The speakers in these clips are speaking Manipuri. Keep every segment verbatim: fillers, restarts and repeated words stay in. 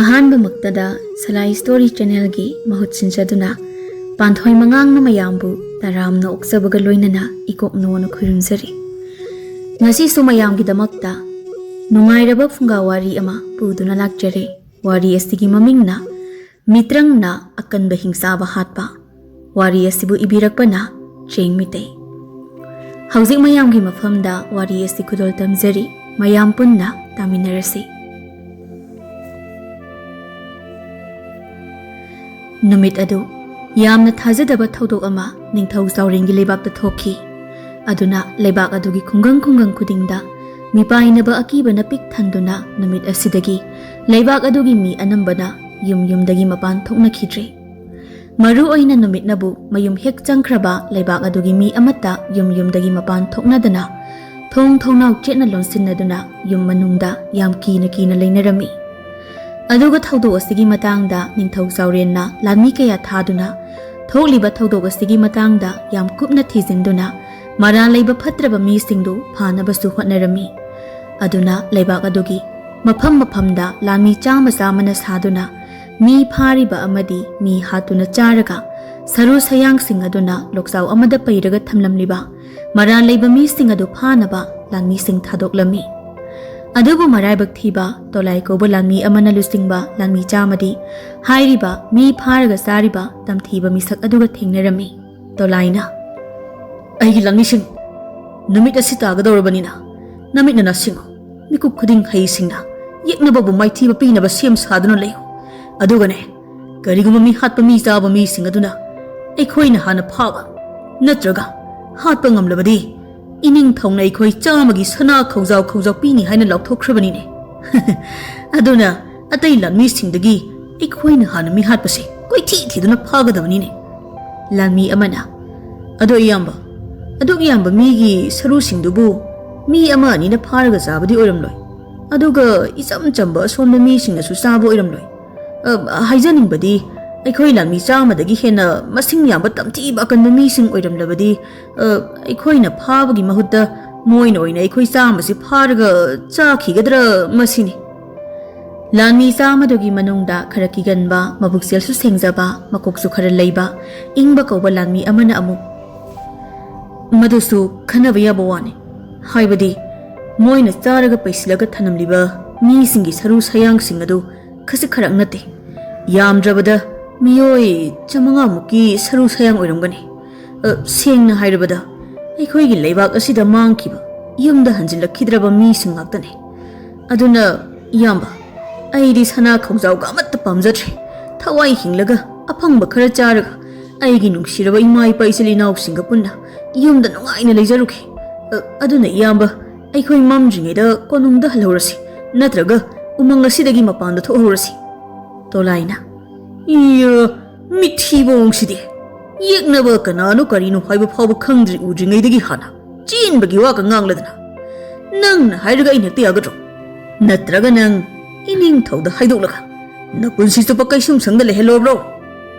ꯑꯍꯥꯟꯕꯃꯛꯇꯗ ꯁꯂꯥꯏ ꯁ꯭ꯇꯣꯔꯤ ꯆꯦꯅꯦꯜꯒꯤ ꯃꯍꯨꯠ ꯁꯤꯟꯖꯗꯨꯅ ꯄꯥꯟꯊꯣꯏ ꯃꯉꯥꯡꯅ ꯃꯌꯥꯝꯕꯨ ꯇꯔꯥꯝꯅ ꯑꯣꯛꯆꯕꯒ ꯂꯣꯏꯅꯅ ꯏꯀꯣꯛꯅꯣꯅ ꯈꯨꯔꯨꯝꯖꯔꯤ꯫ ꯉꯁꯤꯁꯨ ꯃꯌꯥꯝꯒꯤꯗꯃꯛꯇ ꯅꯨꯡꯉꯥꯏꯔꯕ ꯐꯨꯡꯒꯥ ꯋꯥꯔꯤ ꯑꯃ ꯄꯨꯗꯨꯅ ꯂꯥꯛꯆꯔꯦ꯫ ꯋꯥꯔꯤ ꯑꯁꯤꯒꯤ ꯃꯃꯤꯡꯅ ꯃꯤꯇ꯭ꯔꯪꯅ ꯑꯀꯟꯕ ꯍꯤꯡꯆꯥꯕ ꯍꯥꯠꯄ꯫ ꯋꯥꯔꯤ ꯑꯁꯤꯕꯨ ꯏꯕꯤꯔꯛꯄꯅ ꯆꯦꯡ ꯃꯤꯇꯩ꯫ ꯍꯧꯖꯤꯛ ꯃꯌꯥꯝꯒꯤ ꯃꯐꯝꯗ ꯋꯥꯔꯤ ꯑꯁꯤ ꯈꯨꯗꯣꯜ ꯇꯝꯖꯔꯤ꯫ ꯃꯌꯥꯝ ꯄꯨꯟꯅ ꯇꯥꯃꯤꯟꯅꯔꯁꯤ꯫ ꯅꯨꯃꯤꯠ ꯑꯗꯨ ꯌꯥꯝꯅ ꯊꯥꯖꯗꯕ ꯊꯧꯗꯣꯛ ꯑꯃ ꯅꯤꯡꯊꯧ ꯆꯥꯎꯔꯦꯟꯒꯤ ꯂꯩꯕꯥꯛꯇ ꯊꯣꯛꯈꯤ꯫ ꯑꯗꯨꯅ ꯂꯩꯕꯥꯛ ꯑꯗꯨꯒꯤ ꯈꯨꯡꯒꯪ ꯈꯨꯡꯒꯪ ꯈꯨꯗꯤꯡꯗ ꯃꯤꯄꯥꯏꯅꯕ ꯑꯀꯤꯕꯅ ꯄꯤꯛ ꯊꯟꯗꯨꯅ ꯅꯨꯃꯤꯠ ꯑꯁꯤꯗꯒꯤ ꯂꯩꯕꯥꯛ ꯑꯗꯨꯒꯤ ꯃꯤ ꯑꯅꯝꯕꯅ ꯌꯨꯝ ꯌꯨꯝꯗꯒꯤ ꯃꯄꯥꯟ ꯊꯣꯛꯅꯈꯤꯗ꯭ꯔꯦ꯫ ꯃꯔꯨ ꯑꯣꯏꯅ ꯅꯨꯃꯤꯠꯅꯕꯨ ꯃꯌꯨꯝ ꯍꯦꯛ ꯆꯪꯈ꯭ꯔꯕ ꯂꯩꯕꯥꯛ ꯑꯗꯨꯒꯤ ꯃꯤ ꯑꯃꯠꯇ ꯌꯨꯝ ꯌꯨꯝꯗꯒꯤ ꯃꯄꯥꯟ ꯊꯣꯛꯅꯗꯅ ꯊꯣꯡ ꯊꯣꯡꯅꯥꯎ ꯆꯦꯠꯅ ꯂꯣꯟꯁꯤꯟꯅꯗꯨꯅ ꯌꯨꯝ ꯃꯅꯨꯡꯗ ꯌꯥꯝ ꯀꯤꯅ ꯀꯤꯅ ꯂꯩꯅꯔꯝꯃꯤ꯫ ꯑꯗꯨꯒ ꯊꯧꯗꯣꯛ ꯑꯁꯤꯒꯤ ꯃꯇꯥꯡꯗ ꯅꯤꯡꯊꯧ ꯆꯥꯎꯔꯦꯟꯅ ꯂꯥꯟꯃꯤ ꯀꯌꯥ ꯊꯥꯗꯨꯅ ꯊꯣꯛꯂꯤꯕ ꯊꯧꯗꯣꯛ ꯑꯁꯤꯒꯤ ꯃꯇꯥꯡꯗ ꯌꯥꯝ ꯀꯨꯞꯅ ꯊꯤꯖꯤꯟꯗꯨꯅ ꯃꯔꯥꯜ ꯂꯩꯕ ꯐꯠꯇ꯭ꯔꯕ ꯃꯤꯁꯤꯡꯗꯨ ꯐꯥꯅꯕꯁꯨ ꯍꯣꯠꯅꯔꯝꯃꯤ꯫ ꯑꯗꯨꯅ ꯂꯩꯕꯥꯛ ꯑꯗꯨꯒꯤ ꯃꯐꯝ ꯃꯐꯝꯗ ꯂꯥꯟꯃꯤ ꯆꯥꯝꯃ ꯆꯥꯝꯃꯅ ꯁꯥꯗꯨꯅ ꯃꯤ ꯐꯥꯔꯤꯕ ꯑꯃꯗꯤ ꯃꯤ ꯍꯥꯠꯇꯨꯅ ꯆꯥꯔꯒ ꯁꯔꯨ ꯁꯌꯥꯡꯁꯤꯡ ꯑꯗꯨꯅ ꯂꯣꯛꯆꯥꯎ ꯑꯃꯗ ꯄꯩꯔꯒ ꯊꯝꯂꯝꯂꯤꯕ ꯃꯔꯥꯜ ꯂꯩꯕ ꯃꯤꯁꯤꯡ ꯑꯗꯨ ꯐꯥꯅꯕ ꯂꯥꯟꯃꯤꯁꯤꯡ ꯊꯥꯗꯣꯛꯂꯝꯃꯤ꯫ ꯑꯗꯨꯕꯨ ꯃꯔꯥꯏꯕꯛ ꯊꯤꯕ ꯇꯣꯂꯥꯏ ꯀꯧꯕ ꯂꯥꯟꯃꯤ ꯑꯃꯅ ꯂꯨꯆꯤꯡꯕ ꯂꯥꯟꯃꯤ ꯆꯥꯝꯃꯗꯤ ꯍꯥꯏꯔꯤꯕ ꯃꯤ ꯐꯥꯔꯒ ꯆꯥꯔꯤꯕ ꯇꯝꯊꯤꯕ ꯃꯤꯁꯛ ꯑꯗꯨꯒ ꯊꯦꯡꯅꯔꯝꯃꯤ꯫ ꯇꯣꯂꯥꯏꯅ, "ꯑꯩꯒꯤ ꯂꯥꯟꯃꯤꯁꯤꯡ, ꯅꯨꯃꯤꯠ ꯑꯁꯤ ꯇꯥꯒꯗꯧꯔꯕꯅꯤꯅ ꯅꯃꯤꯠꯅ ꯅꯁꯤꯡꯉꯨ꯫ ꯃꯤꯀꯨꯞ ꯈꯨꯗꯤꯡ ꯍꯩꯁꯤꯡꯅ ꯌꯦꯛꯅꯕꯕꯨ ꯃꯥꯏꯊꯤꯕ ꯄꯤꯅꯕ ꯁꯦꯝ ꯁꯥꯗꯨꯅ ꯂꯩꯌꯨ꯫ ꯑꯗꯨꯒꯅꯦ, ꯀꯔꯤꯒꯨꯝꯕ ꯃꯤ ꯍꯥꯠꯄ ꯃꯤ ꯆꯥꯕ ꯃꯤꯁꯤꯡ ꯑꯗꯨꯅ ꯑꯩꯈꯣꯏꯅ ꯍꯥꯟꯅ ꯐꯥꯕ ꯅꯠꯇ꯭ꯔꯒ ꯍꯥꯠꯄ ꯉꯝꯂꯕꯗꯤ ꯏꯅꯤꯡꯊꯧꯅ ꯑꯩꯈꯣꯏ ꯆꯥꯝꯃꯒꯤ ꯁꯅꯥ ꯈꯧꯖꯥꯎ ꯈꯧꯖꯥꯎ ꯄꯤꯅꯤ ꯍꯥꯏꯅ ꯂꯥꯎꯊꯣꯛꯈ꯭ꯔꯕꯅꯤꯅꯦ꯫ ꯑꯗꯨꯅ ꯑꯇꯩ ꯂꯥꯟꯃꯤꯁꯤꯡꯗꯒꯤ ꯑꯩꯈꯣꯏꯅ ꯍꯥꯟꯅ ꯃꯤ ꯍꯥꯠꯄꯁꯦ ꯀꯣꯏꯊꯤ ꯊꯤꯗꯨꯅ ꯐꯥꯒꯗꯕꯅꯤꯅꯦ"꯫ ꯂꯥꯟꯃꯤ ꯑꯃꯅ, "ꯑꯗꯣ ꯏꯌꯥꯝꯕ, ꯑꯗꯨꯛ ꯌꯥꯝꯕ ꯃꯤꯒꯤ ꯁꯔꯨꯁꯤꯡꯗꯨꯕꯨ ꯃꯤ ꯑꯃ ꯑꯅꯤꯅ ꯐꯥꯔꯒ ꯆꯥꯕꯗꯤ ꯑꯣꯏꯔꯝꯂꯣꯏ꯫ ꯑꯗꯨꯒ ꯏꯆꯝ ꯆꯝꯕ ꯑꯁꯣꯟꯕ ꯃꯤꯁꯤꯡꯅꯁꯨ ꯆꯥꯕ ꯑꯣꯏꯔꯝꯂꯣꯏ꯫ ꯑ, ꯍꯥꯏꯖꯅꯤꯡꯕꯗꯤ, ꯑꯩꯈꯣꯏ ꯂꯥꯟꯃꯤ ꯆꯥꯝꯃꯗꯒꯤ ꯍꯦꯟꯅ ꯃꯁꯤꯡ ꯌꯥꯝꯕ ꯇꯝꯊꯤꯕ ꯑꯀꯟꯕ ꯃꯤꯁꯤꯡ ꯑꯣꯏꯔꯝꯂꯕꯗꯤ, ꯑ, ꯑꯩꯈꯣꯏꯅ ꯐꯥꯕꯒꯤ ꯃꯍꯨꯠꯇ ꯃꯣꯏꯅ ꯑꯣꯏꯅ ꯑꯩꯈꯣꯏ ꯆꯥꯝꯃꯁꯤ ꯐꯥꯔꯒ ꯆꯥꯈꯤꯒꯗ꯭ꯔꯥ ꯃꯁꯤꯅꯤ"꯫ ꯂꯥꯟꯃꯤ ꯆꯥꯝꯃꯗꯨꯒꯤ ꯃꯅꯨꯡꯗ ꯈꯔ ꯀꯤꯒꯟꯕ, ꯃꯕꯨꯛꯆꯦꯜꯁꯨ ꯁꯦꯡꯖꯕ, ꯃꯀꯣꯛꯁꯨ ꯈꯔ ꯂꯩꯕ, ꯏꯪꯕ ꯀꯧꯕ ꯂꯥꯟꯃꯤ ꯑꯃꯅ ꯑꯃꯨꯛ, "ꯃꯗꯨꯁꯨ ꯈꯟꯅꯕ ꯌꯥꯕ ꯋꯥꯅꯤ꯫ ꯍꯥꯏꯕꯗꯤ, ꯃꯣꯏꯅ ꯆꯥꯔꯒ ꯄꯩꯁꯤꯜꯂꯒ ꯊꯅꯝꯂꯤꯕ ꯃꯤꯁꯤꯡꯒꯤ ꯁꯔꯨ ꯁꯌꯥꯡꯁꯤꯡ ꯑꯗꯨ ꯈꯖꯤꯛ ꯈꯔꯛ ꯅꯠꯇꯦ꯫ ꯌꯥꯝꯗ꯭ꯔꯕꯗ ꯃꯤꯑꯣꯏ ꯆꯥꯃꯉꯥꯃꯨꯛꯀꯤ ꯁꯔꯨ ꯁꯌꯥꯡ ꯑꯣꯏꯔꯝꯒꯅꯤ꯫ ꯑ, ꯁꯦꯡꯅ ꯍꯥꯏꯔꯕꯗ, ꯑꯩꯈꯣꯏꯒꯤ ꯂꯩꯕꯥꯛ ꯑꯁꯤꯗ ꯃꯥꯡꯈꯤꯕ, ꯌꯨꯝꯗ ꯍꯟꯖꯤꯜꯂꯛꯈꯤꯗ꯭ꯔꯕ ꯃꯤꯁꯤꯡ ꯉꯥꯛꯇꯅꯤ꯫ ꯑꯗꯨꯅ, ꯏꯌꯥꯝꯕ, ꯑꯩꯗꯤ ꯁꯅꯥ ꯈꯧꯖꯥꯎꯒ ꯑꯃꯠꯇ ꯄꯥꯝꯖꯗ꯭ꯔꯦ꯫ ꯊꯋꯥꯏ ꯍꯤꯡꯂꯒ, ꯑꯐꯪꯕ ꯈꯔ ꯆꯥꯔꯒ, ꯑꯩꯒꯤ ꯅꯨꯡꯁꯤꯔꯕ ꯏꯃꯥ ꯏꯄꯥ ꯏꯆꯤꯜ ꯏꯅꯥꯎꯁꯤꯡꯒ ꯄꯨꯟꯅ ꯌꯨꯝꯗ ꯅꯨꯡꯉꯥꯏꯅ ꯂꯩꯖꯔꯨꯒꯦ꯫ ꯑ, ꯑꯗꯨꯅ, ꯏꯌꯥꯝꯕ, ꯑꯩꯈꯣꯏ ꯃꯝꯗ꯭ꯔꯤꯉꯩꯗ ꯀꯣꯅꯨꯡꯗ ꯍꯜꯍꯧꯔꯁꯤ, ꯅꯠꯇ꯭ꯔꯒ ꯎꯃꯪ ꯑꯁꯤꯗꯒꯤ ꯃꯄꯥꯟꯗ ꯊꯣꯛꯍꯧꯔꯁꯤ꯫" ꯇꯣꯂꯥꯏꯅ, "ꯏꯌꯥ, ꯃꯤꯊꯤ ꯃꯑꯣꯡꯁꯤꯗꯤ! ꯌꯦꯛꯅꯕ ꯀꯅꯥꯅꯣ ꯀꯔꯤꯅꯣ ꯍꯥꯏꯕ ꯐꯥꯎꯕ ꯈꯪꯗ꯭ꯔꯤ ꯎꯗ꯭ꯔꯤꯉꯩꯗꯒꯤ ꯍꯥꯟꯅ ꯆꯦꯟꯕꯒꯤ ꯋꯥꯒ ꯉꯥꯡꯂꯗꯅ꯫ ꯅꯪꯅ ꯍꯥꯏꯔꯒ ꯑꯩꯅ ꯍꯦꯛꯇ ꯌꯥꯒꯗ꯭ꯔꯣ? ꯅꯠꯇ꯭ꯔꯒ ꯅꯪ ꯏꯅꯤꯡꯊꯧꯗ ꯍꯥꯏꯗꯣꯛꯂꯒ ꯅꯄꯨꯟꯁꯤ ꯆꯨꯞꯄ ꯀꯩꯁꯨꯝꯁꯪꯗ ꯂꯩꯍꯜꯂꯣꯕ꯭ꯔꯣ?"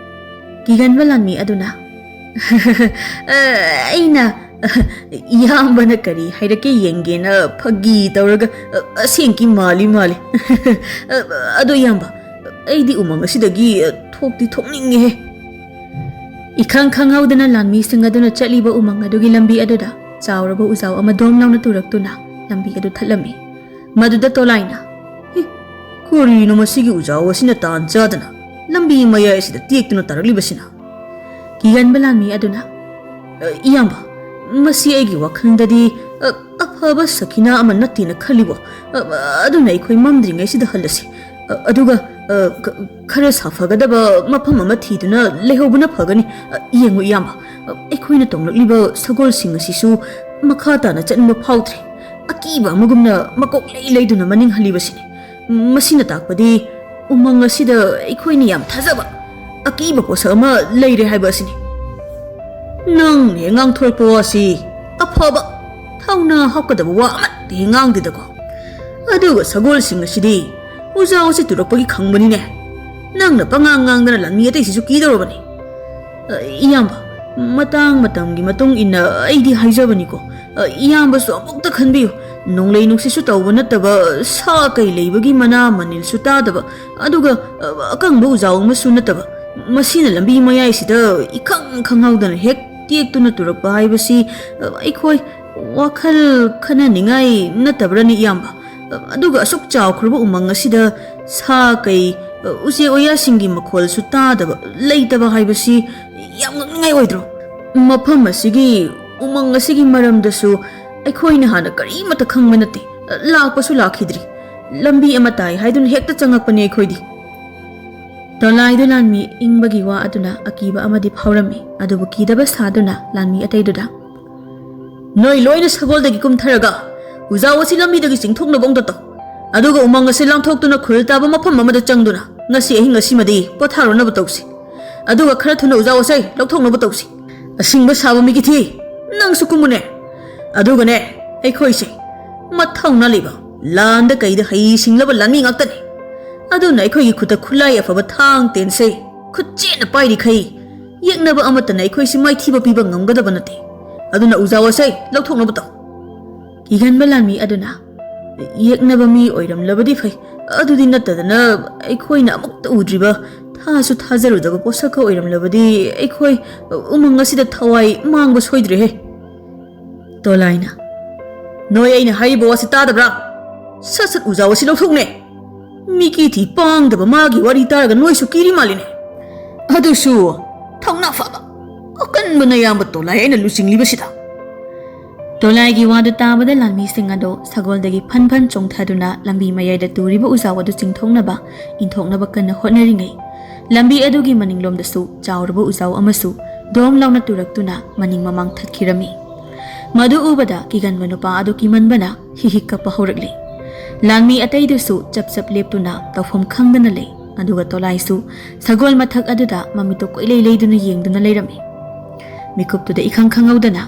ꯀꯤꯒꯟꯕ ꯂꯥꯟꯃꯤ ꯑꯗꯨꯅ, "ꯑ, ꯑꯩꯅ, ꯏꯌꯥꯝꯕꯅ ꯀꯔꯤ ꯍꯥꯏꯔꯛꯀꯦ ꯌꯦꯡꯒꯦꯅ ꯐꯥꯒꯤ ꯇꯧꯔꯒ, ꯑ, ꯑꯁꯦꯡꯀꯤ ꯃꯥꯜꯂꯤ ꯃꯥꯜꯂꯤ꯫ ꯑ, ꯑꯗꯣ ꯏꯌꯥꯝꯕ, ꯑꯩꯗꯤ ꯎꯃꯪ ꯑꯁꯤꯗꯒꯤ, ꯑ, ꯊꯣꯛꯇꯤ ꯊꯣꯛꯅꯤꯡꯉꯦꯍꯦ꯫" ꯏꯈꯪ ꯈꯪꯍꯧꯗꯅ ꯂꯥꯟꯃꯤꯁꯤꯡ ꯑꯗꯨꯅ ꯆꯠꯂꯤꯕ ꯎꯃꯪ ꯑꯗꯨꯒꯤ ꯂꯝꯕꯤ ꯑꯗꯨꯗ ꯆꯥꯎꯔꯕ ꯎꯖꯥꯎ ꯑꯃ ꯗꯣꯝ ꯂꯥꯎꯅ ꯇꯨꯔꯛꯇꯨꯅ ꯂꯝꯕꯤ ꯑꯗꯨ ꯊꯠꯂꯝꯃꯤ꯫ ꯃꯗꯨꯗ ꯇꯣꯂꯥꯏꯅ, "ꯍꯤ, ꯀꯔꯤꯅꯣ ꯃꯁꯤꯒꯤ ꯎꯖꯥꯎ ꯑꯁꯤꯅ ꯇꯥꯟ ꯆꯥꯗꯅ ꯂꯝꯕꯤ ꯃꯌꯥꯏ ꯑꯁꯤꯗ ꯇꯦꯛꯇꯨꯅ ꯇꯥꯔꯛꯂꯤꯕꯁꯤꯅ?" ꯀꯤꯒꯟꯕ ꯂꯥꯟꯃꯤ ꯑꯗꯨꯅ, "ꯑ, ꯏꯌꯥꯝꯕ, ꯃꯁꯤ ꯑꯩꯒꯤ ꯋꯥꯈꯜꯗꯗꯤ, ꯑ, ꯑꯐꯕ ꯁꯈꯤꯅꯥ ꯑꯃ ꯅꯠꯇꯦꯅ ꯈꯜꯂꯤꯕꯣ꯫ ꯑ, ꯑꯗꯨꯅ ꯑꯩꯈꯣꯏ ꯃꯝꯗ꯭ꯔꯤꯉꯩꯁꯤꯗ ꯍꯜꯂꯁꯤ꯫ ꯑ, ꯑꯗꯨꯒ, ꯑ, ꯈ-, ꯈꯔ ꯁꯥꯐꯒꯗꯕ ꯃꯐꯝ ꯑꯃ ꯊꯤꯗꯨꯅ ꯂꯩꯍꯧꯕꯅ ꯐꯒꯅꯤ꯫ ꯑ, ꯌꯦꯡꯉꯨ ꯏꯌꯥꯝꯕ, ꯑ, ꯑꯩꯈꯣꯏꯅ ꯇꯣꯡꯂꯛꯂꯤꯕ ꯁꯒꯣꯜꯁꯤꯡ ꯑꯁꯤꯁꯨ ꯃꯈꯥ ꯇꯥꯅ ꯆꯠꯅꯤꯡꯕ ꯐꯥꯎꯗ꯭ꯔꯦ꯫ ꯑꯀꯤꯕ ꯑꯃꯒꯨꯝꯅ ꯃꯀꯣꯛ ꯂꯩ ꯂꯩꯗꯨꯅ ꯃꯅꯤꯡ ꯍꯜꯂꯤꯕꯁꯤꯅꯤ꯫ ꯃꯁꯤꯅ ꯇꯥꯛꯄꯗꯤ ꯎꯃꯪ ꯑꯁꯤꯗ ꯑꯩꯈꯣꯏꯅ ꯌꯥꯝ ꯊꯥꯖꯕ ꯑꯀꯤꯕ ꯄꯣꯠꯁꯛ ꯑꯃ ꯂꯩꯔꯦ ꯍꯥꯏꯕ ꯑꯁꯤꯅꯤ꯫" "ꯅꯪꯅ ꯍꯦꯛ ꯉꯥꯡꯊꯣꯔꯛꯄ ꯋꯥꯁꯤ ꯑꯐꯕ, ꯊꯧꯅꯥ ꯍꯥꯞꯀꯗꯕ ꯋꯥ ꯑꯃꯠꯇ ꯍꯦꯛ ꯉꯥꯡꯗꯦꯗꯀꯣ꯫ ꯑꯗꯨꯒ ꯁꯒꯣꯜꯁꯤꯡ ꯑꯁꯤꯗꯤ ꯎꯖꯥꯎ ꯑꯁꯤ ꯇꯨꯔꯛꯄꯒꯤ ꯈꯪꯕꯅꯤꯅꯦ꯫ ꯅꯪꯅ ꯄꯉꯥꯡ ꯉꯥꯡꯗꯅ ꯂꯥꯟꯃꯤ ꯑꯇꯩꯁꯤꯁꯨ ꯀꯤꯗꯧꯔꯕꯅꯤ꯫" "ꯑ, ꯏꯌꯥꯝꯕ, ꯃꯇꯥꯡ ꯃꯇꯝꯒꯤ ꯃꯇꯨꯡ ꯏꯟꯅ ꯑꯩꯗꯤ ꯍꯥꯏꯖꯕꯅꯤꯀꯣ꯫ ꯑ, ꯏꯌꯥꯝꯕꯁꯨ ꯑꯃꯨꯛꯇ ꯈꯟꯕꯤꯌꯨ꯫ ꯅꯣꯡꯂꯩ ꯅꯨꯡꯁꯤꯠꯁꯨ ꯇꯧꯕ ꯅꯠꯇꯕ, ꯁꯥ ꯀꯩ ꯂꯩꯕꯒꯤ ꯃꯅꯥ ꯃꯅꯤꯜꯁꯨ ꯇꯥꯗꯕ, ꯑꯗꯨꯒ, ꯑ, ꯑꯀꯪꯕ ꯎꯖꯥꯎ ꯑꯃꯁꯨ ꯅꯠꯇꯕ, ꯃꯁꯤꯅ ꯂꯝꯕꯤ ꯃꯌꯥꯏꯁꯤꯗ ꯏꯈꯪ ꯈꯪꯍꯧꯗꯅ ꯍꯦꯛ ꯇꯦꯛꯇꯨꯅ ꯇꯨꯔꯛꯄ ꯍꯥꯏꯕꯁꯤ, ꯑ, ꯑꯩꯈꯣꯏ ꯋꯥꯈꯜ ꯈꯟꯅꯅꯤꯡꯉꯥꯏ ꯅꯠꯇꯕ꯭ꯔꯅꯤ, ꯏꯌꯥꯝꯕ? ꯑ, ꯑꯗꯨꯒ ꯑꯁꯨꯛ ꯆꯥꯎꯈ꯭ꯔꯕ ꯎꯃꯪ ꯑꯁꯤꯗ ꯁꯥ ꯀꯩ, ꯑ, ꯎꯆꯦꯛ ꯋꯥꯌꯥꯁꯤꯡꯒꯤ ꯃꯈꯣꯜꯁꯨ ꯇꯥꯗꯕ, ꯂꯩꯇꯕ ꯍꯥꯏꯕꯁꯤ ꯌꯥꯝ ꯉꯛꯅꯤꯡꯉꯥꯏ ꯑꯣꯏꯗ꯭ꯔꯣ? ꯃꯐꯝ ꯑꯁꯤꯒꯤ ꯎꯃꯪ ꯑꯁꯤꯒꯤ ꯃꯔꯝꯗꯁꯨ ꯑꯩꯈꯣꯏꯅ ꯍꯥꯟꯅ ꯀꯔꯤꯃꯠꯇ ꯈꯪꯕ ꯅꯠꯇꯦ, ꯂꯥꯛꯄꯁꯨ ꯂꯥꯛꯈꯤꯗ꯭ꯔꯤ꯫ ꯂꯝꯕꯤ ꯑꯃ ꯇꯥꯏ ꯍꯥꯏꯗꯨꯅ ꯍꯦꯛꯇ ꯆꯪꯉꯛꯄꯅꯦ ꯑꯩꯈꯣꯏꯗꯤ꯫ ꯇꯣꯂꯥꯏꯗꯨ ꯂꯥꯟꯃꯤ ꯏꯪꯕꯒꯤ ꯋꯥ ꯑꯗꯨꯅ ꯑꯀꯤꯕ ꯑꯃꯗꯤ ꯐꯥꯎꯔꯝꯃꯤ, ꯑꯗꯨꯕꯨ ꯀꯤꯗꯕ ꯁꯥꯗꯨꯅ ꯂꯥꯟꯃꯤ ꯑꯇꯩꯗꯨꯗ, "ꯅꯣꯏ ꯂꯣꯏꯅ ꯁꯒꯣꯜꯗꯒꯤ ꯀꯨꯝꯊꯔꯒ ꯎꯖꯥꯎ ꯑꯁꯤ ꯂꯝꯕꯤꯗꯒꯤ ꯆꯤꯡꯊꯣꯛꯅꯕ ꯑꯃꯨꯛꯇ ꯇꯧ꯫ ꯑꯗꯨꯒ ꯎꯃꯪ ꯑꯁꯤ ꯂꯥꯟꯊꯣꯛꯇꯨꯅ ꯈꯨꯜ ꯇꯥꯕ ꯃꯐꯝ ꯑꯃꯗ ꯆꯪꯗꯨꯅ ꯉꯁꯤ ꯑꯍꯤꯡ ꯑꯁꯤꯃꯗꯤ ꯄꯣꯊꯥꯔꯨꯅꯕ ꯇꯧꯁꯤ꯫ ꯑꯗꯨꯒ ꯈꯔ ꯊꯨꯅ ꯎꯖꯥꯎ ꯑꯁꯤ ꯂꯧꯊꯣꯛꯅꯕ ꯇꯧꯁꯤ꯫ ꯑꯁꯤꯡꯕ ꯁꯥꯕ ꯃꯤꯒꯤ ꯊꯤ, ꯅꯪꯁꯨ ꯀꯨꯝꯃꯨꯅꯦ꯫ ꯑꯗꯨꯒꯅꯦ, ꯑꯩꯈꯣꯏꯁꯦ ꯃꯊꯧꯅꯥ ꯂꯩꯕ, ꯂꯥꯟꯗ ꯀꯩꯗ ꯍꯩ ꯁꯤꯡꯂꯕ ꯂꯥꯟꯃꯤ ꯉꯥꯛꯇꯅꯤ꯫ ꯑꯗꯨꯅ ꯑꯩꯈꯣꯏꯒꯤ ꯈꯨꯠꯇ ꯈꯨꯠꯂꯥꯏ ꯑꯐꯕ ꯊꯥꯡ ꯇꯦꯟꯁꯦ ꯈꯨꯠꯆꯦꯠꯅ ꯄꯥꯏꯔꯤꯈꯩ ꯌꯦꯛꯅꯕ ꯑꯃꯠꯇꯅ ꯑꯩꯈꯣꯏꯁꯤ ꯃꯥꯏꯊꯤꯕ ꯄꯤꯕ ꯉꯝꯒꯗꯕ ꯅꯠꯇꯦ꯫ ꯑꯗꯨꯅ ꯎꯖꯥꯎ ꯑꯁꯦ ꯂꯧꯊꯣꯛꯅꯕ ꯇꯧ꯫" ꯀꯤꯒꯟꯕ ꯂꯥꯟꯃꯤ ꯑꯗꯨꯅ, "ꯌꯦꯛꯅꯕ ꯃꯤ ꯑꯣꯏꯔꯝꯂꯕꯗꯤ ꯐꯩ, ꯑꯗꯨꯗꯤ ꯅꯠꯇꯗꯅ ꯑꯩꯈꯣꯏꯅ ꯑꯃꯨꯛꯇ ꯎꯗ꯭ꯔꯤꯕ, ꯊꯥꯁꯨ ꯊꯥꯖꯔꯨꯗꯕ ꯄꯣꯠꯁꯛꯀ ꯑꯣꯏꯔꯝꯂꯕꯗꯤ ꯑꯩꯈꯣꯏ ꯎꯃꯪ ꯑꯁꯤꯗ ꯊꯋꯥꯏ ꯃꯥꯡꯕ ꯁꯣꯏꯗ꯭ꯔꯦꯍꯦ꯫" ꯇꯣꯂꯥꯏꯅ, "ꯅꯣꯏ ꯑꯩꯅ ꯍꯥꯏꯔꯤꯕ ꯋꯥꯁꯤ ꯇꯥꯗꯕ꯭ꯔꯥ? ꯁꯠ ꯁꯠ ꯎꯖꯥꯎ ꯑꯁꯤ ꯂꯧꯊꯣꯛꯅꯦ꯫ ꯃꯤꯀꯤ ꯊꯤ ꯄꯥꯡꯗꯕ ꯃꯥꯒꯤ ꯋꯥꯔꯤ ꯇꯥꯔꯒ ꯅꯣꯏꯁꯨ ꯀꯤꯔꯤ ꯃꯥꯜꯂꯤꯅꯦ꯫ ꯑꯗꯨꯁꯨ ꯊꯧꯅꯥ ꯐꯕ, ꯑꯀꯟꯕ ꯅꯌꯥꯝꯕ ꯇꯣꯂꯥꯏ ꯑꯩꯅ ꯂꯨꯆꯤꯡꯂꯤꯕꯁꯤꯗ꯫" ꯇꯣꯂꯥꯏꯒꯤ ꯋꯥꯗꯨ ꯇꯥꯕꯗ ꯂꯥꯟꯃꯤꯁꯤꯡ ꯑꯗꯣ ꯁꯒꯣꯜꯗꯒꯤ ꯐꯟ ꯐꯟ ꯆꯣꯡꯊꯗꯨꯅ ꯂꯝꯕꯤ ꯃꯌꯥꯏꯗ ꯇꯨꯔꯤꯕ ꯎꯖꯥꯎ ꯑꯗꯨ ꯆꯤꯡꯊꯣꯛꯅꯕ ꯏꯟꯊꯣꯛꯅꯕ ꯀꯟꯅ ꯍꯣꯠꯅꯔꯤꯉꯩ, ꯂꯝꯕꯤ ꯑꯗꯨꯒꯤ ꯃꯅꯤꯡꯂꯣꯝꯗꯁꯨ ꯆꯥꯎꯔꯕ ꯎꯖꯥꯎ ꯑꯃꯁꯨ ꯗꯣꯝ ꯂꯥꯎꯅ ꯇꯨꯔꯛꯇꯨꯅ ꯃꯅꯤꯡ ꯃꯃꯥꯡ ꯊꯠꯈꯤꯔꯝꯃꯤ꯫ ꯃꯗꯨ ꯎꯕꯗ ꯀꯤꯒꯟꯕ ꯅꯨꯄꯥ ꯑꯗꯨ ꯀꯤꯃꯟꯕꯅ ꯍꯤꯍꯤꯛ ꯀꯞꯄ ꯍꯧꯔꯛꯂꯦ꯫ ꯂꯥꯟꯃꯤ ꯑꯇꯩꯗꯨꯁꯨ ꯆꯞ ꯆꯞ ꯂꯦꯞꯇꯨꯅ ꯇꯧꯐꯝ ꯈꯪꯗꯅ ꯂꯩ꯫ ꯑꯗꯨꯒ ꯇꯣꯂꯥꯏꯁꯨ ꯁꯒꯣꯜ ꯃꯊꯛ ꯑꯗꯨꯗ ꯃꯃꯤꯠꯇꯨ ꯀꯣꯏꯂꯩ ꯂꯩꯗꯨꯅ ꯌꯦꯡꯗꯨꯅ ꯂꯩꯔꯝꯃꯤ꯫ ꯃꯤꯀꯨꯞꯇꯨꯗ ꯏꯈꯪ ꯈꯪꯍꯧꯗꯅ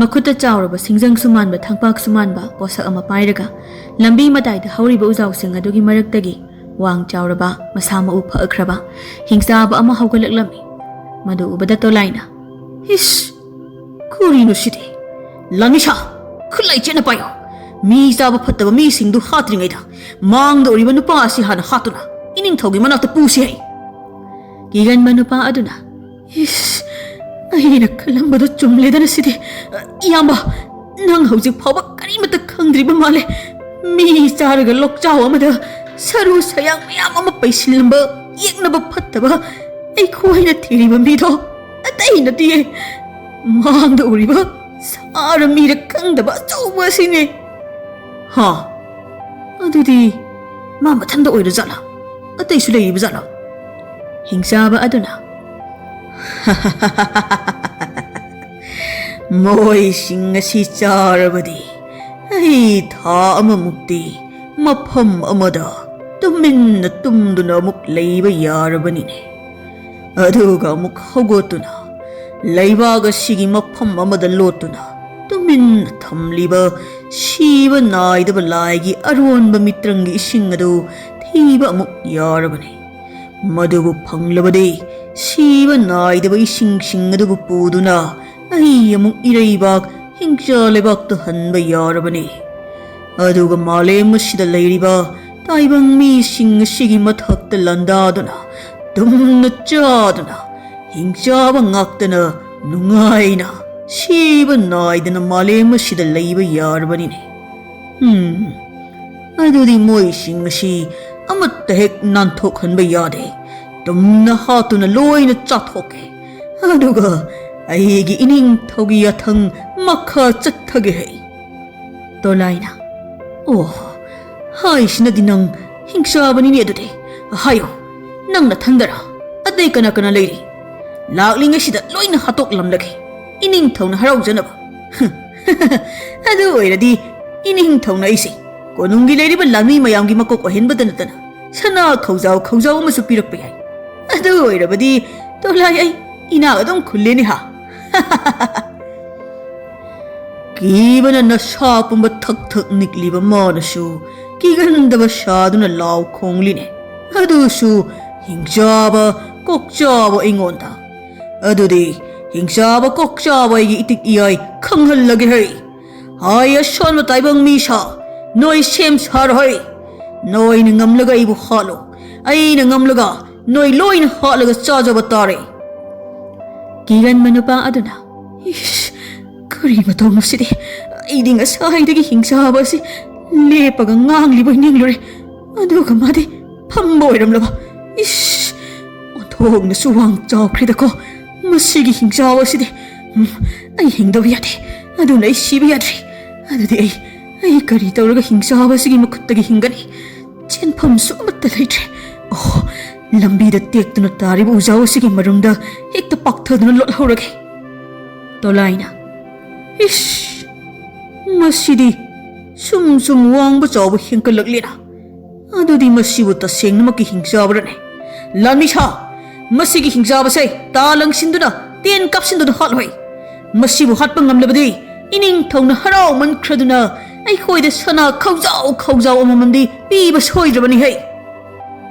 ꯃꯈꯨꯠꯇ ꯆꯥꯎꯔꯕ ꯁꯤꯡꯖꯪꯁꯨ ꯃꯥꯟꯕ ꯊꯥꯡꯄꯥꯛꯁꯨ ꯃꯥꯟꯕ ꯄꯣꯠꯁꯛ ꯑꯃ ꯄꯥꯏꯔꯒ ꯂꯝꯕꯤ ꯃꯇꯥꯏꯗ ꯍꯧꯔꯤꯕ ꯎꯖꯥꯎꯁꯤꯡ ꯑꯗꯨꯒꯤ ꯃꯔꯛꯇꯒꯤ ꯋꯥꯡ ꯆꯥꯎꯔꯕ ꯃꯁꯥ ꯃꯎ ꯐꯈ꯭ꯔꯕ ꯍꯤꯡꯆꯥꯕ ꯑꯃ ꯍꯧꯒꯠꯂꯛꯂꯝꯃꯤ꯫ ꯃꯗꯨ ꯎꯕꯗ ꯇꯣꯂꯥꯏꯅ, "ꯏꯁ! ꯀꯔꯤꯅꯣ ꯁꯤꯗꯤ? ꯂꯥꯟꯃꯤꯁꯥ, ꯈꯨꯠꯂꯥꯏ ꯆꯦꯠꯅ ꯄꯥꯏꯌꯨ꯫ ꯃꯤ ꯆꯥꯕ ꯐꯠꯇꯕ ꯃꯤꯁꯤꯡꯗꯨ ꯍꯥꯠꯇ꯭ꯔꯤꯉꯩꯗ ꯃꯥꯡꯗ ꯎꯔꯤꯕ ꯅꯨꯄꯥ ꯑꯁꯤ ꯍꯥꯟꯅ ꯍꯥꯠꯇꯨꯅ ꯏꯅꯤꯡꯊꯧꯒꯤ ꯃꯅꯥꯛꯇ ꯄꯨꯁꯤ ꯍꯥꯏ꯫ ꯀꯤꯒꯟꯕ ꯅꯨꯄꯥ ꯑꯗꯨꯅ, "ꯏꯁ, ꯑꯩꯅ ꯈꯜꯂꯝꯕꯗꯨ ꯆꯨꯝꯂꯦꯗꯅ ꯁꯤꯗꯤ꯫ ꯏꯌꯥꯝꯕ, ꯅꯪ ꯍꯧꯖꯤꯛ ꯐꯥꯎꯕ ꯀꯔꯤꯃꯠꯇ ꯈꯪꯗ꯭ꯔꯤꯕ ꯃꯥꯜꯂꯦ꯫ ꯃꯤ ꯆꯥꯔꯒ ꯂꯣꯛꯆꯥꯎ ꯑꯃꯗ ꯁꯔꯨ ꯁꯌꯥꯡ ꯃꯌꯥꯝ ꯑꯃ ꯄꯩꯁꯤꯜꯂꯝꯕ ꯌꯦꯛꯅꯕ ꯐꯠꯇꯕ ꯑꯩꯈꯣꯏꯅ ꯊꯤꯔꯤꯕ ꯃꯤꯗꯣ ꯑꯇꯩ ꯅꯠꯇꯤꯌꯦ꯫ ꯃꯥꯡꯗ ꯎꯔꯤꯕ ꯁꯥꯔ ꯃꯤꯔ ꯈꯪꯗꯕ ꯑꯆꯧꯕ ꯑꯁꯤꯅꯦ꯫ ꯍꯥ? ꯑꯗꯨꯗꯤ ꯃꯥ ꯃꯊꯟꯇ ꯑꯣꯏꯔꯖꯥꯠꯂꯥ? ꯑꯇꯩꯁꯨ ꯂꯩꯔꯤꯕ ꯖꯥꯠꯂꯣ?" ꯍꯤꯡꯆꯥꯕ ꯑꯗꯨꯅ, "ꯃꯣꯏꯁꯤꯡ ꯑꯁꯤ ꯆꯥꯔꯕꯗꯤ ꯑꯩ ꯊꯥ ꯑꯃꯃꯨꯛꯇꯤ ꯃꯐꯝ ꯑꯃꯗ ꯇꯨꯃꯤꯟꯅ ꯇꯨꯝꯗꯨꯅ ꯑꯃꯨꯛ ꯂꯩꯕ ꯌꯥꯔꯕꯅꯤꯅꯦ꯫ ꯑꯗꯨꯒ ꯑꯃꯨꯛ ꯍꯧꯒꯠꯇꯨꯅ ꯂꯩꯕꯥꯛ ꯑꯁꯤꯒꯤ ꯃꯐꯝ ꯑꯃꯗ ꯂꯣꯠꯇꯨꯅ ꯇꯨꯃꯤꯟꯅ ꯊꯝꯂꯤꯕ ꯁꯤꯕ ꯅꯥꯏꯗꯕ ꯂꯥꯏꯒꯤ ꯑꯔꯣꯟꯕ ꯃꯤꯇ꯭ꯔꯪꯒꯤ ꯏꯁꯤꯡ ꯑꯗꯨ ꯊꯤꯕ ꯑꯃꯨꯛ ꯌꯥꯔꯕꯅꯤ꯫ ꯃꯗꯨꯕꯨ ꯐꯪꯂꯕꯗꯤ ꯁꯤꯕ ꯅꯥꯏꯗꯕ ꯏꯁꯤꯡꯁꯤꯡ ꯑꯗꯨꯕꯨ ꯄꯨꯗꯨꯅ ꯑꯩ ꯑꯃꯨꯛ ꯏꯔꯩꯕꯥꯛ ꯍꯤꯡꯆꯥ ꯂꯩꯕꯥꯛꯇ ꯍꯟꯕ ꯌꯥꯔꯕꯅꯤ꯫ ꯑꯗꯨꯒ ꯃꯥꯂꯦꯝ ꯑꯁꯤꯗ ꯂꯩꯔꯤꯕ ꯇꯥꯏꯕꯪ ꯃꯤꯁꯤꯡ ꯑꯁꯤꯒꯤ ꯃꯊꯛꯇ ꯂꯥꯟꯗꯥꯗꯨꯅ ꯇꯨꯝꯅ ꯆꯥꯗꯨꯅ ꯍꯤꯡꯆꯥꯕ ꯉꯥꯛꯇꯅ ꯅꯨꯡꯉꯥꯏꯅ ꯁꯤꯕ ꯅꯥꯏꯗꯅ ꯃꯥꯂꯦꯝ ꯑꯁꯤꯗ ꯂꯩꯕ ꯌꯥꯔꯕꯅꯤꯅꯦ꯫ ꯎꯝ, ꯑꯗꯨꯗꯤ ꯃꯣꯏꯁꯤꯡ ꯑꯁꯤ ꯑꯃꯠꯇ ꯍꯦꯛ ꯅꯥꯟꯊꯣꯛꯍꯟꯕ ꯌꯥꯗꯦ꯫ ꯇꯨꯝꯅ ꯍꯥꯠꯇꯨꯅ ꯂꯣꯏꯅ ꯆꯥꯊꯣꯛꯀꯦ꯫ ꯑꯗꯨꯒ ꯑꯩꯒꯤ ꯏꯅꯤꯡꯊꯧꯒꯤ ꯌꯥꯊꯪ ꯃꯈꯥ ꯆꯠꯊꯒꯦ ꯍꯥꯏ꯫" ꯇꯣꯂꯥꯏꯅ, "ꯑꯣ, ꯍꯥꯏꯁꯤꯅꯗꯤ ꯅꯪ ꯍꯤꯡꯆꯥꯕꯅꯤꯅꯦ ꯑꯗꯨꯗꯤ꯫ ꯍꯥꯏꯌꯣ, ꯅꯪ ꯅꯊꯟꯗꯔ? ꯑꯇꯩ ꯀꯅꯥ ꯀꯅꯥ ꯂꯩꯔꯤ? ꯂꯥꯛꯂꯤꯉꯩꯁꯤꯗ ꯂꯣꯏꯅ ꯍꯥꯠꯇꯣꯛꯂꯝꯂꯒꯦ, ꯏꯅꯤꯡꯊꯧꯅ ꯍꯔꯥꯎꯖꯅꯕ꯫" "ꯑꯗꯨ ꯑꯣꯏꯔꯗꯤ ꯏꯅꯤꯡꯊꯧꯅ ꯑꯩꯁꯦ ꯀꯣꯅꯨꯡꯒꯤ ꯂꯩꯔꯤꯕ ꯂꯥꯟꯃꯤ ꯃꯌꯥꯝꯒꯤ ꯃꯀꯣꯛ ꯑꯣꯏꯍꯟꯕꯗ ꯅꯠꯇꯅ ꯁꯅꯥ ꯈꯧꯖꯥꯎ ꯈꯧꯖꯥꯎ ꯑꯃꯁꯨ ꯄꯤꯔꯛꯄ ꯌꯥꯏ꯫ ꯑꯗꯨ ꯑꯣꯏꯔꯕꯗꯤ ꯇꯣꯂꯥꯏ ꯑꯩ ꯏꯅꯥꯛ ꯑꯗꯨꯝ ꯈꯨꯜꯂꯦꯅꯦ ꯍꯥ꯫" ꯀꯤꯕꯅ ꯅꯁꯥ ꯄꯨꯝꯕ ꯊꯛ ꯊꯛ ꯅꯤꯛꯂꯤꯕ ꯃꯥꯅꯁꯨ ꯀꯤꯒꯟꯗꯕ ꯁꯥꯗꯨꯅ ꯂꯥꯎ ꯈꯣꯡꯂꯤꯅꯦ꯫ ꯑꯗꯨꯁꯨ ꯍꯤꯡꯆꯥꯕ ꯀꯣꯛꯆꯥꯕ ꯑꯩꯉꯣꯟꯗ꯫ ꯑꯗꯨꯗꯤ ꯍꯤꯡꯆꯥꯕ ꯀꯣꯛꯆꯥꯕ ꯑꯩꯒꯤ ꯏꯇꯤꯛ ꯏꯌꯥꯏ ꯈꯪꯍꯜꯂꯒꯦ ꯍꯩ꯫ ꯑꯩ ꯑꯁꯣꯟꯕ ꯇꯥꯏꯕꯪ ꯃꯤ ꯁꯥ, ꯅꯣꯏ ꯁꯦꯝ ꯁꯥꯔꯣꯏ꯫ ꯅꯣꯏꯅ ꯉꯝꯂꯒ ꯑꯩꯕꯨ ꯍꯥꯠꯂꯣ, ꯑꯩꯅ ꯉꯝꯂꯒ ꯅꯣꯏ ꯂꯣꯏꯅ ꯍꯥꯠꯂꯒ ꯆꯥꯖꯕ ꯇꯥꯔꯦ꯫ ꯀꯤꯒꯟꯕ ꯅꯨꯄꯥ ꯑꯗꯨꯅ, "ꯏꯁ, ꯀꯔꯤ ꯃꯇꯧꯅꯣ ꯁꯤꯗꯤ? ꯑꯩꯗꯤ ꯉꯁꯥꯏꯗꯒꯤ ꯍꯤꯡꯆꯥꯕ ꯑꯁꯤ ꯂꯦꯞꯄꯒ ꯉꯥꯡꯂꯤꯕꯣꯏ ꯅꯤꯡꯂꯨꯔꯦ, ꯑꯗꯨꯒ ꯃꯥꯗꯤ ꯐꯝꯕ ꯑꯣꯏꯔꯝꯂꯕ꯫ ꯏꯁ, ꯑꯣꯟꯊꯣꯛꯅꯁꯨ ꯋꯥꯡ ꯆꯥꯎꯈ꯭ꯔꯦꯗꯀꯣ ꯃꯁꯤꯒꯤ ꯍꯤꯡꯆꯥꯕ ꯑꯁꯤꯗꯤ꯫ ꯎꯝ, ꯑꯩ ꯍꯤꯡꯗꯕ ꯌꯥꯗꯦ, ꯑꯗꯨꯅ ꯑꯩ ꯁꯤꯕ ꯌꯥꯗ꯭ꯔꯦ꯫ ꯑꯗꯨꯗꯤ ꯑꯩ, ꯑꯩ ꯀꯔꯤ ꯇꯧꯔꯒ ꯍꯤꯡꯆꯥꯕ ꯑꯁꯤꯒꯤ ꯃꯈꯨꯠꯇꯒꯤ ꯍꯤꯡꯒꯅꯤ? ꯆꯦꯟꯐꯝꯁꯨ ꯑꯃꯠꯇ ꯂꯩꯇ꯭ꯔꯦ꯫ ꯑꯣ, ꯂꯝꯕꯤꯗ ꯇꯦꯛꯇꯨꯅ ꯇꯥꯔꯤꯕ ꯎꯖꯥꯎ ꯑꯁꯤꯒꯤ ꯃꯔꯨꯝꯗ ꯍꯦꯛꯇ ꯄꯥꯛꯊꯗꯨꯅ ꯂꯣꯠꯍꯧꯔꯒꯦ꯫" ꯇꯣꯂꯥꯏꯅ, "ꯏꯁ, ꯃꯁꯤꯗꯤ ꯁꯨꯝ ꯁꯨꯝ ꯋꯥꯡꯕ ꯆꯥꯎꯕ ꯍꯦꯟꯀꯠꯂꯛꯂꯦꯅ꯫ ꯑꯗꯨꯗꯤ ꯃꯁꯤꯕꯨ ꯇꯁꯦꯡꯅꯃꯛꯀꯤ ꯍꯤꯡꯆꯥꯕꯔꯅꯦ? ꯂꯥꯟꯃꯤ ꯁꯥ, ꯃꯁꯤꯒꯤ ꯍꯤꯡꯆꯥꯕꯁꯦ ꯇꯥ ꯂꯪꯁꯤꯟꯗꯨꯅ, ꯇꯦꯟ ꯀꯥꯞꯁꯤꯟꯗꯨꯅ ꯍꯥꯠꯂꯣꯏ꯫ ꯃꯁꯤꯕꯨ ꯍꯥꯠꯄ ꯉꯝꯂꯕꯗꯤ ꯏꯅꯤꯡꯊꯧꯅ ꯍꯔꯥꯎꯃꯟꯈ꯭ꯔꯗꯨꯅ ꯑꯩꯈꯣꯏꯗ ꯁꯅꯥ ꯈꯧꯖꯥꯎ ꯈꯧꯖꯥꯎ ꯑꯃꯃꯝꯗꯤ ꯄꯤꯕ ꯁꯣꯏꯗ꯭ꯔꯕꯅꯤ ꯍꯩ꯫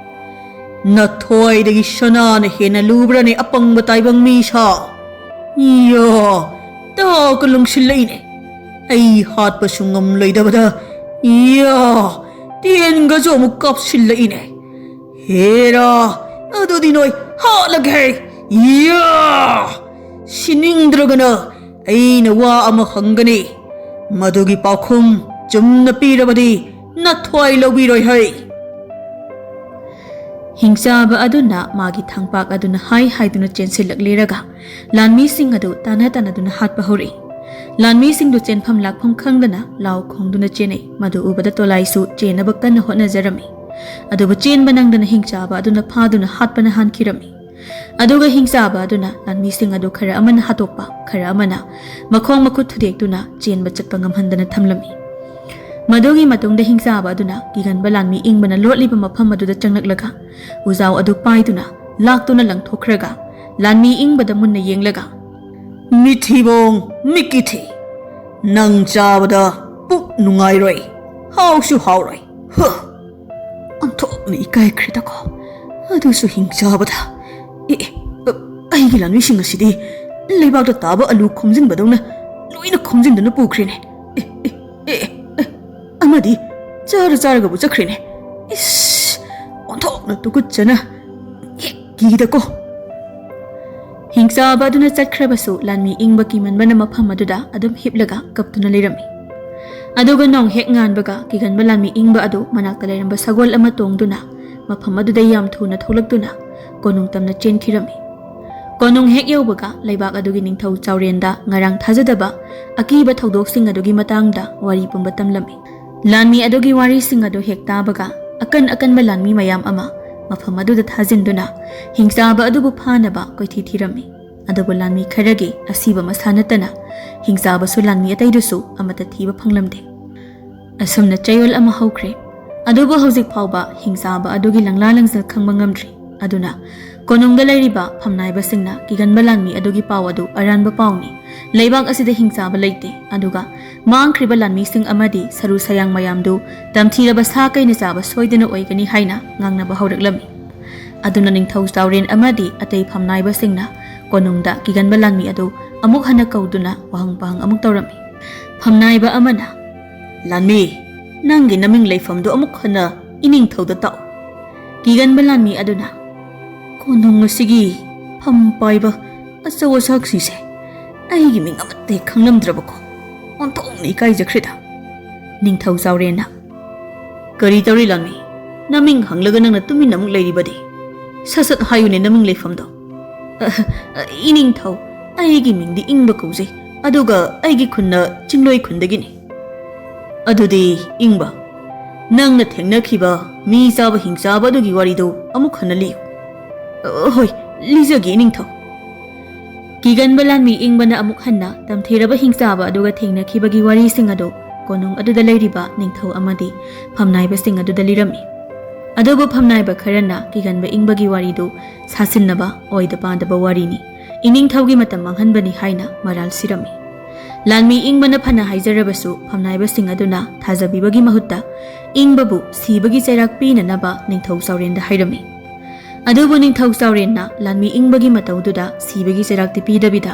ꯅꯊ꯭ꯋꯥꯏꯗꯒꯤ ꯁꯅꯥꯅ ꯍꯦꯟꯅ ꯂꯨꯕ꯭ꯔꯅꯦ, ꯑꯄꯪꯕ ꯇꯥꯏꯕꯪ ꯃꯤ ꯁꯥ? ꯏꯌꯥ, ꯇꯥꯒ ꯂꯪꯁꯤꯜꯂꯛꯏꯅꯦ꯫ ꯑꯩ ꯍꯥꯠꯄꯁꯨ ꯉꯝꯂꯣꯏꯗꯕꯗ, ꯏꯌꯥ, ꯇꯦꯟꯒꯁꯨ ꯑꯃꯨꯛ ꯀꯥꯞꯁꯤꯜꯂꯛꯏꯅꯦ꯫ ꯍꯦꯔꯥ, ꯑꯗꯨꯗꯤ ꯅꯣꯏ ꯍꯥꯠꯂꯒꯦ꯫ ꯏꯌꯥ! ꯁꯤꯅꯤꯡꯗ꯭ꯔꯒꯅ ꯑꯩꯅ ꯋꯥ ꯑꯃ ꯍꯪꯒꯅꯤ꯫ ꯃꯗꯨꯒꯤ ꯄꯥꯎꯈꯨꯝ ꯆꯨꯝꯅ ꯄꯤꯔꯕꯗꯤ ꯅꯊ꯭ꯋꯥꯏ ꯂꯧꯕꯤꯔꯣꯏ ꯍꯩ꯫" ꯍꯤꯡꯆꯥꯕ ꯑꯗꯨꯅ ꯃꯥꯒꯤ ꯊꯥꯡꯄꯥꯛ ꯑꯗꯨꯅ ꯍꯥꯏ ꯍꯥꯏꯗꯨꯅ ꯆꯦꯟꯁꯤꯜꯂꯛꯂꯤꯔꯒ ꯂꯥꯟꯃꯤꯁꯤꯡ ꯑꯗꯨ ꯇꯥꯟꯅ ꯇꯥꯟꯅꯗꯨꯅ ꯍꯥꯠꯄ ꯍꯧꯔꯛꯏ꯫ ꯂꯥꯟꯃꯤꯁꯤꯡꯗꯨ ꯆꯦꯟꯐꯝ ꯂꯥꯛꯐꯝ ꯈꯪꯗꯅ ꯂꯥꯎ ꯈꯣꯡꯗꯨꯅ ꯆꯦꯟꯅꯩ꯫ ꯃꯗꯨ ꯎꯕꯗ ꯇꯣꯂꯥꯏꯁꯨ ꯆꯦꯟꯅꯕ ꯀꯟꯅ ꯍꯣꯠꯅꯖꯔꯝꯃꯤ꯫ ꯑꯗꯨꯕꯨ ꯆꯦꯟꯕ ꯅꯪꯗꯅ ꯍꯤꯡꯆꯥꯕ ꯑꯗꯨꯅ ꯐꯥꯗꯨꯅ ꯍꯥꯠꯄꯅ ꯍꯥꯟꯈꯤꯔꯝꯃꯤ꯫ ꯑꯗꯨꯒ ꯍꯤꯡꯆꯥꯕ ꯑꯗꯨꯅ ꯂꯥꯟꯃꯤꯁꯤꯡ ꯑꯗꯨ ꯈꯔ ꯑꯃꯅ ꯍꯥꯠꯇꯣꯛꯄ, ꯈꯔ ꯑꯃꯅ ꯃꯈꯣꯡ ꯃꯈꯨꯠ ꯊꯨꯗꯦꯛꯇꯨꯅ ꯆꯦꯟꯕ ꯆꯠꯄ ꯉꯝꯍꯟꯗꯅ ꯊꯝꯂꯝꯃꯤ꯫ ꯃꯗꯨꯒꯤ ꯃꯇꯨꯡꯗ ꯍꯤꯡꯆꯥꯕ ꯑꯗꯨꯅ ꯀꯤꯒꯟꯕ ꯂꯥꯟꯃꯤ ꯏꯪꯕꯅ ꯂꯣꯠꯂꯤꯕ ꯃꯐꯝ ꯑꯗꯨꯗ ꯆꯪꯂꯛꯂꯒ ꯎꯖꯥꯎ ꯑꯗꯨ ꯄꯥꯏꯗꯨꯅ ꯂꯥꯛꯇꯨꯅ ꯂꯪꯊꯣꯛꯈ꯭ꯔꯒ ꯂꯥꯟꯃꯤ ꯏꯪꯕꯗ ꯃꯨꯟꯅ ꯌꯦꯡꯂꯒ, "ꯃꯤꯊꯤꯕꯣꯡ ꯃꯤꯀꯤꯊꯤ, ꯅꯪ ꯆꯥꯕꯗ ꯄꯨꯛ ꯅꯨꯡꯉꯥꯏꯔꯣꯏ, ꯍꯥꯎꯁꯨ ꯍꯥꯎꯔꯣꯏ꯫ ꯍ!" ꯑꯣꯟꯊꯣꯛꯅ ꯏꯀꯥꯏꯈ꯭ꯔꯦꯗꯀꯣ꯫ ꯑꯗꯨꯁꯨ ꯍꯤꯡꯆꯥꯕꯗ꯫ ꯑꯦ, ꯑꯦ, ꯑ, ꯑꯩꯒꯤ ꯂꯥꯟꯃꯤꯁꯤꯡ ꯑꯁꯤꯗꯤ ꯂꯩꯕꯥꯛꯇ ꯇꯥꯕ ꯑꯂꯨ ꯈꯣꯝꯖꯤꯟꯕꯗꯧꯅ ꯂꯣꯏꯅ ꯈꯣꯝꯖꯤꯟꯗꯨꯅ ꯄꯨꯈ꯭ꯔꯦꯅꯦ꯫ ꯑꯦ, ꯑꯃꯗꯤ ꯆꯥꯔ ꯆꯥꯔꯒꯕꯨ ꯆꯠꯈ꯭ꯔꯦꯅꯦ꯫ ꯏꯁ, ꯑꯣꯟꯊꯣꯛꯅ ꯇꯨꯀꯠꯆꯅ ꯍꯦꯛ ꯀꯤꯗꯀꯣ꯫ ꯍꯤꯡꯆꯥꯕ ꯑꯗꯨꯅ ꯆꯠꯈ꯭ꯔꯕꯁꯨ ꯂꯥꯟꯃꯤ ꯏꯪꯕ ꯀꯤꯃꯟꯕꯅ ꯃꯐꯝ ꯑꯗꯨꯗ ꯑꯗꯨꯝ ꯍꯤꯞꯂꯒ ꯀꯞꯇꯨꯅ ꯂꯩꯔꯝꯃꯤ꯫ ꯑꯗꯨꯒ ꯅꯣꯡ ꯍꯦꯛ ꯉꯥꯟꯕꯒ ꯀꯤꯒꯟꯕ ꯂꯥꯟꯃꯤ ꯏꯪꯕ ꯑꯗꯨ ꯃꯅꯥꯛꯇ ꯂꯩꯔꯝꯕ ꯁꯒꯣꯜ ꯑꯃ ꯇꯣꯡꯗꯨꯅ ꯃꯐꯝ ꯑꯗꯨꯗ ꯌꯥꯝ ꯊꯨꯅ ꯊꯣꯛꯂꯛꯇꯨꯅ ꯀꯣꯅꯨꯡ ꯇꯝꯅ ꯆꯦꯟꯈꯤꯔꯝꯃꯤ꯫ ꯀꯣꯅꯨꯡ ꯍꯦꯛ ꯌꯧꯕꯒ ꯂꯩꯕꯥꯛ ꯑꯗꯨꯒꯤ ꯅꯤꯡꯊꯧ ꯆꯥꯎꯔꯦꯟꯗ ꯉꯔꯥꯡ ꯊꯥꯖꯗꯕ ꯑꯀꯤꯕ ꯊꯧꯗꯣꯛꯁꯤꯡ ꯑꯗꯨꯒꯤ ꯃꯇꯥꯡꯗ ꯋꯥꯔꯤ ꯄꯨꯝꯕ ꯇꯝꯂꯝꯃꯤ꯫ ꯂꯥꯟꯃꯤ ꯑꯗꯨꯒꯤ ꯋꯥꯔꯤꯁꯤꯡ ꯑꯗꯨ ꯍꯦꯛ ꯇꯥꯕꯒ ꯑꯀꯟ ꯑꯀꯟꯕ ꯂꯥꯟꯃꯤ ꯃꯌꯥꯝ ꯑꯃ ꯃꯐꯝ ꯑꯗꯨꯗ ꯊꯥꯖꯤꯟꯗꯨꯅ ꯍꯤꯡꯆꯥꯕ ꯑꯗꯨꯕꯨ ꯐꯥꯅꯕ ꯀꯣꯏꯊꯤ ꯊꯤꯔꯝꯃꯤ꯫ ꯑꯗꯨꯕꯨ ꯂꯥꯟꯃꯤ ꯈꯔꯒꯤ ꯑꯁꯤꯕ ꯃꯁꯥ ꯅꯠꯇꯅ ꯍꯤꯡꯆꯥꯕꯁꯨ ꯂꯥꯟꯃꯤ ꯑꯇꯩꯗꯨꯁꯨ ꯑꯃꯠꯇ ꯊꯤꯕ ꯐꯪꯂꯝꯗꯦ꯫ ꯑꯁꯨꯝꯅ ꯆꯌꯣꯜ ꯑꯃ ꯍꯧꯈ꯭ꯔꯦ꯫ ꯑꯗꯨꯕꯨ ꯍꯧꯖꯤꯛ ꯐꯥꯎꯕ ꯍꯤꯡꯆꯥꯕ ꯑꯗꯨꯒꯤ ꯂꯪꯂꯥ ꯂꯪꯖꯜ ꯈꯪꯕ ꯉꯝꯗ꯭ꯔꯤ꯫ ꯑꯗꯨꯅ ꯀꯣꯅꯨꯡꯗ ꯂꯩꯔꯤꯕ ꯐꯝꯅꯥꯏꯕꯁꯤꯡꯅ ꯀꯤꯒꯟꯕ ꯂꯥꯟꯃꯤ ꯑꯗꯨꯒꯤ ꯄꯥꯎ ꯑꯗꯨ ꯑꯔꯥꯟꯕ ꯄꯥꯎꯅꯤ, ꯂꯩꯕꯥꯛ ꯑꯁꯤꯗ ꯍꯤꯡꯆꯥꯕ ꯂꯩꯇꯦ, ꯑꯗꯨꯒ ꯃꯥꯡꯈ꯭ꯔꯤꯕ ꯂꯥꯟꯃꯤꯁꯤꯡ ꯑꯃꯗꯤ ꯁꯔꯨ ꯁꯌꯥꯡ ꯃꯌꯥꯝꯗꯨ ꯇꯝꯊꯤꯔꯕ ꯁꯥ ꯀꯩꯅ ꯆꯥꯕ ꯁꯣꯏꯗꯅ ꯑꯣꯏꯒꯅꯤ ꯍꯥꯏꯅ ꯉꯥꯡꯅꯕ ꯍꯧꯔꯛꯂꯝꯃꯤ꯫ ꯑꯗꯨꯅ ꯅꯤꯡꯊꯧ ꯆꯥꯎꯔꯦꯟ ꯑꯃꯗꯤ ꯑꯇꯩ ꯐꯝꯅꯥꯏꯕꯁꯤꯡꯅ ꯀꯣꯅꯨꯡꯗ ꯀꯤꯒꯟꯕ ꯂꯥꯟꯃꯤ ꯑꯗꯨ ꯑꯃꯨꯛ ꯍꯟꯅ ꯀꯧꯗꯨꯅ ꯋꯥꯍꯪ ꯄꯥꯍꯪ ꯑꯃꯨꯛ ꯇꯧꯔꯝꯃꯤ꯫ ꯐꯝꯅꯥꯏꯕ ꯑꯃꯅ, "ꯂꯥꯟꯃꯤ, ꯅꯪꯒꯤ ꯅꯃꯤꯡ ꯂꯩꯐꯝꯗꯨ ꯑꯃꯨꯛ ꯍꯟꯅ ꯏꯅꯤꯡꯊꯧꯗ ꯇꯥꯛꯎ꯫" ꯀꯤꯒꯟꯕ ꯂꯥꯟꯃꯤ ꯑꯗꯨꯅ, "ꯀꯣꯅꯨꯡ ꯑꯁꯤꯒꯤ ꯐꯝ ꯄꯥꯏꯕ ꯑꯆꯧ ꯑꯁꯥꯛꯁꯤꯡꯁꯦ ꯑꯩꯒꯤ ꯃꯤꯡ ꯑꯃꯠꯇ ꯍꯦꯛ ꯈꯪꯂꯝꯗ꯭ꯔꯕꯀꯣ? ꯑꯣꯟꯊꯣꯛꯅ ꯏꯀꯥꯏꯖꯈ꯭ꯔꯦꯗ꯫" ꯅꯤꯡꯊꯧ ꯆꯥꯎꯔꯦꯟꯅ, "ꯀꯔꯤ ꯇꯧꯔꯤ ꯂꯥꯟꯃꯤ? ꯅꯃꯤꯡ ꯍꯪꯂꯒ ꯅꯪꯅ ꯇꯨꯃꯤꯟꯅ ꯑꯃꯨꯛ ꯂꯩꯔꯤꯕꯗꯤ? ꯁꯠ ꯁꯠ ꯍꯥꯏꯌꯨꯅꯦ ꯅꯃꯤꯡ ꯂꯩꯐꯝꯗꯣ꯫" "ꯑ, ꯑ, ꯏꯅꯤꯡꯊꯧ, ꯑꯩꯒꯤ ꯃꯤꯡꯗꯤ ꯏꯪꯕ ꯀꯧꯖꯩ, ꯑꯗꯨꯒ ꯑꯩꯒꯤ ꯈꯨꯟꯅ ꯆꯤꯡꯂꯣꯏ ꯈꯨꯟꯗꯒꯤꯅꯤ꯫" "ꯑꯗꯨꯗꯤ ꯏꯪꯕ, ꯅꯪꯅ ꯊꯦꯡꯅꯈꯤꯕ ꯃꯤ ꯆꯥꯕ ꯍꯤꯡꯆꯥꯕ ꯑꯗꯨꯒꯤ ꯋꯥꯔꯤꯗꯨ ꯑꯃꯨꯛ ꯍꯟꯅ ꯂꯤꯌꯨ꯫" "ꯑ, ꯍꯣꯏ, ꯂꯤꯖꯒꯦ ꯏꯅꯤꯡꯊꯧ꯫" ꯀꯤꯒꯟꯕ ꯂꯥꯟꯃꯤ ꯏꯪꯕꯅ ꯑꯃꯨꯛ ꯍꯟꯅ ꯇꯝꯊꯤꯔꯕ ꯍꯤꯡꯆꯥꯕ ꯑꯗꯨꯒ ꯊꯦꯡꯅꯈꯤꯕꯒꯤ ꯋꯥꯔꯤꯁꯤꯡ ꯑꯗꯨ ꯀꯣꯅꯨꯡ ꯑꯗꯨꯗ ꯂꯩꯔꯤꯕ ꯅꯤꯡꯊꯧ ꯑꯃꯗꯤ ꯐꯝꯅꯥꯏꯕꯁꯤꯡ ꯑꯗꯨꯗ ꯂꯤꯔꯝꯃꯤ꯫ ꯑꯗꯨꯕꯨ ꯐꯝꯅꯥꯏꯕ ꯈꯔꯅ ꯀꯤꯒꯟꯕ ꯏꯪꯕꯒꯤ ꯋꯥꯔꯤꯗꯨ ꯁꯥꯁꯤꯟꯅꯕ, ꯑꯣꯏꯗ ꯄꯥꯗꯕ ꯋꯥꯔꯤꯅꯤ, ꯏꯅꯤꯡꯊꯧꯒꯤ ꯃꯇꯝ ꯃꯥꯡꯍꯟꯕꯅꯤ ꯍꯥꯏꯅ ꯃꯔꯥꯜ ꯁꯤꯔꯝꯃꯤ꯫ ꯂꯥꯟꯃꯤ ꯏꯪꯕꯅ ꯐꯅ ꯍꯥꯏꯖꯔꯕꯁꯨ ꯐꯝꯅꯥꯏꯕꯁꯤꯡ ꯑꯗꯨꯅ ꯊꯥꯖꯕꯤꯕꯒꯤ ꯃꯍꯨꯠꯇ ꯏꯪꯕꯕꯨ ꯁꯤꯕꯒꯤ ꯆꯩꯔꯥꯛ ꯄꯤꯅꯅꯕ ꯅꯤꯡꯊꯧ ꯆꯥꯎꯔꯦꯟꯗ ꯍꯥꯏꯔꯝꯃꯤ꯫ ꯑꯗꯨꯕꯨ ꯅꯤꯡꯊꯧ ꯆꯥꯎꯔꯦꯟꯅ ꯂꯥꯟꯃꯤ ꯏꯪꯕꯒꯤ ꯃꯇꯧꯗꯨꯗ ꯁꯤꯕꯒꯤ ꯆꯩꯔꯥꯛꯇꯤ ꯄꯤꯗꯕꯤꯗ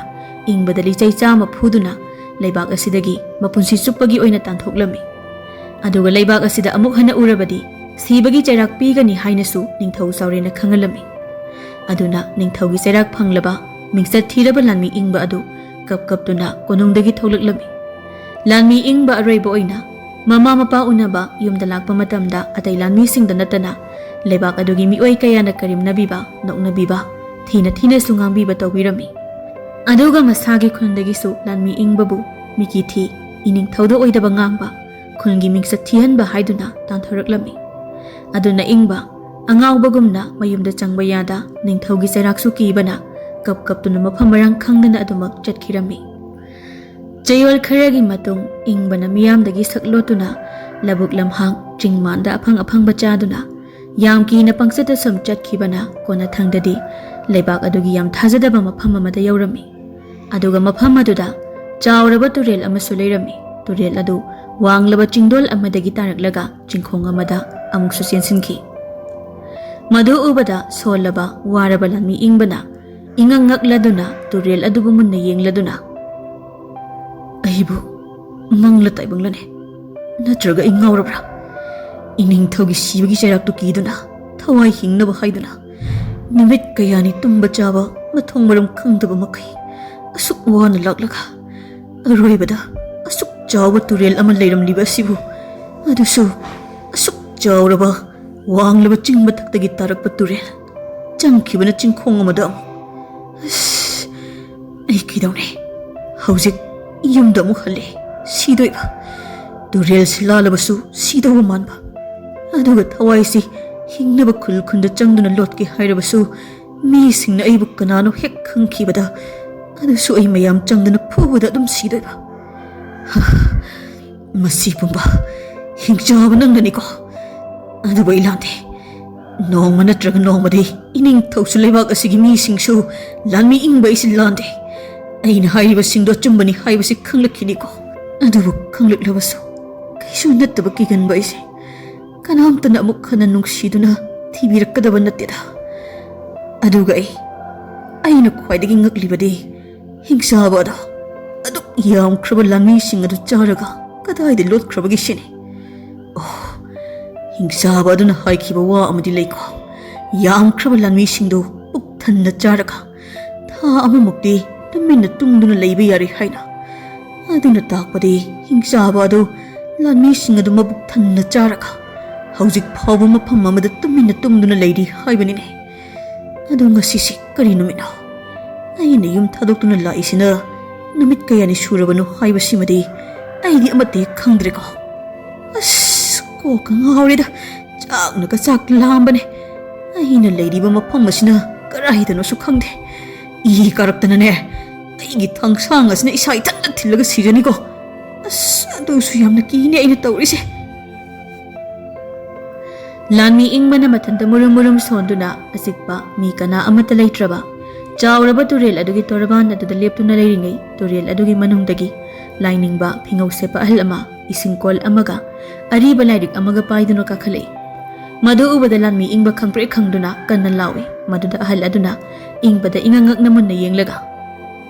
ꯏꯪꯕꯗ ꯂꯤꯆꯩ ꯆꯥꯝꯃ ꯐꯨꯗꯨꯅ ꯂꯩꯕꯥꯛ ꯑꯁꯤꯗꯒꯤ ꯃꯄꯨꯟꯁꯤ ꯆꯨꯞꯄꯒꯤ ꯑꯣꯏꯅ ꯇꯥꯟꯊꯣꯛꯂꯝꯃꯤ꯫ ꯑꯗꯨꯒ ꯂꯩꯕꯥꯛ ꯑꯁꯤꯗ ꯑꯃꯨꯛ ꯍꯟꯅ ꯎꯔꯕꯗꯤ ꯁꯤꯕꯒꯤ ꯆꯩꯔꯥꯛ ꯄꯤꯒꯅꯤ ꯍꯥꯏꯅꯁꯨ ꯅꯤꯡꯊꯧ ꯆꯥꯎꯔꯦꯟꯅ ꯈꯪꯍꯜꯂꯝꯃꯤ꯫ ꯑꯗꯨꯅ ꯅꯤꯡꯊꯧꯒꯤ ꯆꯩꯔꯥꯛ ꯐꯪꯂꯕ, ꯃꯤꯡꯆꯠ ꯊꯤꯔꯕ ꯂꯥꯟꯃꯤ ꯏꯪꯕ ꯑꯗꯨ ꯀꯞ ꯀꯞꯇꯨꯅ ꯀꯣꯅꯨꯡꯗꯒꯤ ꯊꯣꯛꯂꯛꯂꯝꯃꯤ꯫ ꯂꯥꯟꯃꯤ ꯏꯪꯕ ꯑꯔꯣꯏꯕ ꯑꯣꯏꯅ ꯃꯃꯥ ꯃꯄꯥ ꯎꯅꯕ ꯌꯨꯝꯗ ꯂꯥꯛꯄ ꯃꯇꯝꯗ ꯑꯇꯩ ꯂꯥꯟꯃꯤꯁꯤꯡꯗ ꯅꯠꯇꯅ ꯂꯩꯕꯥꯛ ꯑꯗꯨꯒꯤ ꯃꯤꯑꯣꯏ ꯀꯌꯥꯅ ꯀꯔꯦꯝꯅꯕꯤꯕ, ꯅꯣꯛꯅꯕꯤꯕ, ꯊꯤꯅ ꯊꯤꯅꯁꯨ ꯉꯥꯡꯕꯤꯕ ꯇꯧꯕꯤꯔꯝꯃꯤ꯫ ꯑꯗꯨꯒ ꯃꯁꯥꯒꯤ ꯈꯨꯟꯗꯒꯤꯁꯨ ꯂꯥꯟꯃꯤ ꯏꯪꯕꯕꯨ ꯃꯤꯀꯤ ꯊꯤ, ꯏꯅꯤꯡꯊꯧꯗ ꯑꯣꯏꯗꯕ ꯉꯥꯡꯕ, ꯈꯨꯜꯒꯤ ꯃꯤꯡꯆꯠ ꯊꯤꯍꯟꯕ ꯍꯥꯏꯗꯨꯅ ꯇꯥꯟꯊꯣꯔꯛꯂꯝꯃꯤ꯫ ꯑꯗꯨꯅ ꯏꯪꯕ ꯑꯉꯥꯎꯕꯒꯨꯝꯅ ꯃꯌꯨꯝꯗ ꯆꯪꯕ ꯌꯥꯗ ꯅꯤꯡꯊꯧꯒꯤ ꯆꯩꯔꯥꯛꯁꯨ ꯀꯤꯕꯅ ꯀꯞ ꯀꯞꯇꯨꯅ ꯃꯐꯝ ꯃꯔꯥꯡ ꯈꯪꯗꯅ ꯑꯗꯨꯃꯛ ꯆꯠꯈꯤꯔꯝꯃꯤ꯫ ꯆꯌꯣꯜ ꯈꯔꯒꯤ ꯃꯇꯨꯡ ꯏꯪꯕꯅ ꯃꯤꯌꯥꯝꯗꯒꯤ ꯁꯛ ꯂꯣꯠꯇꯨꯅ ꯂꯧꯕꯨꯛ ꯂꯝꯍꯥꯡ ꯆꯤꯡ ꯃꯥꯟꯗ ꯑꯐꯪ ꯑꯐꯪꯕ ꯆꯥꯗꯨꯅ ꯌꯥꯝ ꯀꯤꯅ ꯄꯪꯆꯠꯇ ꯁꯨꯝ ꯆꯠꯈꯤꯕꯅ ꯀꯣꯟꯅꯊꯪꯗꯗꯤ ꯂꯩꯕꯥꯛ ꯑꯗꯨꯒꯤ ꯌꯥꯝ ꯊꯥꯖꯗꯕ ꯃꯐꯝ ꯑꯃꯗ ꯌꯧꯔꯝꯃꯤ꯫ ꯑꯗꯨꯒ ꯃꯐꯝ ꯑꯗꯨꯗ ꯆꯥꯎꯔꯕ ꯇꯨꯔꯦꯜ ꯑꯃꯁꯨ ꯂꯩꯔꯝꯃꯤ꯫ ꯇꯨꯔꯦꯜ ꯑꯗꯨ ꯋꯥꯡꯂꯕ ꯆꯤꯡꯗꯣꯜ ꯑꯃꯗꯒꯤ ꯇꯥꯔꯛꯂꯒ ꯆꯤꯡꯈꯣꯡ ꯑꯃꯗ ꯑꯃꯨꯛꯁꯨ ꯆꯦꯟꯁꯤꯟꯈꯤ꯫ ꯃꯗꯨ ꯎꯕꯗ ꯁꯣꯜꯂꯕ ꯋꯥꯔꯕ ꯂꯥꯟꯃꯤ ꯏꯪꯕꯅ ꯏꯉꯛ ꯉꯛꯂꯗꯨꯅ ꯇꯨꯔꯦꯜ ꯑꯗꯨꯕꯨ ꯃꯨꯟꯅ ꯌꯦꯡꯂꯗꯨꯅ, "ꯑꯩꯕꯨ ꯃꯪꯂ ꯇꯥꯏꯕꯪꯂꯅꯦ, ꯅꯠꯇ꯭ꯔꯒ ꯑꯩ ꯉꯥꯎꯔꯕ꯭ꯔꯥ? ꯏꯅꯤꯡꯊꯧꯒꯤ ꯁꯤꯕꯒꯤ ꯆꯩꯔꯥꯛꯇꯨ ꯀꯤꯗꯨꯅ ꯊꯋꯥꯏ ꯍꯤꯡꯅꯕ ꯍꯥꯏꯗꯨꯅ ꯅꯨꯃꯤꯠ ꯀꯌꯥꯅꯤ ꯇꯨꯝꯕ ꯆꯥꯕ ꯃꯊꯣꯡ ꯃꯔꯝ ꯈꯪꯗꯕ ꯃꯈꯩ ꯑꯁꯨꯛ ꯋꯥꯅ ꯂꯥꯛꯂꯒ ꯑꯔꯣꯏꯕꯗ ꯑꯁꯨꯛ ꯆꯥꯎꯕ ꯇꯨꯔꯦꯜ ꯑꯃ ꯂꯩꯔꯝꯂꯤꯕ ꯑꯁꯤꯕꯨ, ꯑꯗꯨꯁꯨ ꯑꯁꯨꯛ ꯆꯥꯎꯔꯕ ꯋꯥꯡꯂꯕ ꯆꯤꯡ ꯃꯊꯛꯇꯒꯤ ꯇꯥꯔꯛꯄ ꯇꯨꯔꯦꯜ, ꯆꯪꯈꯤꯕꯅ ꯆꯤꯡꯈꯣꯡ ꯑꯃꯗ ꯑꯃꯨꯛ꯫ ꯑꯁ, ꯑꯩ ꯀꯩꯗꯧꯅꯤ? ꯍꯧꯖꯤꯛ ꯌꯨꯝꯗ ꯑꯃꯨꯛ ꯍꯜꯂꯦ꯫ ꯁꯤꯗꯣꯏꯕ꯫ ꯇꯨꯔꯦꯜꯁꯤ ꯂꯥꯜꯂꯕꯁꯨ ꯁꯤꯗꯧꯕ ꯃꯥꯟꯕ꯫ ꯑꯗꯨꯒ ꯊꯋꯥꯏꯁꯤ ꯍꯤꯡꯅꯕ ꯈꯨꯜ ꯈꯨꯟꯗ ꯆꯪꯗꯨꯅ ꯂꯣꯠꯀꯦ ꯍꯥꯏꯔꯕꯁꯨ ꯃꯤꯁꯤꯡꯅ ꯑꯩꯕꯨ ꯀꯅꯥꯅꯣ ꯍꯦꯛ ꯈꯪꯈꯤꯕꯗ ꯑꯗꯨꯁꯨ ꯑꯩ ꯃꯌꯥꯝ ꯆꯪꯗꯨꯅ ꯐꯨꯕꯗ ꯑꯗꯨꯝ ꯁꯤꯗꯣꯏꯕ꯫ ꯃꯁꯤ ꯄꯨꯝꯕ ꯍꯤꯡꯆꯥꯕ ꯅꯪꯅꯅꯤꯀꯣ꯫ ꯑꯗꯨꯕꯨ ꯑꯩ ꯂꯥꯟꯗꯦ꯫ ꯅꯣꯡꯃ ꯅꯠꯇ꯭ꯔꯒ ꯅꯣꯡꯃꯗꯤ ꯏꯅꯤꯡꯊꯧꯁꯨ ꯂꯩꯕꯥꯛ ꯑꯁꯤꯒꯤ ꯃꯤꯁꯤꯡꯁꯨ ꯂꯥꯟꯃꯤ ꯏꯪꯕ ꯑꯩꯁꯤ ꯂꯥꯟꯗꯦ꯫ ꯑꯩꯅ ꯍꯥꯏꯔꯤꯕꯁꯤꯡꯗꯣ ꯑꯆꯨꯝꯕꯅꯤ ꯍꯥꯏꯕꯁꯤ ꯈꯪꯂꯛꯈꯤꯅꯤꯀꯣ꯫ ꯑꯗꯨꯕꯨ ꯈꯪꯂꯛꯂꯕꯁꯨ ꯀꯩꯁꯨ ꯅꯠꯇꯕ ꯀꯤꯒꯟꯕ ꯑꯩꯁꯦ ꯀꯅꯥꯝꯇꯅ ꯑꯃꯨꯛ ꯍꯟꯅ ꯅꯨꯡꯁꯤꯗꯨꯅ ꯊꯤꯕꯤꯔꯛꯀꯗꯕ ꯅꯠꯇꯦꯗ꯫ ꯑꯗꯨꯒ ꯑꯩ, ꯑꯩꯅ ꯈ꯭ꯋꯥꯏꯗꯒꯤ ꯉꯛꯂꯤꯕꯗꯤ ꯍꯤꯡꯆꯥꯕ ꯑꯗꯣ ꯑꯗꯨꯛ ꯌꯥꯝꯈ꯭ꯔꯕ ꯂꯥꯟꯃꯤꯁꯤꯡ ꯑꯗꯨ ꯆꯥꯔꯒ ꯀꯗꯥꯏꯗ ꯂꯣꯠꯈ꯭ꯔꯕꯒꯦ ꯁꯤꯅꯤ꯫ ꯑꯣ, ꯍꯤꯡꯆꯥꯕ ꯑꯗꯨꯅ ꯍꯥꯏꯈꯤꯕ ꯋꯥ ꯑꯃꯗꯤ ꯂꯩꯀꯣ꯫ ꯌꯥꯝꯈ꯭ꯔꯕ ꯂꯥꯟꯃꯤꯁꯤꯡꯗꯨ ꯄꯨꯛ ꯊꯟꯅ ꯆꯥꯔꯒ ꯊꯥ ꯑꯃꯃꯨꯛꯇꯤ ꯇꯨꯃꯤꯟꯅ ꯇꯨꯝꯗꯨꯅ ꯂꯩꯕ ꯌꯥꯔꯦ ꯍꯥꯏꯅ꯫ ꯑꯗꯨꯅ ꯇꯥꯛꯄꯗꯤ ꯍꯤꯡꯆꯥꯕ ꯑꯗꯨ ꯂꯥꯟꯃꯤꯁꯤꯡ ꯑꯗꯨ ꯃꯕꯨꯛ ꯊꯟꯅ ꯆꯥꯔꯒ ꯍꯧꯖꯤꯛ ꯐꯥꯎꯕ ꯃꯐꯝ ꯑꯃꯗ ꯇꯨꯃꯤꯟꯅ ꯇꯨꯝꯗꯨꯅ ꯂꯩꯔꯤ ꯍꯥꯏꯕꯅꯤꯅꯦ꯫ ꯑꯗꯣ ꯉꯁꯤꯁꯤ ꯀꯔꯤ ꯅꯨꯃꯤꯠꯅꯣ? ꯑꯩꯅ ꯌꯨꯝ ꯊꯥꯗꯣꯛꯇꯨꯅ ꯂꯥꯛꯏꯁꯤꯅ ꯅꯨꯃꯤꯠ ꯀꯌꯥꯅꯤ ꯁꯨꯔꯕꯅꯣ ꯍꯥꯏꯕꯁꯤꯃꯗꯤ ꯑꯩꯗꯤ ꯑꯃꯠꯇ ꯍꯦꯛ ꯈꯪꯗ꯭ꯔꯦꯀꯣ꯫ ꯑꯁ, ꯀꯣꯛꯀ ꯉꯥꯎꯔꯦꯗ꯫ ꯆꯥꯛꯅꯒ ꯆꯥꯛ ꯂꯥꯝꯕꯅꯦ꯫ ꯑꯩꯅ ꯂꯩꯔꯤꯕ ꯃꯐꯝ ꯑꯁꯤꯅ ꯀꯗꯥꯏꯗꯅꯣꯁꯨ ꯈꯪꯗꯦ꯫ ꯏ ꯀꯥꯔꯛꯇꯅꯅꯦ, ꯑꯩꯒꯤ ꯊꯥꯡꯁꯥꯡ ꯑꯁꯤꯅ ꯏꯁꯥ ꯏꯊꯟꯇ ꯊꯤꯜꯂꯒ ꯁꯤꯖꯅꯤꯀꯣ꯫ ꯑꯁ, ꯑꯗꯨꯁꯨ ꯌꯥꯝꯅ ꯀꯤꯅꯦ ꯑꯩꯅ ꯇꯧꯔꯤꯁꯦ꯫ ꯂꯥꯟꯃꯤ ꯏꯪꯕꯅ ꯃꯊꯟꯇ ꯃꯨꯔꯨꯝ ꯃꯨꯔꯨꯝ ꯁꯣꯟꯗꯨꯅ ꯑꯆꯤꯛꯄ ꯃꯤ ꯀꯅꯥ ꯑꯃꯠꯇ ꯂꯩꯇ꯭ꯔꯕ ꯆꯥꯎꯔꯕ ꯇꯨꯔꯦꯜ ꯑꯗꯨꯒꯤ ꯇꯣꯔꯕꯥꯟ ꯑꯗꯨꯗ ꯂꯦꯞꯇꯨꯅ ꯂꯩꯔꯤꯉꯩ, ꯇꯨꯔꯦꯜ ꯑꯗꯨꯒꯤ ꯃꯅꯨꯡꯗꯒꯤ ꯂꯥꯏꯅꯤꯡꯕ ꯐꯤꯉꯧ ꯁꯦꯠꯄ ꯑꯍꯜ ꯑꯃ ꯏꯁꯤꯡ ꯀꯣꯜ ꯑꯃꯒ ꯑꯔꯤꯕ ꯂꯥꯏꯔꯤꯛ ꯑꯃꯒ ꯄꯥꯏꯗꯨꯅ ꯀꯥꯈꯠꯂꯛꯏ꯫ ꯃꯗꯨ ꯎꯕꯗ ꯂꯥꯟꯃꯤ ꯏꯪꯕ ꯈꯪꯄ꯭ꯔꯦꯛ ꯈꯪꯗꯨꯅ ꯀꯟꯅ ꯂꯥꯎꯏ꯫ ꯃꯗꯨꯗ ꯑꯍꯜ ꯑꯗꯨꯅ ꯏꯪꯕꯗ ꯏꯉꯛ ꯉꯛꯅ ꯃꯨꯟꯅ ꯌꯦꯡꯂꯒ,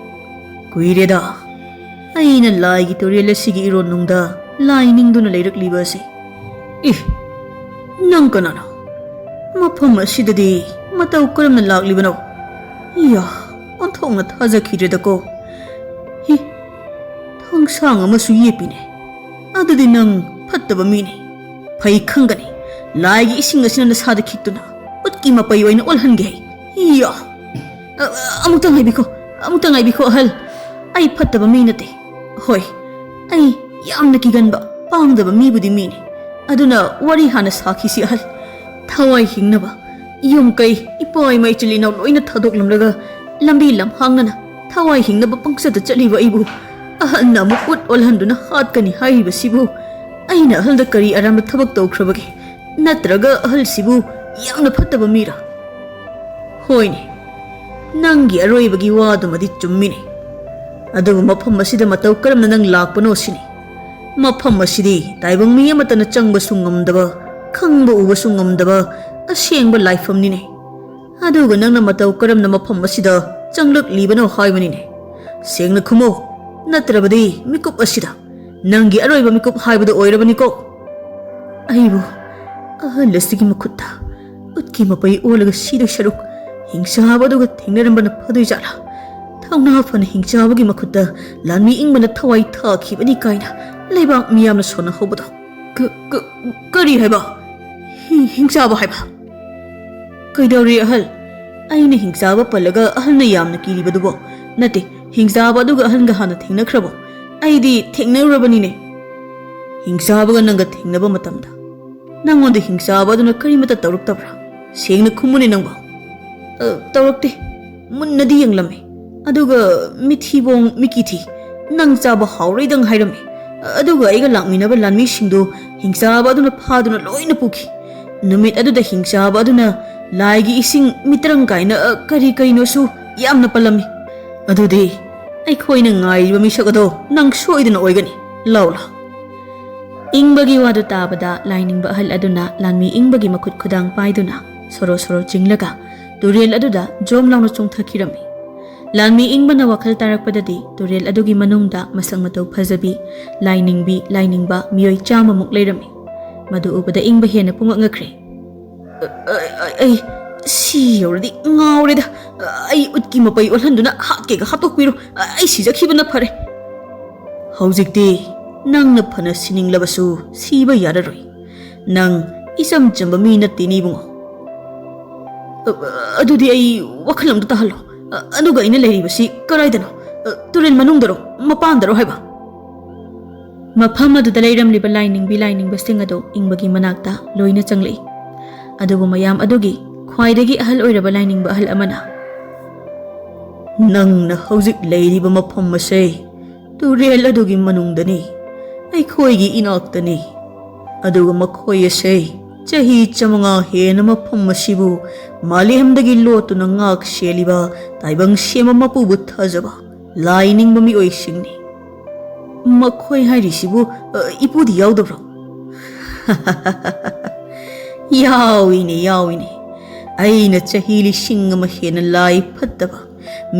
"ꯀꯨꯏꯔꯦꯗ ꯑꯩꯅ ꯂꯥꯏꯒꯤ ꯇꯨꯔꯦꯜ ꯑꯁꯤꯒꯤ ꯏꯔꯣꯟꯅꯨꯡꯗ ꯂꯥꯏ ꯅꯤꯡꯗꯨꯅ ꯂꯩꯔꯛꯂꯤꯕ ꯑꯁꯤ꯫ ꯏ, ꯅꯪ ꯀꯅꯥꯅꯣ? ꯃꯐꯝ ꯑꯁꯤꯗꯗꯤ ꯃꯇꯧ ꯀꯔꯝꯅ ꯂꯥꯛꯂꯤꯕꯅꯣ? ꯏꯌꯥ, ꯑꯣꯟꯊꯣꯛꯅ ꯊꯥꯖꯈꯤꯗ꯭ꯔꯦꯗꯀꯣ꯫ ꯍꯤ, ꯊꯥꯡꯁꯥꯡ ꯑꯃꯁꯨ ꯌꯦꯞꯄꯤꯅꯦ꯫ ꯑꯗꯨꯗꯤ ꯅꯪ ꯐꯠꯇꯕ ꯃꯤꯅꯤ꯫ ꯐꯩ ꯈꯪꯒꯅꯤ꯫ ꯂꯥꯏꯒꯤ ꯏꯁꯤꯡ ꯑꯁꯤꯅ ꯅꯁꯥꯗ ꯈꯤꯛꯇꯨꯅ ꯎꯠꯀꯤ ꯃꯄꯩ ꯑꯣꯏꯅ ꯑꯣꯜꯍꯟꯒꯦ ꯑꯩ꯫ ꯏꯌꯥ! ꯑ, ꯑ, ꯑꯃꯨꯛꯇ ꯉꯥꯏꯕꯤꯈꯣ, ꯑꯃꯨꯛꯇ ꯉꯥꯏꯕꯤꯈꯣ ꯑꯍꯜ꯫ ꯑꯩ ꯐꯠꯇꯕ ꯃꯤ ꯅꯠꯇꯦ꯫ ꯍꯣꯏ, ꯑꯩ ꯌꯥꯝꯅ ꯀꯤꯒꯟꯕ, ꯄꯥꯡꯗꯕ ꯃꯤꯕꯨꯗꯤ ꯃꯤꯅꯤ꯫ ꯑꯗꯨꯅ ꯋꯥꯔꯤ ꯍꯥꯟꯅ ꯁꯥꯈꯤꯁꯤ ꯑꯍꯜ꯫ ꯊꯋꯥꯏ ꯍꯤꯡꯅꯕ, ꯌꯨꯝ ꯀꯩ, ꯏꯄꯥ ꯏꯃꯥ ꯏꯆꯤꯜ ꯏꯅꯥꯎ ꯂꯣꯏꯅ ꯊꯥꯗꯣꯛꯂꯝꯂꯒ ꯂꯝꯕꯤ ꯂꯝꯍꯥꯡꯅꯅ ꯊꯋꯥꯏ ꯍꯤꯡꯅꯕ ꯄꯪꯆꯠꯇ ꯆꯠꯂꯤꯕ ꯑꯩꯕꯨ ꯑꯍꯜꯅ ꯑꯃꯨꯛ ꯎꯠ ꯑꯣꯜꯍꯟꯗꯨꯅ ꯍꯥꯠꯀꯅꯤ ꯍꯥꯏꯔꯤꯕꯁꯤꯕꯨ ꯑꯩꯅ ꯑꯍꯜꯗ ꯀꯔꯤ ꯑꯔꯥꯟꯕ ꯊꯕꯛ ꯇꯧꯈ꯭ꯔꯕꯒꯦ? ꯅꯠꯇ꯭ꯔꯒ ꯑꯍꯜꯁꯤꯕꯨ ꯌꯥꯝꯅ ꯐꯠꯇꯕ ꯃꯤꯔꯥ?" "ꯍꯣꯏꯅꯦ, ꯅꯪꯒꯤ ꯑꯔꯣꯏꯕꯒꯤ ꯋꯥꯗꯨꯃꯗꯤ ꯆꯨꯝꯃꯤꯅꯦ꯫ ꯑꯗꯨꯕꯨ ꯃꯐꯝ ꯑꯁꯤꯗ ꯃꯇꯧ ꯀꯔꯝꯅ ꯅꯪ ꯂꯥꯛꯄꯅꯣ ꯁꯤꯅꯤ꯫ ꯃꯐꯝ ꯑꯁꯤꯗꯤ ꯇꯥꯏꯕꯪ ꯃꯤ ꯑꯃꯠꯇꯅ ꯆꯪꯕꯁꯨ ꯉꯝꯗꯕ, ꯈꯪꯕ ꯎꯕꯁꯨ ꯉꯝꯗꯕ ꯑꯁꯦꯡꯕ ꯂꯥꯏꯐꯝꯅꯤꯅꯦ꯫ ꯑꯗꯨꯒ ꯅꯪꯅ ꯃꯇꯧ ꯀꯔꯝꯅ ꯃꯐꯝ ꯑꯁꯤꯗ ꯆꯪꯂꯛꯂꯤꯕꯅꯣ ꯍꯥꯏꯕꯅꯤꯅꯦ꯫ ꯁꯦꯡꯅ ꯈꯨꯝꯃꯨ, ꯅꯠꯇ꯭ꯔꯕꯗꯤ ꯃꯤꯀꯨꯞ ꯑꯁꯤꯗ ꯅꯪꯒꯤ ꯑꯔꯣꯏꯕ ꯃꯤꯀꯨꯞ ꯍꯥꯏꯕꯗꯨ ꯑꯣꯏꯔꯕꯅꯤꯀꯣ?" ꯑꯩꯕꯨ ꯑꯍꯜ ꯑꯁꯤꯒꯤ ꯃꯈꯨꯠꯇ ꯎꯠꯀꯤ ꯃꯄꯩ ꯑꯣꯜꯂꯒ ꯁꯤꯗꯣꯏ ꯁꯔꯨꯛ, ꯍꯤꯡꯆꯥꯕ ꯑꯗꯨꯒ ꯊꯦꯡꯅꯔꯝꯕꯅ ꯐꯗꯣꯏ ꯖꯥꯠꯂꯥ? ꯊꯧꯅꯥ ꯐꯅ ꯍꯤꯡꯆꯥꯕꯒꯤ ꯃꯈꯨꯠꯇ ꯂꯥꯟꯃꯤ ꯏꯪꯕꯅ ꯊꯋꯥꯏ ꯊꯥꯈꯤꯕꯅꯤ ꯀꯥꯏꯅ ꯂꯩꯕꯥꯛ ꯃꯤꯌꯥꯝꯅ ꯁꯣꯟꯅꯍꯧꯕꯗꯣ꯫ ꯀ-, ꯀ-, ꯀꯔꯤ ꯍꯥꯏꯕ? ꯍꯤ-, ꯍꯤꯡꯆꯥꯕ ꯍꯥꯏꯕ? ꯀꯩꯗꯧꯔꯤ ꯑꯍꯜ? ꯑꯩꯅ ꯍꯤꯡꯆꯥꯕ ꯄꯜꯂꯒ ꯑꯍꯜꯅ ꯌꯥꯝꯅ ꯀꯤꯔꯤꯕꯗꯨꯕꯣ? ꯅꯠꯇꯦ, ꯍꯤꯡꯆꯥꯕ ꯑꯗꯨꯒ ꯑꯍꯜꯒ ꯍꯥꯟꯅ ꯊꯦꯡꯅꯈ꯭ꯔꯕꯣ? ꯑꯩꯗꯤ ꯊꯦꯡꯅꯔꯨꯔꯕꯅꯤꯅꯦ꯫ ꯍꯤꯡꯆꯥꯕꯒ ꯅꯪꯒ ꯊꯦꯡꯅꯕ ꯃꯇꯝꯗ ꯅꯪꯉꯣꯟꯗ ꯍꯤꯡꯆꯥꯕ ꯑꯗꯨꯅ ꯀꯔꯤꯃꯠꯇ ꯇꯧꯔꯛꯇꯕ꯭ꯔꯥ? ꯁꯦꯡꯅ ꯈꯨꯝꯃꯨꯅꯦ ꯅꯪꯕꯣ꯫ "ꯑ, ꯇꯧꯔꯛꯇꯦ꯫ ꯃꯨꯟꯅꯗꯤ ꯌꯦꯡꯂꯝꯃꯤ꯫ ꯑꯗꯨꯒ ꯃꯤꯊꯤꯕꯣꯡ ꯃꯤꯀꯤ ꯊꯤ꯫ ꯅꯪ ꯆꯥꯕ ꯍꯥꯎꯔꯣꯏꯗꯪ ꯍꯥꯏꯔꯝꯃꯤ꯫ ꯑꯗꯨꯒ ꯑꯩꯒ ꯂꯥꯛꯃꯤꯟꯅꯕ ꯂꯥꯟꯃꯤꯁꯤꯡꯗꯨ ꯍꯤꯡꯆꯥꯕ ꯑꯗꯨꯅ ꯐꯥꯗꯨꯅ ꯂꯣꯏꯅ ꯄꯨꯈꯤ꯫ ꯅꯨꯃꯤꯠ ꯑꯗꯨꯗ ꯍꯤꯡꯆꯥꯕ ꯑꯗꯨꯅ ꯂꯥꯏꯒꯤ ꯏꯁꯤꯡ ꯃꯤꯇ꯭ꯔꯪ ꯀꯥꯏꯅ, ꯑ, ꯀꯔꯤ ꯀꯔꯤꯅꯣꯁꯨ ꯌꯥꯝꯅ ꯄꯜꯂꯝꯃꯤ꯫ ꯑꯗꯨꯗꯤ ꯑꯩꯈꯣꯏꯅ ꯉꯥꯏꯔꯤꯕ ꯃꯤꯁꯛ ꯑꯗꯣ ꯅꯪ ꯁꯣꯏꯗꯅ ꯑꯣꯏꯒꯅꯤ꯫ ꯂꯥꯎ, ꯂꯥꯎ꯫" ꯏꯪꯕꯒꯤ ꯋꯥꯗꯨ ꯇꯥꯕꯗ ꯂꯥꯏꯅꯤꯡꯕ ꯑꯍꯜ ꯑꯗꯨꯅ ꯂꯥꯟꯃꯤ ꯏꯪꯕꯒꯤ ꯃꯈꯨꯠ ꯈꯨꯗꯥꯡ ꯄꯥꯏꯗꯨꯅ ꯁꯣꯔꯣ ꯁꯣꯔꯣ ꯆꯤꯡꯂꯒ ꯇꯨꯔꯦꯜ ꯑꯗꯨꯗ ꯖꯣꯝ ꯂꯥꯎꯅ ꯆꯣꯡꯊꯈꯤꯔꯝꯃꯤ꯫ ꯂꯥꯟꯃꯤ ꯏꯪꯕꯅ ꯋꯥꯈꯜ ꯇꯥꯔꯛꯄꯗꯗꯤ ꯇꯨꯔꯦꯜ ꯑꯗꯨꯒꯤ ꯃꯅꯨꯡꯗ ꯃꯁꯛ ꯃꯇꯧ ꯐꯖꯕꯤ, ꯂꯥꯏꯅꯤꯡꯕꯤ, ꯂꯥꯏꯅꯤꯡꯕ ꯃꯤꯑꯣꯏ ꯆꯥꯝꯃꯃꯨꯛ ꯂꯩꯔꯝꯃꯤ꯫ ꯃꯗꯨ ꯎꯕꯗ ꯏꯪꯕ ꯍꯦꯟꯅ ꯄꯨꯡꯉꯛ ꯉꯛꯈ꯭ꯔꯦ꯫ "ꯑ-, ꯑ-, ꯑ-, ꯑꯩ ꯁꯤ ꯌꯧꯔꯗꯤ ꯉꯥꯎꯔꯦꯗ꯫ ꯑꯩ ꯎꯠꯀꯤ ꯃꯄꯩ ꯑꯣꯜꯍꯟꯗꯨꯅ ꯍꯥꯠꯀꯦꯒ ꯍꯥꯠꯇꯣꯛꯄꯤꯔꯣ꯫ ꯑꯩ ꯁꯤꯖꯈꯤꯕꯅ ꯐꯔꯦ꯫" "ꯍꯧꯖꯤꯛꯇꯤ ꯅꯪꯅ ꯐꯅ ꯁꯤꯅꯤꯡꯂꯕꯁꯨ ꯁꯤꯕ ꯌꯥꯔꯔꯣꯏ꯫ ꯅꯪ ꯏꯆꯝ ꯆꯝꯕ ꯃꯤ ꯅꯠꯇꯦꯅꯦ, ꯏꯕꯨꯡꯉꯣ꯫" "ꯑ-, ꯑꯗꯨꯗꯤ ꯑꯩ ꯋꯥꯈꯜ ꯑꯝꯇ ꯇꯥꯍꯜꯂꯣ꯫ ꯑ-, ꯑꯗꯨꯒ ꯑꯩꯅ ꯂꯩꯔꯤꯕꯁꯤ ꯀꯗꯥꯏꯗꯅꯣ? ꯑ, ꯇꯨꯔꯦꯜ ꯃꯅꯨꯡꯗꯔꯣ? ꯃꯄꯥꯟꯗꯔꯣ ꯍꯥꯏꯕ?" ꯃꯐꯝ ꯑꯗꯨꯗ ꯂꯩꯔꯝꯂꯤꯕ ꯂꯥꯏꯅꯤꯡꯕꯤ ꯂꯥꯏꯅꯤꯡꯕꯁꯤꯡ ꯑꯗꯨ ꯏꯪꯕꯒꯤ ꯃꯅꯥꯛꯇ ꯂꯣꯏꯅ ꯆꯪꯂꯛꯏ꯫ ꯑꯗꯨꯕꯨ ꯃꯌꯥꯝ ꯑꯗꯨꯒꯤ ꯈ꯭ꯋꯥꯏꯗꯒꯤ ꯑꯍꯜ ꯑꯣꯏꯔꯕ ꯂꯥꯏꯅꯤꯡꯕ ꯑꯍꯜ ꯑꯃꯅ, "ꯅꯪꯅ ꯍꯧꯖꯤꯛ ꯂꯩꯔꯤꯕ ꯃꯐꯝ ꯑꯁꯦ ꯇꯨꯔꯦꯜ ꯑꯗꯨꯒꯤ ꯃꯅꯨꯡꯗꯅꯤ, ꯑꯩꯈꯣꯏꯒꯤ ꯏꯅꯥꯛꯇꯅꯤ꯫ ꯑꯗꯨꯒ ꯃꯈꯣꯏ ꯑꯁꯦ ꯆꯍꯤ ꯆꯥꯃꯉꯥ ꯍꯦꯟꯅ ꯃꯐꯝ ꯑꯁꯤꯕꯨ ꯃꯥꯂꯦꯝꯗꯒꯤ ꯂꯣꯠꯇꯨꯅ ꯉꯥꯛ ꯁꯦꯜꯂꯤꯕ ꯇꯥꯏꯕꯪ ꯁꯦꯝꯕ ꯃꯄꯨꯕꯨ ꯊꯥꯖꯕ ꯂꯥꯏ ꯅꯤꯡꯕ ꯃꯤꯑꯣꯏꯁꯤꯡꯅꯤ꯫" "ꯃꯈꯣꯏ ꯍꯥꯏꯔꯤꯁꯤꯕꯨ, ꯑ, ꯏꯄꯨꯗꯤ ꯌꯥꯎꯗꯕ꯭ꯔꯣ?" "ꯌꯥꯎꯏꯅꯦ, ꯌꯥꯎꯏꯅꯦ꯫ ꯑꯩꯅ ꯆꯍꯤ ꯂꯤꯁꯤꯡ ꯑꯃ ꯍꯦꯟꯅ ꯂꯥꯏ ꯐꯠꯇꯕ,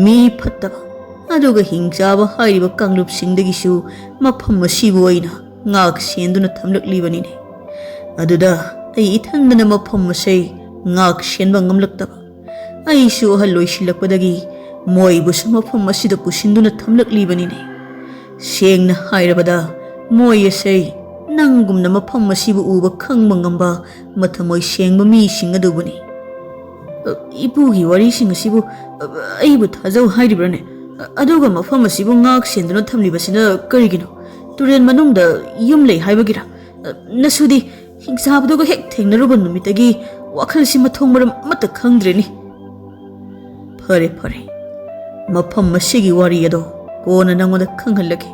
ꯃꯤ ꯐꯠꯇꯕ, ꯑꯗꯨꯒ ꯍꯤꯡꯆꯥꯕ ꯍꯥꯏꯔꯤꯕ ꯀꯥꯡꯂꯨꯞꯁꯤꯡꯗꯒꯤꯁꯨ ꯃꯐꯝ ꯑꯁꯤꯕꯨ ꯑꯩꯅ ꯉꯥꯛ ꯁꯦꯟꯗꯨꯅ ꯊꯝꯂꯛꯂꯤꯕꯅꯤꯅꯦ꯫ ꯑꯗꯨꯗ ꯑꯩ ꯏꯊꯟꯗꯅ ꯃꯐꯝ ꯑꯁꯤ ꯉꯥꯛ ꯁꯦꯟꯕ ꯉꯝꯂꯛꯇꯕ꯫ ꯑꯩꯁꯨ ꯑꯍꯜ ꯑꯣꯏꯁꯤꯜꯂꯛꯄꯗꯒꯤ ꯃꯣꯏꯕꯨꯁꯨ ꯃꯐꯝ ꯑꯁꯤꯗ ꯄꯨꯁꯤꯟꯗꯨꯅ ꯊꯝꯂꯛꯂꯤꯕꯅꯤꯅꯦ꯫ ꯁꯦꯡꯅ ꯍꯥꯏꯔꯕꯗ, ꯃꯣꯏ ꯑꯁꯤ ꯅꯪꯒꯨꯝꯅ ꯃꯐꯝ ꯑꯁꯤꯕꯨ ꯎꯕ ꯈꯪꯕ ꯉꯝꯕ ꯃꯊꯃꯣꯏ ꯁꯦꯡꯕ ꯃꯤꯁꯤꯡ ꯑꯗꯨꯕꯨꯅꯤ꯫ ꯑ, ꯏꯄꯨꯒꯤ ꯋꯥꯔꯤꯁꯤꯡ ꯑꯁꯤꯕꯨ, ꯑ, ꯑꯩꯕꯨ ꯊꯥꯖꯧ ꯍꯥꯏꯔꯤꯕ꯭ꯔꯥꯅꯦ? ꯑ, ꯑꯗꯨꯒ ꯃꯐꯝ ꯑꯁꯤꯕꯨ ꯉꯥꯛ ꯁꯦꯟꯗꯨꯅ ꯊꯝꯂꯤꯕꯁꯤꯅ ꯀꯔꯤꯒꯤꯅꯣ? ꯇꯨꯔꯦꯜ ꯃꯅꯨꯡꯗ ꯌꯨꯝ ꯂꯩ ꯍꯥꯏꯕꯒꯤꯔ? ꯑ, ꯅꯁꯨꯗꯤ ꯍꯤꯡꯆꯥꯕꯗꯨꯒ ꯍꯦꯛ ꯊꯦꯡꯅꯔꯨꯕ ꯅꯨꯃꯤꯠꯇꯒꯤ ꯋꯥꯈꯜꯁꯤ ꯃꯊꯣꯡ ꯃꯔꯝ ꯑꯃꯠꯇ ꯈꯪꯗ꯭ꯔꯦꯅꯦ꯫ ꯐꯔꯦ, ꯐꯔꯦ, ꯃꯐꯝ ꯑꯁꯤꯒꯤ ꯋꯥꯔꯤ ꯑꯗꯣ ꯀꯣꯟꯅ ꯅꯪꯉꯣꯟꯗ ꯈꯪꯍꯜꯂꯒꯦ꯫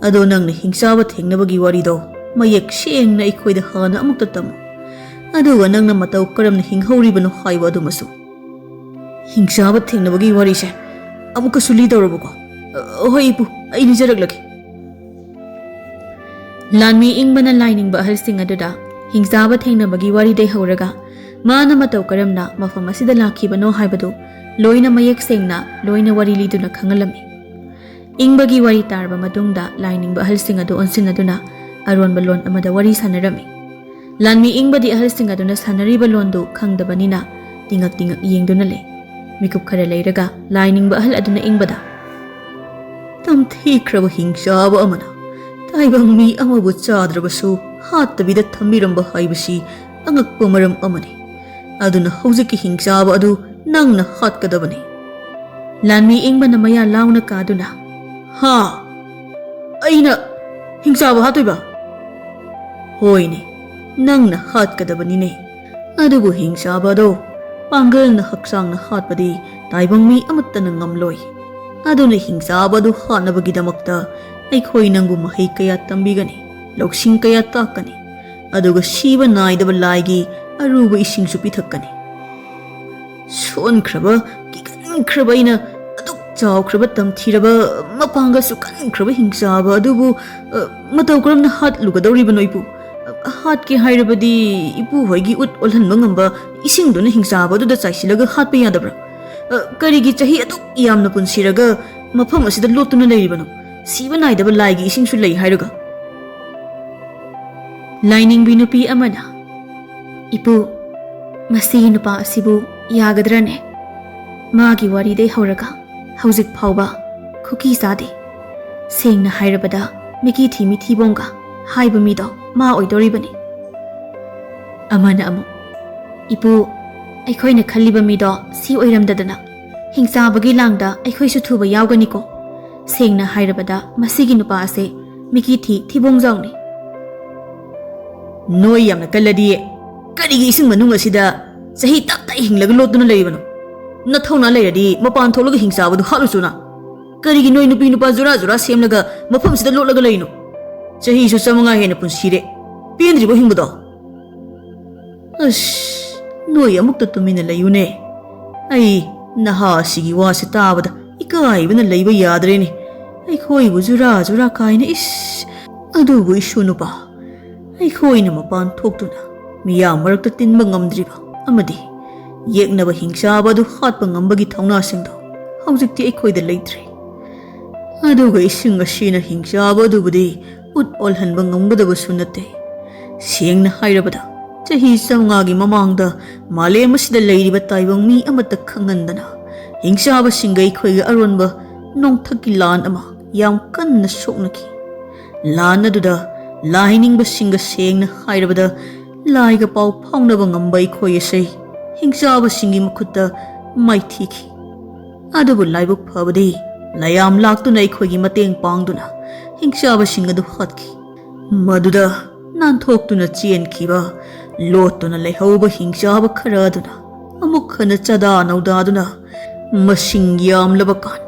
ꯑꯗꯣ ꯅꯪꯅ ꯍꯤꯡꯆꯥꯕ ꯊꯦꯡꯅꯕꯒꯤ ꯋꯥꯔꯤꯗꯣ ꯃꯌꯦꯛ ꯁꯦꯡꯅ ꯑꯩꯈꯣꯏꯗ ꯍꯥꯟꯅ ꯑꯃꯨꯛꯇ ꯇꯝꯃꯨ꯫ ꯑꯗꯨꯒ ꯅꯪꯅ ꯃꯇꯧ ꯀꯔꯝꯅ ꯍꯤꯡꯍꯧꯔꯤꯕꯅꯣ ꯍꯥꯏꯕ ꯑꯗꯨꯃꯁꯨ꯫ ꯍꯤꯡꯆꯥꯕ ꯊꯦꯡꯅꯕꯒꯤ ꯋꯥꯔꯤꯁꯦ ꯑꯃꯨꯛꯀꯁꯨ ꯂꯤꯗꯧꯔꯕꯀꯣ? ꯑ, ꯍꯣꯏ ꯏꯄꯨ, ꯑꯩ ꯂꯤꯖꯔꯛꯂꯒꯦ꯫ ꯂꯥꯟꯃꯤ ꯏꯪꯕꯅ ꯂꯥꯏꯅꯤꯡꯕ ꯑꯍꯜꯁꯤꯡ ꯑꯗꯨꯗ ꯍꯤꯡꯆꯥꯕ ꯊꯦꯡꯅꯕꯒꯤ ꯋꯥꯔꯤꯗꯩ ꯍꯧꯔꯒ ꯃꯥꯅ ꯃꯇꯧ ꯀꯔꯝꯅ ꯃꯐꯝ ꯑꯁꯤꯗ ꯂꯥꯛꯈꯤꯕꯅꯣ ꯍꯥꯏꯕꯗꯨ ꯂꯣꯏꯅ ꯃꯌꯦꯛ ꯁꯦꯡꯅ ꯂꯣꯏꯅ ꯋꯥꯔꯤ ꯂꯤꯗꯨꯅ ꯈꯪꯍꯜꯂꯝꯃꯤ꯫ ꯏꯪꯕꯒꯤ ꯋꯥꯔꯤ ꯇꯥꯔꯕ ꯃꯇꯨꯡꯗ ꯂꯥꯏꯅꯤꯡꯕ ꯑꯍꯜꯁꯤꯡ ꯑꯗꯨ ꯑꯣꯟꯁꯤꯟꯅꯗꯨꯅ ꯑꯔꯣꯟꯕ ꯂꯣꯟ ꯑꯃꯗ ꯋꯥꯔꯤ ꯁꯥꯟꯅꯔꯝꯃꯤ꯫ ꯂꯥꯟꯃꯤ ꯏꯪꯕꯗꯤ ꯑꯍꯜꯁꯤꯡ ꯑꯗꯨꯅ ꯁꯥꯟꯅꯔꯤꯕ ꯂꯣꯟꯗꯨ ꯈꯪꯗꯕꯅꯤꯅ ꯇꯤꯉꯛ ꯇꯤꯉꯛ ꯌꯦꯡꯗꯨꯅ ꯂꯩ꯫ ꯃꯤꯀꯨꯞ ꯈꯔ ꯂꯩꯔꯒ ꯂꯥꯏꯅꯤꯡꯕ ꯑꯍꯜ ꯑꯗꯨꯅ ꯏꯪꯕꯗ, "ꯇꯝꯊꯤꯈ꯭ꯔꯕ ꯍꯤꯡꯆꯥꯕ ꯑꯃꯅ ꯇꯥꯏꯕꯪ ꯃꯤ ꯑꯃꯕꯨ ꯆꯥꯗ꯭ꯔꯕꯁꯨ ꯍꯥꯠꯇꯕꯤꯗ ꯊꯝꯕꯤꯔꯝꯕ ꯍꯥꯏꯕꯁꯤ ꯑꯉꯛꯄ ꯃꯔꯝ ꯑꯃꯅꯤ꯫ ꯑꯗꯨꯅ ꯍꯧꯖꯤꯛꯀꯤ ꯍꯤꯡꯆꯥꯕ ꯑꯗꯨ ꯅꯪꯅ ꯍꯥꯠꯀꯗꯕꯅꯤ꯫" ꯂꯥꯟꯃꯤ ꯏꯪꯕꯅ ꯃꯌꯥ ꯂꯥꯎꯅ ꯀꯥꯗꯨꯅ, "ꯍꯥ? ꯑꯩꯅ ꯍꯤꯡꯆꯥꯕ ꯍꯥꯠꯇꯣꯏꯕ?" "ꯍꯣꯏꯅꯦ, ꯅꯪꯅ ꯍꯥꯠꯀꯗꯕꯅꯤꯅꯦ꯫ ꯑꯗꯨꯕꯨ ꯍꯤꯡꯆꯥꯕ ꯑꯗꯣ ꯄꯥꯡꯒꯜꯅ ꯍꯛꯆꯥꯡꯅ ꯍꯥꯠꯄꯗꯤ ꯇꯥꯏꯕꯪ ꯃꯤ ꯑꯃꯠꯇꯅ ꯉꯝꯂꯣꯏ꯫ ꯑꯗꯨꯅ ꯍꯤꯡꯆꯥꯕ ꯑꯗꯨ ꯍꯥꯠꯅꯕꯒꯤꯗꯃꯛꯇ ꯑꯩꯈꯣꯏ ꯅꯪꯕꯨ ꯃꯍꯩ ꯀꯌꯥ ꯇꯝꯕꯤꯒꯅꯤ, ꯂꯧꯁꯤꯡ ꯀꯌꯥ ꯇꯥꯛꯀꯅꯤ, ꯑꯗꯨꯒ ꯁꯤꯕ ꯅꯥꯏꯗꯕ ꯂꯥꯏꯒꯤ ꯑꯔꯨꯕ ꯏꯁꯤꯡꯁꯨ ꯄꯤꯊꯛꯀꯅꯤ꯫" ꯁꯣꯟꯈ꯭ꯔꯕ, ꯀꯤꯀꯟꯈ꯭ꯔꯕ ꯑꯩꯅ ꯑꯗꯨꯛ ꯆꯥꯎꯈ꯭ꯔꯕ, ꯇꯝꯊꯤꯔꯕ, ꯃꯄꯥꯡꯒꯜꯁꯨ ꯀꯟꯈ꯭ꯔꯕ ꯍꯤꯡꯆꯥꯕ ꯑꯗꯨꯕꯨ, ꯑ, ꯃꯇꯧ ꯀꯔꯝꯅ ꯍꯥꯠꯂꯨꯒꯗꯧꯔꯤꯕꯅꯣ ꯏꯄꯨ? ꯑ, ꯍꯥꯠꯀꯦ ꯍꯥꯏꯔꯕꯗꯤ ꯏꯄꯨ ꯍꯣꯏꯒꯤ ꯎꯠ ꯑꯣꯜꯍꯟꯕ ꯉꯝꯕ ꯏꯁꯤꯡꯗꯨꯅ ꯍꯤꯡꯆꯥꯕ ꯑꯗꯨꯗ ꯆꯥꯏꯁꯤꯜꯂꯒ ꯍꯥꯠꯄ ꯌꯥꯗꯕ꯭ꯔꯥ? ꯑ, ꯀꯔꯤꯒꯤ ꯆꯍꯤ ꯑꯗꯨꯛ ꯌꯥꯝꯅ ꯄꯨꯟꯁꯤꯔꯒ ꯃꯐꯝ ꯑꯁꯤꯗ ꯂꯣꯠꯇꯨꯅ ꯂꯩꯔꯤꯕꯅꯣ? ꯁꯤꯕ ꯅꯥꯏꯗꯕ ꯂꯥꯏꯒꯤ ꯏꯁꯤꯡꯁꯨ ꯂꯩ ꯍꯥꯏꯔꯒ꯫ ꯂꯥꯏꯅꯤꯡꯕꯤ ꯅꯨꯄꯤ ꯑꯃꯅ, "ꯏꯄꯨ, ꯃꯁꯤꯒꯤ ꯅꯨꯄꯥ ꯑꯁꯤꯕꯨ ꯌꯥꯒꯗ꯭ꯔꯅꯦ? ꯃꯥꯒꯤ ꯋꯥꯔꯤꯗꯩ ꯍꯧꯔꯒ ꯍꯧꯖꯤꯛ ꯐꯥꯎꯕ ꯈꯨꯀꯤ ꯆꯥꯗꯦ꯫ ꯁꯦꯡꯅ ꯍꯥꯏꯔꯕꯗ ꯃꯤꯀꯤ ꯊꯤ ꯃꯤꯊꯤꯕꯣꯡꯒ ꯍꯥꯏꯕ ꯃꯤꯗꯣ ꯃꯥ ꯑꯣꯏꯗꯣꯔꯤꯕꯅꯤ"꯫ ꯑꯃꯅ ꯑꯃꯨꯛ, "ꯏꯄꯨ, ꯑꯩꯈꯣꯏꯅ ꯈꯜꯂꯤꯕ ꯃꯤꯗꯣ ꯁꯤ ꯑꯣꯏꯔꯝꯗꯗꯅ ꯍꯤꯡꯆꯥꯕꯒꯤ ꯂꯥꯡꯗ ꯑꯩꯈꯣꯏꯁꯨ ꯊꯨꯕ ꯌꯥꯎꯒꯅꯤꯀꯣ꯫ ꯁꯦꯡꯅ ꯍꯥꯏꯔꯕꯗ ꯃꯁꯤꯒꯤ ꯅꯨꯄꯥ ꯑꯁꯦ ꯃꯤꯀꯤ ꯊꯤ ꯊꯤꯕꯣꯡꯖꯥꯎꯅꯤ"꯫ "ꯅꯣꯏ ꯌꯥꯝꯅ ꯀꯜꯂꯗꯤ ꯀꯔꯤꯒꯤ ꯏꯁꯤꯡ ꯃꯅꯨꯡ ꯑꯁꯤꯗ ꯆꯍꯤ ꯇꯞ ꯇꯥꯏ ꯍꯤꯡꯂꯒ ꯂꯣꯠꯇꯨꯅ ꯂꯩꯔꯤꯕꯅꯣ? ꯅꯊꯧꯅꯥ ꯂꯩꯔꯗꯤ ꯃꯄꯥꯟ ꯊꯣꯛꯂꯒ ꯍꯤꯡꯆꯥꯕꯗꯨ ꯍꯥꯠꯂꯨꯆꯣꯅ꯫ ꯀꯔꯤꯒꯤ ꯅꯣꯏ ꯅꯨꯄꯤ ꯅꯨꯄꯥ ꯖꯨꯔꯥ ꯖꯨꯔꯥ ꯁꯦꯝꯂꯒ ꯃꯐꯝꯁꯤꯗ ꯂꯣꯠꯂꯒ ꯂꯩꯔꯤꯅꯣ? ꯆꯍꯤꯁꯨ ꯆꯥꯃꯉꯥ ꯍꯦꯟꯅ ꯄꯨꯟꯁꯤꯔꯦ꯫ ꯄꯦꯟꯗ꯭ꯔꯤꯕꯣ ꯍꯤꯡꯕꯗꯣ? ꯑꯁ, ꯅꯣꯏ ꯑꯃꯨꯛꯇ ꯇꯨꯃꯤꯟꯅ ꯂꯩꯌꯨꯅꯦ꯫ ꯑꯩ ꯅꯍꯥ ꯑꯁꯤꯒꯤ ꯋꯥꯁꯦ ꯇꯥꯕꯗ ꯏꯀꯥꯏꯕꯅ ꯂꯩꯕ ꯌꯥꯗ꯭ꯔꯦꯅꯦ꯫ ꯑꯩꯈꯣꯏꯕꯨ ꯖꯨꯔꯥ ꯖꯨꯔꯥ ꯀꯥꯏꯅ, ꯏꯁ! ꯑꯗꯨꯕꯨ ꯏꯁꯨ ꯅꯨꯄꯥ, ꯑꯩꯈꯣꯏꯅ ꯃꯄꯥꯟ ꯊꯣꯛꯇꯨꯅ ꯃꯤꯌꯥꯝ ꯃꯔꯛꯇ ꯇꯤꯟꯕ ꯉꯝꯗ꯭ꯔꯤꯕ ꯑꯃꯗꯤ ꯌꯦꯛꯅꯕ ꯍꯤꯡꯆꯥꯕ ꯑꯗꯨ ꯍꯥꯠꯄ ꯉꯝꯕꯒꯤ ꯊꯧꯅꯥꯁꯤꯡꯗꯣ ꯍꯧꯖꯤꯛꯇꯤ ꯑꯩꯈꯣꯏꯗ ꯂꯩꯇ꯭ꯔꯦ꯫ ꯑꯗꯨꯒ ꯏꯁꯤꯡ ꯑꯁꯤꯅ ꯍꯤꯡꯆꯥꯕ ꯑꯗꯨꯕꯨꯗꯤ ꯎꯠ ꯑꯣꯜꯍꯟꯕ ꯉꯝꯒꯗꯕꯁꯨ ꯅꯠꯇꯦ꯫ ꯁꯦꯡꯅ ꯍꯥꯏꯔꯕꯗ, ꯆꯍꯤ ꯆꯥꯃꯉꯥꯒꯤ ꯃꯃꯥꯡꯗ ꯃꯥꯂꯦꯝ ꯑꯁꯤꯗ ꯂꯩꯔꯤꯕ ꯇꯥꯏꯕꯪ ꯃꯤ ꯑꯃꯠꯇ ꯈꯪꯍꯟꯗꯅ ꯍꯤꯡꯆꯥꯕꯁꯤꯡꯒ ꯑꯩꯈꯣꯏꯒ ꯑꯔꯣꯟꯕ ꯅꯣꯡꯊꯛꯀꯤ ꯂꯥꯟ ꯑꯃ ꯌꯥꯝ ꯀꯟꯅ ꯁꯣꯛꯅꯈꯤ꯫ ꯂꯥꯟ ꯑꯗꯨꯗ ꯂꯥꯏ ꯅꯤꯡꯕꯁꯤꯡꯒ, ꯁꯦꯡꯅ ꯍꯥꯏꯔꯕꯗ, ꯂꯥꯏꯒ ꯄꯥꯎ ꯐꯥꯎꯅꯕ ꯉꯝꯕ ꯑꯩꯈꯣꯏ ꯑꯁꯦ ꯍꯤꯡꯆꯥꯕꯁꯤꯡꯒꯤ ꯃꯈꯨꯠꯇ ꯃꯥꯏꯊꯤꯈꯤ꯫ ꯑꯗꯨꯕꯨ ꯂꯥꯏꯕꯛ ꯐꯕꯗꯤ, ꯂꯥꯏꯌꯥꯝ ꯂꯥꯛꯇꯨꯅ ꯑꯩꯈꯣꯏꯒꯤ ꯃꯇꯦꯡ ꯄꯥꯡꯗꯨꯅ ꯍꯤꯡꯆꯥꯕꯁꯤꯡ ꯑꯗꯨ ꯍꯥꯠꯈꯤ꯫ ꯃꯗꯨꯗ ꯅꯥꯟꯊꯣꯛꯇꯨꯅ ꯆꯦꯟꯈꯤꯕ, ꯂꯣꯠꯇꯨꯅ ꯂꯩꯍꯧꯕ ꯍꯤꯡꯆꯥꯕ ꯈꯔ ꯑꯗꯨꯅ ꯑꯃꯨꯛ ꯍꯟꯅ ꯆꯥꯗꯥ ꯅꯧꯗꯥꯗꯨꯅ, ꯃꯁꯤꯡ ꯌꯥꯝꯂꯕ ꯀꯥꯟ,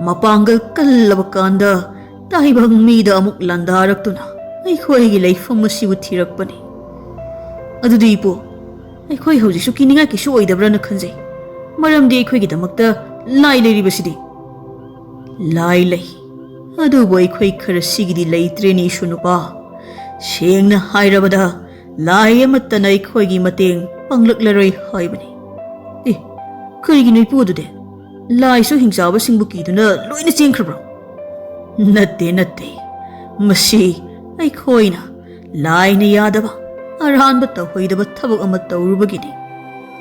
ꯃꯄꯥꯡꯒꯜ ꯀꯜꯂꯕ ꯀꯥꯟꯗ, ꯇꯥꯏꯕꯪ ꯃꯤꯗ ꯑꯃꯨꯛ ꯂꯥꯟꯗꯥꯔꯛꯇꯨꯅ ꯑꯩꯈꯣꯏꯒꯤ ꯂꯩꯐꯝ ꯑꯁꯤꯕꯨ ꯊꯤꯔꯛꯄꯅꯤ꯫ ꯑꯗꯨꯗꯤ ꯏꯄꯨ, ꯑꯩꯈꯣꯏ ꯍꯧꯖꯤꯛꯁꯨ ꯀꯤꯅꯤꯡꯉꯥꯏ ꯀꯩꯁꯨ ꯑꯣꯏꯗꯕ꯭ꯔꯥꯅ ꯈꯟꯖꯩ꯫ ꯃꯔꯝꯗꯤ ꯑꯩꯈꯣꯏꯒꯤꯗꯃꯛꯇ ꯂꯥꯏ ꯂꯩꯔꯤꯕꯁꯤꯗꯤ꯫ ꯂꯥꯏ ꯂꯩ, ꯑꯗꯨꯕꯨ ꯑꯩꯈꯣꯏ ꯈꯔꯁꯤꯒꯤꯗꯤ ꯂꯩꯇ꯭ꯔꯦꯅꯦ, ꯏꯁꯨ ꯅꯨꯄꯥ꯫ ꯁꯦꯡꯅ ꯍꯥꯏꯔꯕꯗ, ꯂꯥꯏ ꯑꯃꯠꯇꯅ ꯑꯩꯈꯣꯏꯒꯤ ꯃꯇꯦꯡ ꯄꯥꯡꯂꯛꯂꯔꯣꯏ ꯍꯥꯏꯕꯅꯤ꯫ ꯑꯦ, ꯀꯔꯤꯒꯤꯅꯣ ꯏꯄꯨ ꯑꯗꯨꯗꯤ? ꯂꯥꯏꯁꯨ ꯍꯤꯡꯆꯥꯕꯁꯤꯡꯕꯨ ꯀꯤꯗꯨꯅ ꯂꯣꯏꯅ ꯆꯦꯟꯈ꯭ꯔꯕ꯭ꯔꯣ? ꯅꯠꯇꯦ, ꯅꯠꯇꯦ꯫ ꯃꯁꯤ ꯑꯩꯈꯣꯏꯅ ꯂꯥꯏꯅ ꯌꯥꯗꯕ, ꯑꯔꯥꯟꯕ ꯇꯧꯍꯩꯗꯕ ꯊꯕꯛ ꯑꯃ ꯇꯧꯔꯨꯕꯒꯤꯅꯤ꯫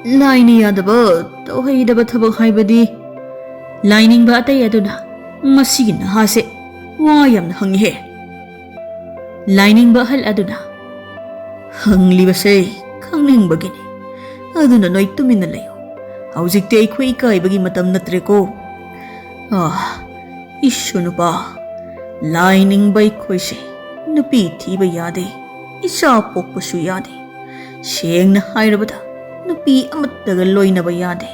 ꯂꯥꯏꯅ ꯌꯥꯗꯕ, ꯇꯧꯍꯩꯗꯕ ꯊꯕꯛ ꯍꯥꯏꯕꯗꯤ? ꯂꯥꯏꯅꯤꯡꯕ ꯑꯇꯩ ꯑꯗꯨꯅ ꯃꯁꯤꯒꯤ ꯅꯍꯥꯁꯦ ꯋꯥ ꯌꯥꯝꯅ ꯍꯪꯉꯤꯍꯦ꯫ ꯂꯥꯏꯅꯤꯡꯕ ꯑꯍꯜ ꯑꯗꯨꯅ, "ꯍꯪꯂꯤꯕꯁꯦ ꯈꯪꯅꯤꯡꯕꯒꯤꯅꯤ, ꯑꯗꯨꯅ ꯅꯣꯏ ꯇꯨꯃꯤꯟꯅ ꯂꯩꯌꯨ꯫ ꯍꯧꯖꯤꯛꯇꯤ ꯑꯩꯈꯣꯏ ꯏꯀꯥꯏꯕꯒꯤ ꯃꯇꯝ ꯅꯠꯇ꯭ꯔꯦꯀꯣ꯫ ꯑꯥ, ꯏꯁꯨ ꯅꯨꯄꯥ, ꯂꯥꯏ ꯅꯤꯡꯕ ꯑꯩꯈꯣꯏꯁꯦ ꯅꯨꯄꯤ ꯊꯤꯕ ꯌꯥꯗꯦ, ꯏꯆꯥ ꯄꯣꯛꯄꯁꯨ ꯌꯥꯗꯦ꯫ ꯁꯦꯡꯅ ꯍꯥꯏꯔꯕꯗ, ꯅꯨꯄꯤ ꯑꯃꯠꯇꯒ ꯂꯣꯏꯅꯕ ꯌꯥꯗꯦ꯫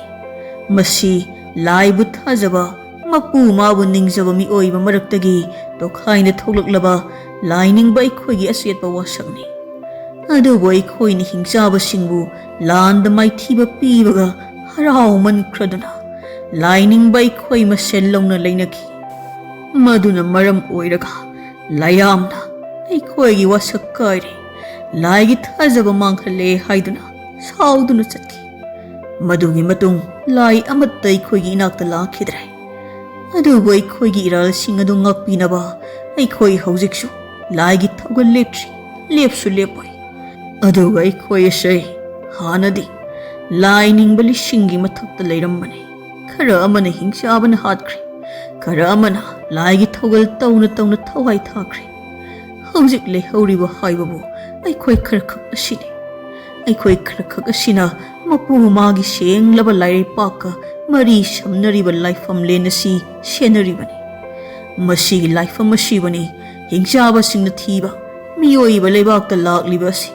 ꯃꯁꯤ ꯂꯥꯏꯕꯨ ꯊꯥꯖꯕ, ꯃꯄꯨ ꯃꯥꯕꯨ ꯅꯤꯡꯖꯕ ꯃꯤꯑꯣꯏꯕ ꯃꯔꯛꯇꯒꯤ ꯇꯣꯈꯥꯏꯅ ꯊꯣꯛꯂꯛꯂꯕ ꯂꯥꯏꯅꯤꯡꯕ ꯑꯩꯈꯣꯏꯒꯤ ꯑꯆꯦꯠꯄ ꯋꯥꯁꯛꯅꯤ꯫ ꯑꯗꯨꯕꯨ ꯑꯩꯈꯣꯏꯅ ꯍꯤꯡꯆꯥꯕꯁꯤꯡꯕꯨ ꯂꯥꯟꯗ ꯃꯥꯏꯊꯤꯕ ꯄꯤꯕꯒ ꯍꯔꯥꯎꯃꯟꯈ꯭ꯔꯗꯨꯅ ꯂꯥꯏꯅꯤꯡꯕ ꯑꯩꯈꯣꯏ ꯃꯁꯦꯜ ꯂꯧꯅ ꯂꯩꯅꯈꯤ꯫ ꯃꯗꯨꯅ ꯃꯔꯝ ꯑꯣꯏꯔꯒ ꯂꯌꯥꯝꯅ ꯑꯩꯈꯣꯏꯒꯤ ꯋꯥꯁꯛ ꯀꯥꯏꯔꯦ, ꯂꯥꯏꯒꯤ ꯊꯥꯖꯕ ꯃꯥꯡꯍꯜꯂꯦ ꯍꯥꯏꯗꯨꯅ ꯁꯥꯎꯗꯨꯅ ꯆꯠꯈꯤ꯫ ꯃꯗꯨꯒꯤ ꯃꯇꯨꯡ ꯂꯥꯏ ꯑꯃꯠꯇ ꯑꯩꯈꯣꯏꯒꯤ ꯏꯅꯥꯛꯇ ꯂꯥꯛꯈꯤꯗ꯭ꯔꯦ꯫ ꯑꯗꯨꯕꯨ ꯑꯩꯈꯣꯏꯒꯤ ꯏꯔꯥꯜꯁꯤꯡ ꯑꯗꯨ ꯉꯥꯛꯄꯤꯅꯕ ꯑꯩꯈꯣꯏ ꯍꯧꯖꯤꯛꯁꯨ ꯂꯥꯏꯒꯤ ꯊꯧꯒꯜ ꯂꯦꯞꯇ꯭ꯔꯤ, ꯂꯦꯞꯁꯨ ꯂꯦꯞꯄꯣꯏ꯫ ꯑꯗꯨꯒ ꯑꯩꯈꯣꯏ ꯑꯁꯦ ꯍꯥꯟꯅꯗꯤ ꯂꯥꯏ ꯅꯤꯡꯕ ꯂꯤꯁꯤꯡꯒꯤ ꯃꯊꯛꯇ ꯂꯩꯔꯝꯕꯅꯤ꯫ ꯈꯔ ꯑꯃꯅ ꯍꯤꯡꯆꯥꯕꯅ ꯍꯥꯠꯈ꯭ꯔꯦ, ꯈꯔ ꯑꯃꯅ ꯂꯥꯏꯒꯤ ꯊꯧꯒꯜ ꯇꯧꯅ ꯇꯧꯅ ꯊꯋꯥꯏ ꯊꯥꯈ꯭ꯔꯦ꯫ ꯍꯧꯖꯤꯛ ꯂꯩꯍꯧꯔꯤꯕ ꯍꯥꯏꯕꯕꯨ ꯑꯩꯈꯣꯏ ꯈꯔꯈꯛ ꯑꯁꯤꯅꯤ꯫ ꯑꯩꯈꯣꯏ ꯈꯔꯈꯛ ꯑꯁꯤꯅ ꯃꯄꯨ ꯃꯥꯒꯤ ꯁꯦꯡꯂꯕ ꯂꯥꯏꯔꯩꯄꯥꯛꯀ ꯃꯔꯤ ꯁꯝꯅꯔꯤꯕ ꯂꯥꯏꯐꯝꯂꯦꯟ ꯑꯁꯤ ꯁꯦꯟꯅꯔꯤꯕꯅꯤ꯫ ꯃꯁꯤꯒꯤ ꯂꯥꯏꯐꯝ ꯑꯁꯤꯕꯨꯅꯤ ꯍꯤꯡꯆꯥꯕꯁꯤꯡꯅ ꯊꯤꯕ ꯃꯤꯑꯣꯏꯕ ꯂꯩꯕꯥꯛꯇ ꯂꯥꯛꯂꯤꯕ ꯑꯁꯤ꯫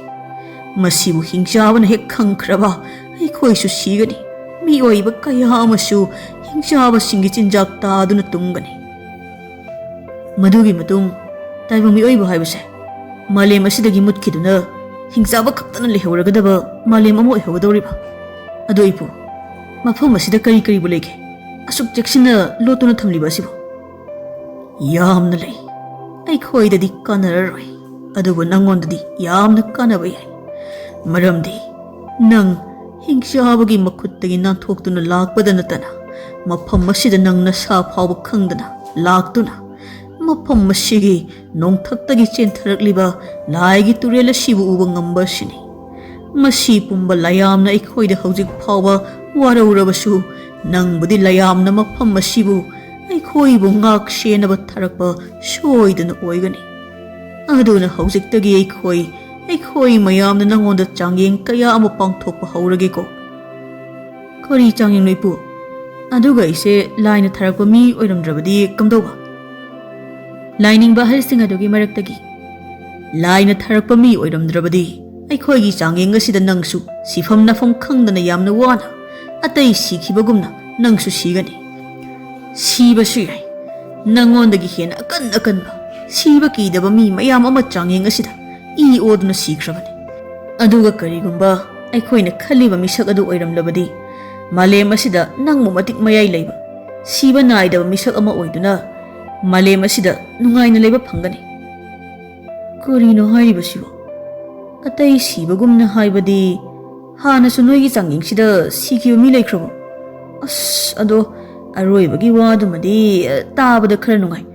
ꯃꯁꯤꯕꯨ ꯍꯤꯡꯆꯥꯕꯅ ꯍꯦꯛ ꯈꯪꯈ꯭ꯔꯕ ꯑꯩꯈꯣꯏꯁꯨ ꯁꯤꯒꯅꯤ꯫ ꯃꯤꯑꯣꯏꯕ ꯀꯌꯥ ꯑꯃꯁꯨ ꯍꯤꯡꯆꯥꯕꯁꯤꯡꯒꯤ ꯆꯤꯟꯖꯥꯛ ꯇꯥꯗꯨꯅ ꯇꯨꯝꯒꯅꯤ꯫ ꯃꯗꯨꯒꯤ ꯃꯇꯨꯡ ꯇꯥꯏꯕꯪ ꯃꯤꯑꯣꯏꯕ ꯍꯥꯏꯕꯁꯦ ꯃꯥꯂꯦꯝ ꯑꯁꯤꯗꯒꯤ ꯃꯨꯠꯈꯤꯗꯨꯅ ꯍꯤꯡꯆꯥꯕ ꯈꯛꯇꯅ ꯂꯩꯍꯧꯔꯒꯗꯕ ꯃꯥꯂꯦꯝ ꯑꯃ ꯑꯣꯏꯍꯧꯒꯗꯧꯔꯤꯕ꯫ ꯑꯗꯣ ꯏꯄꯨ, ꯃꯐꯝ ꯑꯁꯤꯗ ꯀꯔꯤ ꯀꯔꯤꯕꯨ ꯂꯩꯒꯦ? ꯑꯁꯨꯛ ꯆꯦꯛꯁꯤꯟꯅ ꯂꯣꯠꯇꯨꯅ ꯊꯝꯂꯤꯕ ꯑꯁꯤꯕꯨ? ꯌꯥꯝꯅ ꯂꯩ꯫ ꯑꯩꯈꯣꯏꯗꯗꯤ ꯀꯥꯟꯅꯔꯔꯣꯏ, ꯑꯗꯨꯕꯨ ꯅꯪꯉꯣꯟꯗꯗꯤ ꯌꯥꯝꯅ ꯀꯥꯟꯅꯕ ꯌꯥꯏ꯫ ꯃꯔꯝꯗꯤ ꯅꯪ ꯍꯤꯡꯆꯥꯕꯒꯤ ꯃꯈꯨꯠꯇꯒꯤ ꯅꯥꯟꯊꯣꯛꯇꯨꯅ ꯂꯥꯛꯄꯗ ꯅꯠꯇꯅ, ꯃꯐꯝ ꯑꯁꯤꯗ ꯅꯪ ꯅꯁꯥ ꯐꯥꯎꯕ ꯈꯪꯗꯅ ꯂꯥꯛꯇꯨꯅ ꯃꯐꯝ ꯑꯁꯤꯒꯤ ꯅꯣꯡꯊꯛꯇꯒꯤ ꯆꯦꯟꯊꯔꯛꯂꯤꯕ ꯂꯥꯏꯒꯤ ꯇꯨꯔꯦꯜ ꯑꯁꯤꯕꯨ ꯎꯕ ꯉꯝꯕ ꯑꯁꯤꯅꯤ꯫ ꯃꯁꯤ ꯄꯨꯝꯕ ꯂꯥꯏꯌꯥꯝꯅ ꯑꯩꯈꯣꯏꯗ ꯍꯧꯖꯤꯛ ꯐꯥꯎꯕ ꯋꯥꯔꯧꯔꯕꯁꯨ, ꯅꯪꯕꯨꯗꯤ ꯂꯥꯏꯌꯥꯝꯅ ꯃꯐꯝ ꯑꯁꯤꯕꯨ ꯑꯩꯈꯣꯏꯕꯨ ꯉꯥꯛ ꯁꯦꯟꯅꯕ ꯊꯥꯔꯛꯄ ꯁꯣꯏꯗꯅ ꯑꯣꯏꯒꯅꯤ꯫ ꯑꯗꯨꯅ ꯍꯧꯖꯤꯛꯇꯒꯤ ꯑꯩꯈꯣꯏ, ꯑꯩꯈꯣꯏ ꯃꯌꯥꯝꯅ ꯅꯪꯉꯣꯟꯗ ꯆꯥꯡꯌꯦꯡ ꯀꯌꯥ ꯑꯃ ꯄꯥꯡꯊꯣꯛꯄ ꯍꯧꯔꯒꯦꯀꯣ꯫ ꯀꯔꯤ ꯆꯥꯡꯌꯦꯡꯅꯣ ꯏꯄꯨ? ꯑꯗꯨꯒ ꯑꯩꯁꯦ ꯂꯥꯏꯅ ꯊꯥꯔꯛꯄ ꯃꯤ ꯑꯣꯏꯔꯝꯗ꯭ꯔꯕꯗꯤ ꯀꯝꯗꯧꯕ? ꯂꯥꯏꯅꯤꯡꯕ ꯑꯍꯜꯁꯤꯡ ꯑꯗꯨꯒꯤ ꯃꯔꯛꯇꯒꯤ, ꯂꯥꯏꯅ ꯊꯥꯔꯛꯄ ꯃꯤ ꯑꯣꯏꯔꯝꯗ꯭ꯔꯕꯗꯤ ꯑꯩꯈꯣꯏꯒꯤ ꯆꯥꯡꯌꯦꯡ ꯑꯁꯤꯗ ꯅꯪꯁꯨ ꯁꯤꯐꯝ ꯅꯥꯐꯝ ꯈꯪꯗꯅ ꯌꯥꯝꯅ ꯋꯥꯅ ꯑꯇꯩ ꯁꯤꯈꯤꯕꯒꯨꯝꯅ ꯅꯪꯁꯨ ꯁꯤꯒꯅꯤ꯫ ꯁꯤꯕꯁꯨ ꯌꯥꯏ꯫ ꯅꯪꯉꯣꯟꯗꯒꯤ ꯍꯦꯟꯅ ꯑꯀꯟ ꯑꯀꯟꯕ, ꯁꯤꯕ ꯀꯤꯗꯕ ꯃꯤ ꯃꯌꯥꯝ ꯑꯃ ꯆꯥꯡꯌꯦꯡ ꯑꯁꯤꯗ ꯏ ꯑꯣꯗꯨꯅ ꯁꯤꯈ꯭ꯔꯕꯅꯤ꯫ ꯑꯗꯨꯒ ꯀꯔꯤꯒꯨꯝꯕ ꯑꯩꯈꯣꯏꯅ ꯈꯜꯂꯤꯕ ꯃꯤꯁꯛ ꯑꯗꯨ ꯑꯣꯏꯔꯝꯂꯕꯗꯤ, ꯃꯥꯂꯦꯝ ꯑꯁꯤꯗ ꯅꯪꯕꯨ ꯃꯇꯤꯛ ꯃꯌꯥꯏ ꯂꯩꯕ, ꯁꯤꯕ ꯅꯥꯏꯗꯕ ꯃꯤꯁꯛ ꯑꯃ ꯑꯣꯏꯗꯨꯅ ꯃꯥꯂꯦꯝ ꯑꯁꯤꯗ ꯅꯨꯡꯉꯥꯏꯅ ꯂꯩꯕ ꯐꯪꯒꯅꯤ꯫ ꯀꯔꯤꯅꯣ ꯍꯥꯏꯔꯤꯕꯁꯤꯕꯣ? ꯑꯇꯩ ꯁꯤꯕꯒꯨꯝꯅ ꯍꯥꯏꯕꯗꯤ, ꯍꯥꯟꯅꯁꯨ ꯅꯣꯏꯒꯤ ꯆꯥꯡꯌꯦꯡꯁꯤꯗ ꯁꯤꯈꯤꯕ ꯃꯤ ꯂꯩꯈ꯭ꯔꯕꯣ? ꯑꯁ, ꯑꯗꯣ ꯑꯔꯣꯏꯕꯒꯤ ꯋꯥꯗꯨꯃꯗꯤ, ꯑ, ꯇꯥꯕꯗ ꯈꯔ ꯅꯨꯡꯉꯥꯏ꯫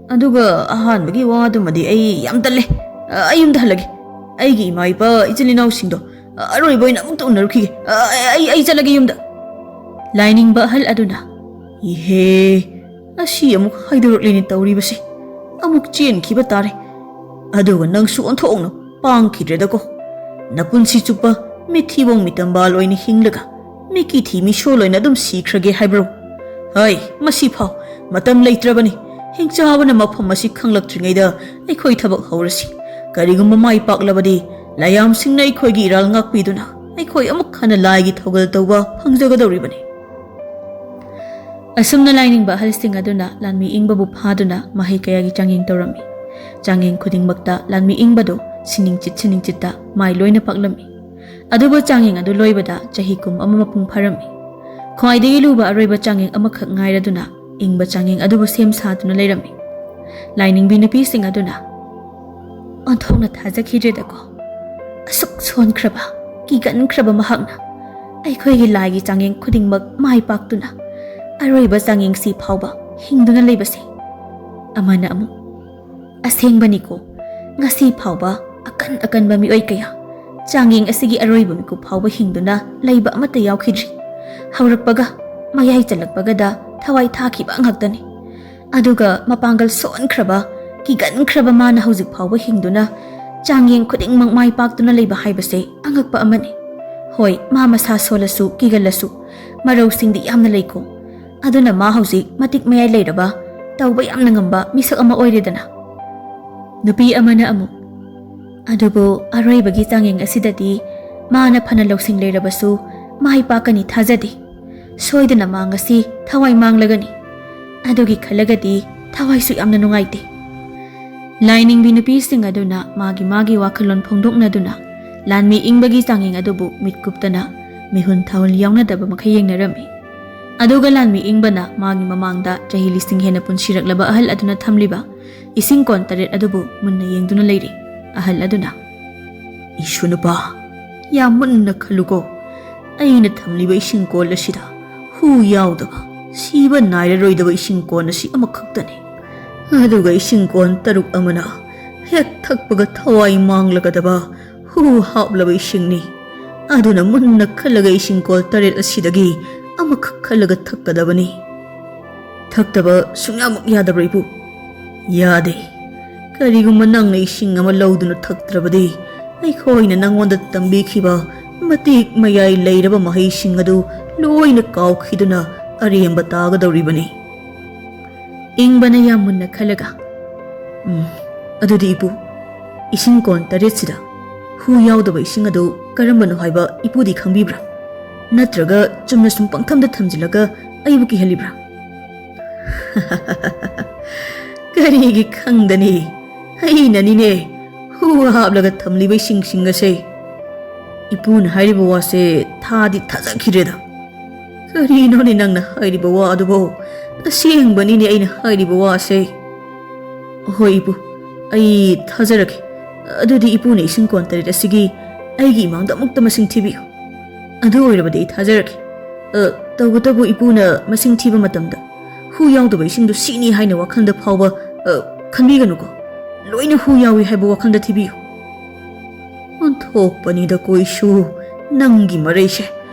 ꯑꯗꯨꯒ ꯑꯍꯥꯟꯕꯒꯤ ꯋꯥꯗꯨꯃꯗꯤ ꯑꯩ ꯌꯥꯝ ꯇꯜꯂꯦ꯫ ꯑ, ꯑꯩ ꯌꯨꯝꯗ ꯍꯜꯂꯒꯦ꯫ ꯑꯩꯒꯤ ꯏꯃꯥ ꯏꯄꯥ, ꯏꯆꯤꯜ ꯏꯅꯥꯎꯁꯤꯡꯗꯣ, ꯑ, ꯑꯔꯣꯏꯕ ꯑꯣꯏꯅ ꯑꯃꯨꯛꯇ ꯎꯅꯔꯨꯈꯤꯒꯦ꯫ ꯑ, ꯑꯩ, ꯑꯩ ꯆꯠꯂꯒꯦ ꯌꯨꯝꯗ꯫ ꯂꯥꯏꯅꯤꯡꯕ ꯑꯍꯜ ꯑꯗꯨꯅ, "ꯏꯍꯦ, ꯑꯁꯤ ꯑꯃꯨꯛ ꯍꯥꯏꯗꯣꯔꯛꯂꯦꯅꯦ ꯇꯧꯔꯤꯕꯁꯦ꯫ ꯑꯃꯨꯛ ꯆꯦꯟꯈꯤꯕ ꯇꯥꯔꯦ꯫ ꯑꯗꯨꯒ ꯅꯪꯁꯨ ꯑꯣꯟꯊꯣꯛꯅ ꯄꯥꯡꯈꯤꯗ꯭ꯔꯦꯗꯀꯣ꯫ ꯅꯄꯨꯟꯁꯤ ꯆꯨꯞꯄ ꯃꯤꯊꯤꯕꯣꯡ ꯃꯤꯇꯝꯕꯥꯜ ꯑꯣꯏꯅ ꯍꯤꯡꯂꯒ ꯃꯤꯀꯤꯊꯤ ꯃꯤꯁꯣꯜ ꯑꯣꯏꯅ ꯑꯗꯨꯝ ꯁꯤꯈ꯭ꯔꯒꯦ ꯍꯥꯏꯕ꯭ꯔꯣ? ꯍꯩ, ꯃꯁꯤ ꯐꯥꯎ ꯃꯇꯝ ꯂꯩꯇ꯭ꯔꯕꯅꯤ꯫ ꯍꯤꯡꯆꯥꯕꯅ ꯃꯐꯝ ꯑꯁꯤ ꯈꯪꯂꯛꯇ꯭ꯔꯤꯉꯩꯗ ꯑꯩꯈꯣꯏ ꯊꯕꯛ ꯍꯧꯔꯁꯤ꯫ ꯀꯔꯤꯒꯨꯝꯕ ꯃꯥꯏ ꯄꯥꯛꯂꯕꯗꯤ ꯂꯥꯏꯌꯥꯝꯁꯤꯡꯅ ꯑꯩꯈꯣꯏꯒꯤ ꯏꯔꯥꯜ ꯉꯥꯛꯄꯤꯗꯨꯅ ꯑꯩꯈꯣꯏ ꯑꯃꯨꯛ ꯍꯟꯅ ꯂꯥꯏꯒꯤ ꯊꯧꯒꯜ ꯇꯧꯕ ꯐꯪꯖꯒꯗꯧꯔꯤꯕꯅꯤ꯫" ꯑꯁꯨꯝꯅ ꯂꯥꯏꯅꯤꯡꯕ ꯑꯍꯜꯁꯤꯡ ꯑꯗꯨꯅ ꯂꯥꯟꯃꯤ ꯏꯪꯕꯕꯨ ꯐꯥꯗꯨꯅ ꯃꯍꯩ ꯀꯌꯥꯒꯤ ꯆꯥꯡꯌꯦꯡ ꯇꯧꯔꯝꯃꯤ꯫ ꯆꯥꯡꯌꯦꯡ ꯈꯨꯗꯤꯡꯃꯛꯇ ꯂꯥꯟꯃꯤ ꯏꯪꯕꯗꯨ ꯁꯤꯅꯤꯡꯆꯤꯠ ꯁꯤꯅꯤꯡꯆꯤꯠꯇ ꯃꯥꯏ ꯂꯣꯏꯅ ꯄꯥꯛꯂꯝꯃꯤ꯫ ꯑꯗꯨꯕꯨ ꯆꯥꯡꯌꯦꯡ ꯑꯗꯨ ꯂꯣꯏꯕꯗ ꯆꯍꯤ ꯀꯨꯝ ꯑꯃ ꯃꯄꯨꯡ ꯐꯥꯔꯝꯃꯤ꯫ ꯈ꯭ꯋꯥꯏꯗꯒꯤ ꯂꯨꯕ ꯑꯔꯣꯏꯕ ꯆꯥꯡꯌꯦꯡ ꯑꯃꯈꯛ ꯉꯥꯏꯔꯗꯨꯅ ꯏꯪꯕ ꯆꯥꯡꯌꯦꯡ ꯑꯗꯨꯕꯨ ꯁꯦꯝ ꯁꯥꯗꯨꯅ ꯂꯩꯔꯝꯃꯤ꯫ ꯂꯥꯏꯅꯤꯡꯕꯤ ꯅꯨꯄꯤꯁꯤꯡ ꯑꯗꯨꯅ, "ꯑꯣꯟꯊꯣꯛꯅ ꯊꯥꯖꯈꯤꯗ꯭ꯔꯦꯗꯀꯣ꯫ ꯑꯁꯨꯛ ꯁꯣꯟꯈ꯭ꯔꯕ, ꯀꯤꯒꯟꯈ꯭ꯔꯕ ꯃꯍꯥꯛꯅ ꯑꯩꯈꯣꯏꯒꯤ ꯂꯥꯏꯒꯤ ꯆꯥꯡꯌꯦꯡ ꯈꯨꯗꯤꯡꯃꯛ ꯃꯥꯏ ꯄꯥꯛꯇꯨꯅ ꯑꯔꯣꯏꯕ ꯆꯥꯡꯌꯦꯡꯁꯤ ꯐꯥꯎꯕ ꯍꯤꯡꯗꯨꯅ ꯂꯩꯕꯁꯦ꯫ ꯑꯃꯅ ꯑꯃꯨꯛ, "ꯑꯁꯦꯡꯕꯅꯤꯀꯣ, ꯉꯁꯤ ꯐꯥꯎꯕ ꯑꯀꯟ ꯑꯀꯟꯕ ꯃꯤꯑꯣꯏ ꯀꯌꯥ ꯆꯥꯡꯌꯦꯡ ꯑꯁꯤꯒꯤ ꯑꯔꯣꯏꯕ ꯃꯤꯀꯨꯞ ꯐꯥꯎꯕ ꯍꯤꯡꯗꯨꯅ ꯂꯩꯕ ꯑꯃꯠꯇ ꯌꯥꯎꯈꯤꯗ꯭ꯔꯤ꯫ ꯍꯧꯔꯛꯄꯒ ꯃꯌꯥꯏ ꯆꯜꯂꯛꯄꯒꯗ ꯊꯋꯥꯏ ꯊꯥꯈꯤꯕ ꯉꯥꯛꯇꯅꯤ꯫ ꯑꯗꯨꯒ ꯃꯄꯥꯡꯒꯜ ꯁꯣꯟꯈ꯭ꯔꯕ, ꯀꯤꯒꯟꯈ꯭ꯔꯕ ꯃꯥꯅ ꯍꯧꯖꯤꯛ ꯐꯥꯎꯕ ꯍꯤꯡꯗꯨꯅ ꯆꯥꯡꯌꯦꯡ ꯈꯨꯗꯤꯡꯃꯛ ꯃꯥꯏ ꯄꯥꯛꯇꯨꯅ ꯂꯩꯕ ꯍꯥꯏꯕꯁꯦ ꯑꯉꯛꯄ ꯑꯃꯅꯤ꯫ ꯍꯣꯏ, ꯃꯥ ꯃꯁꯥ ꯁꯣꯜꯂꯁꯨ, ꯀꯤꯒꯜꯂꯁꯨ, ꯃꯔꯧꯁꯤꯡꯗꯤ ꯌꯥꯝꯅ ꯂꯩꯀꯣ꯫ ꯑꯗꯨꯅ ꯃꯥ ꯍꯧꯖꯤꯛ ꯃꯇꯤꯛ ꯃꯌꯥꯏ ꯂꯩꯔꯕ, ꯇꯧꯕ ꯌꯥꯝꯅ ꯉꯝꯕ ꯃꯤꯁꯛ ꯑꯃ ꯑꯣꯏꯔꯦꯗꯅ"꯫ ꯅꯨꯄꯤ ꯑꯃꯅ ꯑꯃꯨꯛ, "ꯑꯗꯨꯕꯨ ꯑꯔꯣꯏꯕꯒꯤ ꯆꯥꯡꯌꯦꯡ ꯑꯁꯤꯗꯗꯤ ꯃꯥꯅ ꯐꯅ ꯂꯧꯁꯤꯡ ꯂꯩꯔꯕꯁꯨ ꯃꯥꯏ ꯄꯥꯛꯀꯅꯤ ꯊꯥꯖꯗꯦ꯫ ꯁꯣꯏꯗꯅ ꯃꯥ ꯉꯁꯤ ꯊꯋꯥꯏ ꯃꯥꯡꯂꯒꯅꯤ꯫ ꯑꯗꯨꯒꯤ ꯈꯜꯂꯒꯗꯤ ꯊꯋꯥꯏꯁꯨ ꯌꯥꯝꯅ ꯅꯨꯡꯉꯥꯏꯇꯦ"꯫ ꯂꯥꯏꯅꯤꯡꯕꯤ ꯅꯨꯄꯤꯁꯤꯡ ꯑꯗꯨꯅ ꯃꯥꯒꯤ ꯃꯥꯒꯤ ꯋꯥꯈꯜꯂꯣꯟ ꯐꯣꯡꯗꯣꯛꯅꯗꯨꯅ ꯂꯥꯟꯃꯤ ꯏꯪꯕꯒꯤ ꯆꯥꯡꯌꯦꯡ ꯑꯗꯨꯕꯨ ꯃꯤꯠ ꯀꯨꯞꯇꯅ ꯃꯤꯍꯨꯟ ꯊꯥꯍꯨꯟ ꯌꯥꯎꯅꯗꯕ ꯃꯈꯩ ꯌꯦꯡꯅꯔꯝꯃꯤ꯫ ꯑꯗꯨꯒ ꯂꯥꯟꯃꯤ ꯏꯪꯕꯅ ꯃꯥꯒꯤ ꯃꯃꯥꯡꯗ ꯆꯍꯤ ꯂꯤꯁꯤꯡ ꯍꯦꯟꯅ ꯄꯨꯟꯁꯤꯔꯛꯂꯕ ꯑꯍꯜ ꯑꯗꯨꯅ ꯊꯝꯂꯤꯕ ꯏꯁꯤꯡ ꯀꯣꯟ ꯇꯔꯦꯠ ꯑꯗꯨꯕꯨ ꯃꯨꯟꯅ ꯌꯦꯡꯗꯨꯅ ꯂꯩꯔꯤ꯫ ꯑꯍꯜ ꯑꯗꯨꯅ, "ꯏꯁꯨ ꯅꯨꯄꯥ, ꯌꯥꯝ ꯃꯨꯟꯅ ꯈꯜꯂꯨꯀꯣ꯫ ꯑꯩꯅ ꯊꯝꯂꯤꯕ ꯏꯁꯤꯡ ꯀꯣꯜ ꯑꯁꯤꯗ ꯍꯨ ꯌꯥꯎꯗꯕ, ꯁꯤꯕ ꯅꯥꯏꯔꯔꯣꯏꯗꯕ ꯏꯁꯤꯡ ꯀꯣꯟ ꯑꯁꯤ ꯑꯃꯈꯛꯇꯅꯤ꯫ ꯑꯗꯨꯒ ꯏꯁꯤꯡ ꯀꯣꯟ ꯇꯔꯨꯛ ꯑꯃꯅ ꯍꯦꯛ ꯊꯛꯄꯒ ꯊꯋꯥꯏ ꯃꯥꯡꯂꯒꯗꯕ ꯍꯨ ꯍꯥꯞꯂꯕ ꯏꯁꯤꯡꯅꯤ꯫ ꯑꯗꯨꯅ ꯃꯨꯟꯅ ꯈꯜꯂꯒ ꯏꯁꯤꯡ ꯀꯣꯜ ꯇꯔꯦꯠ ꯑꯁꯤꯗꯒꯤ ꯑꯃꯈꯛ ꯈꯜꯂꯒ ꯊꯛꯀꯗꯕꯅꯤ"꯫ "ꯊꯛꯇꯕ ꯁꯨꯡꯌꯥꯃꯛ ꯌꯥꯗꯕ꯭ꯔꯥ, ꯏꯄꯨ?" "ꯌꯥꯗꯦ꯫ ꯀꯔꯤꯒꯨꯝꯕ ꯅꯪꯅ ꯏꯁꯤꯡ ꯑꯃ ꯂꯧꯗꯨꯅ ꯊꯛꯇ꯭ꯔꯕꯗꯤ, ꯑꯩꯈꯣꯏꯅ ꯅꯪꯉꯣꯟꯗ ꯇꯝꯕꯤꯈꯤꯕ ꯃꯇꯤꯛ ꯃꯌꯥꯏ ꯂꯩꯔꯕ ꯃꯍꯩꯁꯤꯡ ꯑꯗꯨ ꯂꯣꯏꯅ ꯀꯥꯎꯈꯤꯗꯨꯅ ꯑꯔꯦꯝꯕ ꯇꯥꯒꯗꯧꯔꯤꯕꯅꯤ"꯫ ꯏꯪꯕꯅ ꯌꯥꯝ ꯃꯨꯟꯅ ꯈꯜꯂꯒ, "ꯎꯝ, ꯑꯗꯨꯗꯤ ꯏꯄꯨ, ꯏꯁꯤꯡ ꯀꯣꯟ ꯇꯔꯦꯠꯁꯤꯗ ꯍꯨ ꯌꯥꯎꯗꯕ ꯏꯁꯤꯡ ꯑꯗꯨ ꯀꯔꯝꯕꯅꯣ ꯍꯥꯏꯕ ꯏꯄꯨꯗꯤ ꯈꯪꯕꯤꯕ꯭ꯔꯥ? ꯅꯠꯇ꯭ꯔꯒ ꯆꯨꯝꯅ ꯁꯨꯝ ꯄꯪꯊꯝꯗ ꯊꯝꯖꯤꯜꯂꯒ ꯑꯩꯕꯨ ꯀꯤꯍꯜꯂꯤꯕ꯭ꯔꯥ?" "ꯀꯔꯤꯒꯤ ꯈꯪꯗꯅꯤ? ꯑꯩꯅꯅꯤꯅꯦ ꯍꯨ ꯍꯥꯞꯂꯒ ꯊꯝꯂꯤꯕ ꯏꯁꯤꯡꯁꯤꯡ ꯑꯁꯦ"꯫ "ꯏꯄꯨꯅ ꯍꯥꯏꯔꯤꯕ ꯋꯥꯁꯦ ꯊꯥꯗꯤ ꯊꯥꯖꯈꯤꯗ꯭ꯔꯦꯗ"꯫ "ꯀꯔꯤꯅꯣꯅꯦ ꯅꯪꯅ ꯍꯥꯏꯔꯤꯕ ꯋꯥ ꯑꯗꯨꯕꯣ? ꯑꯁꯦꯡꯕꯅꯤꯅꯦ ꯑꯩꯅ ꯍꯥꯏꯔꯤꯕ ꯋꯥꯁꯦ"꯫ "ꯍꯣꯏ ꯏꯄꯨ, ꯑꯩ ꯊꯥꯖꯔꯒꯦ꯫ ꯑꯗꯨꯗꯤ ꯏꯄꯨꯅ ꯏꯁꯤꯡ ꯀꯣꯟ ꯇꯔꯦꯠ ꯑꯁꯤꯒꯤ ꯑꯩꯒꯤ ꯏꯃꯥꯡꯗ ꯑꯃꯨꯛꯇ ꯃꯁꯤꯡ ꯊꯤꯕꯤꯌꯨ꯫ ꯑꯗꯨ ꯑꯣꯏꯔꯕꯗꯤ ꯑꯩ ꯊꯥꯖꯔꯒꯦ꯫ ꯑ, ꯇꯧꯕꯇꯕꯨ ꯏꯄꯨꯅ ꯃꯁꯤꯡ ꯊꯤꯕ ꯃꯇꯝꯗ ꯍꯨ ꯍꯨ ꯌꯥꯎꯗꯕ ꯏꯁꯤꯡꯗꯨ ꯁꯤꯅꯤ ꯍꯥꯏꯅ ꯋꯥꯈꯜꯗ ꯐꯥꯎꯕ, ꯑ, ꯈꯟꯕꯤꯒꯅꯨꯀꯣ꯫ ꯂꯣꯏꯅ ꯍꯨ ꯌꯥꯎꯏ ꯍꯥꯏꯕ ꯋꯥꯈꯜꯗ ꯊꯤꯕꯤꯌꯨ꯫ ꯑꯣꯟꯊꯣꯛꯄꯅꯤꯗ ꯀꯣꯏꯁꯨ, ꯅꯪꯒꯤ ꯃꯔꯩꯁꯦ꯫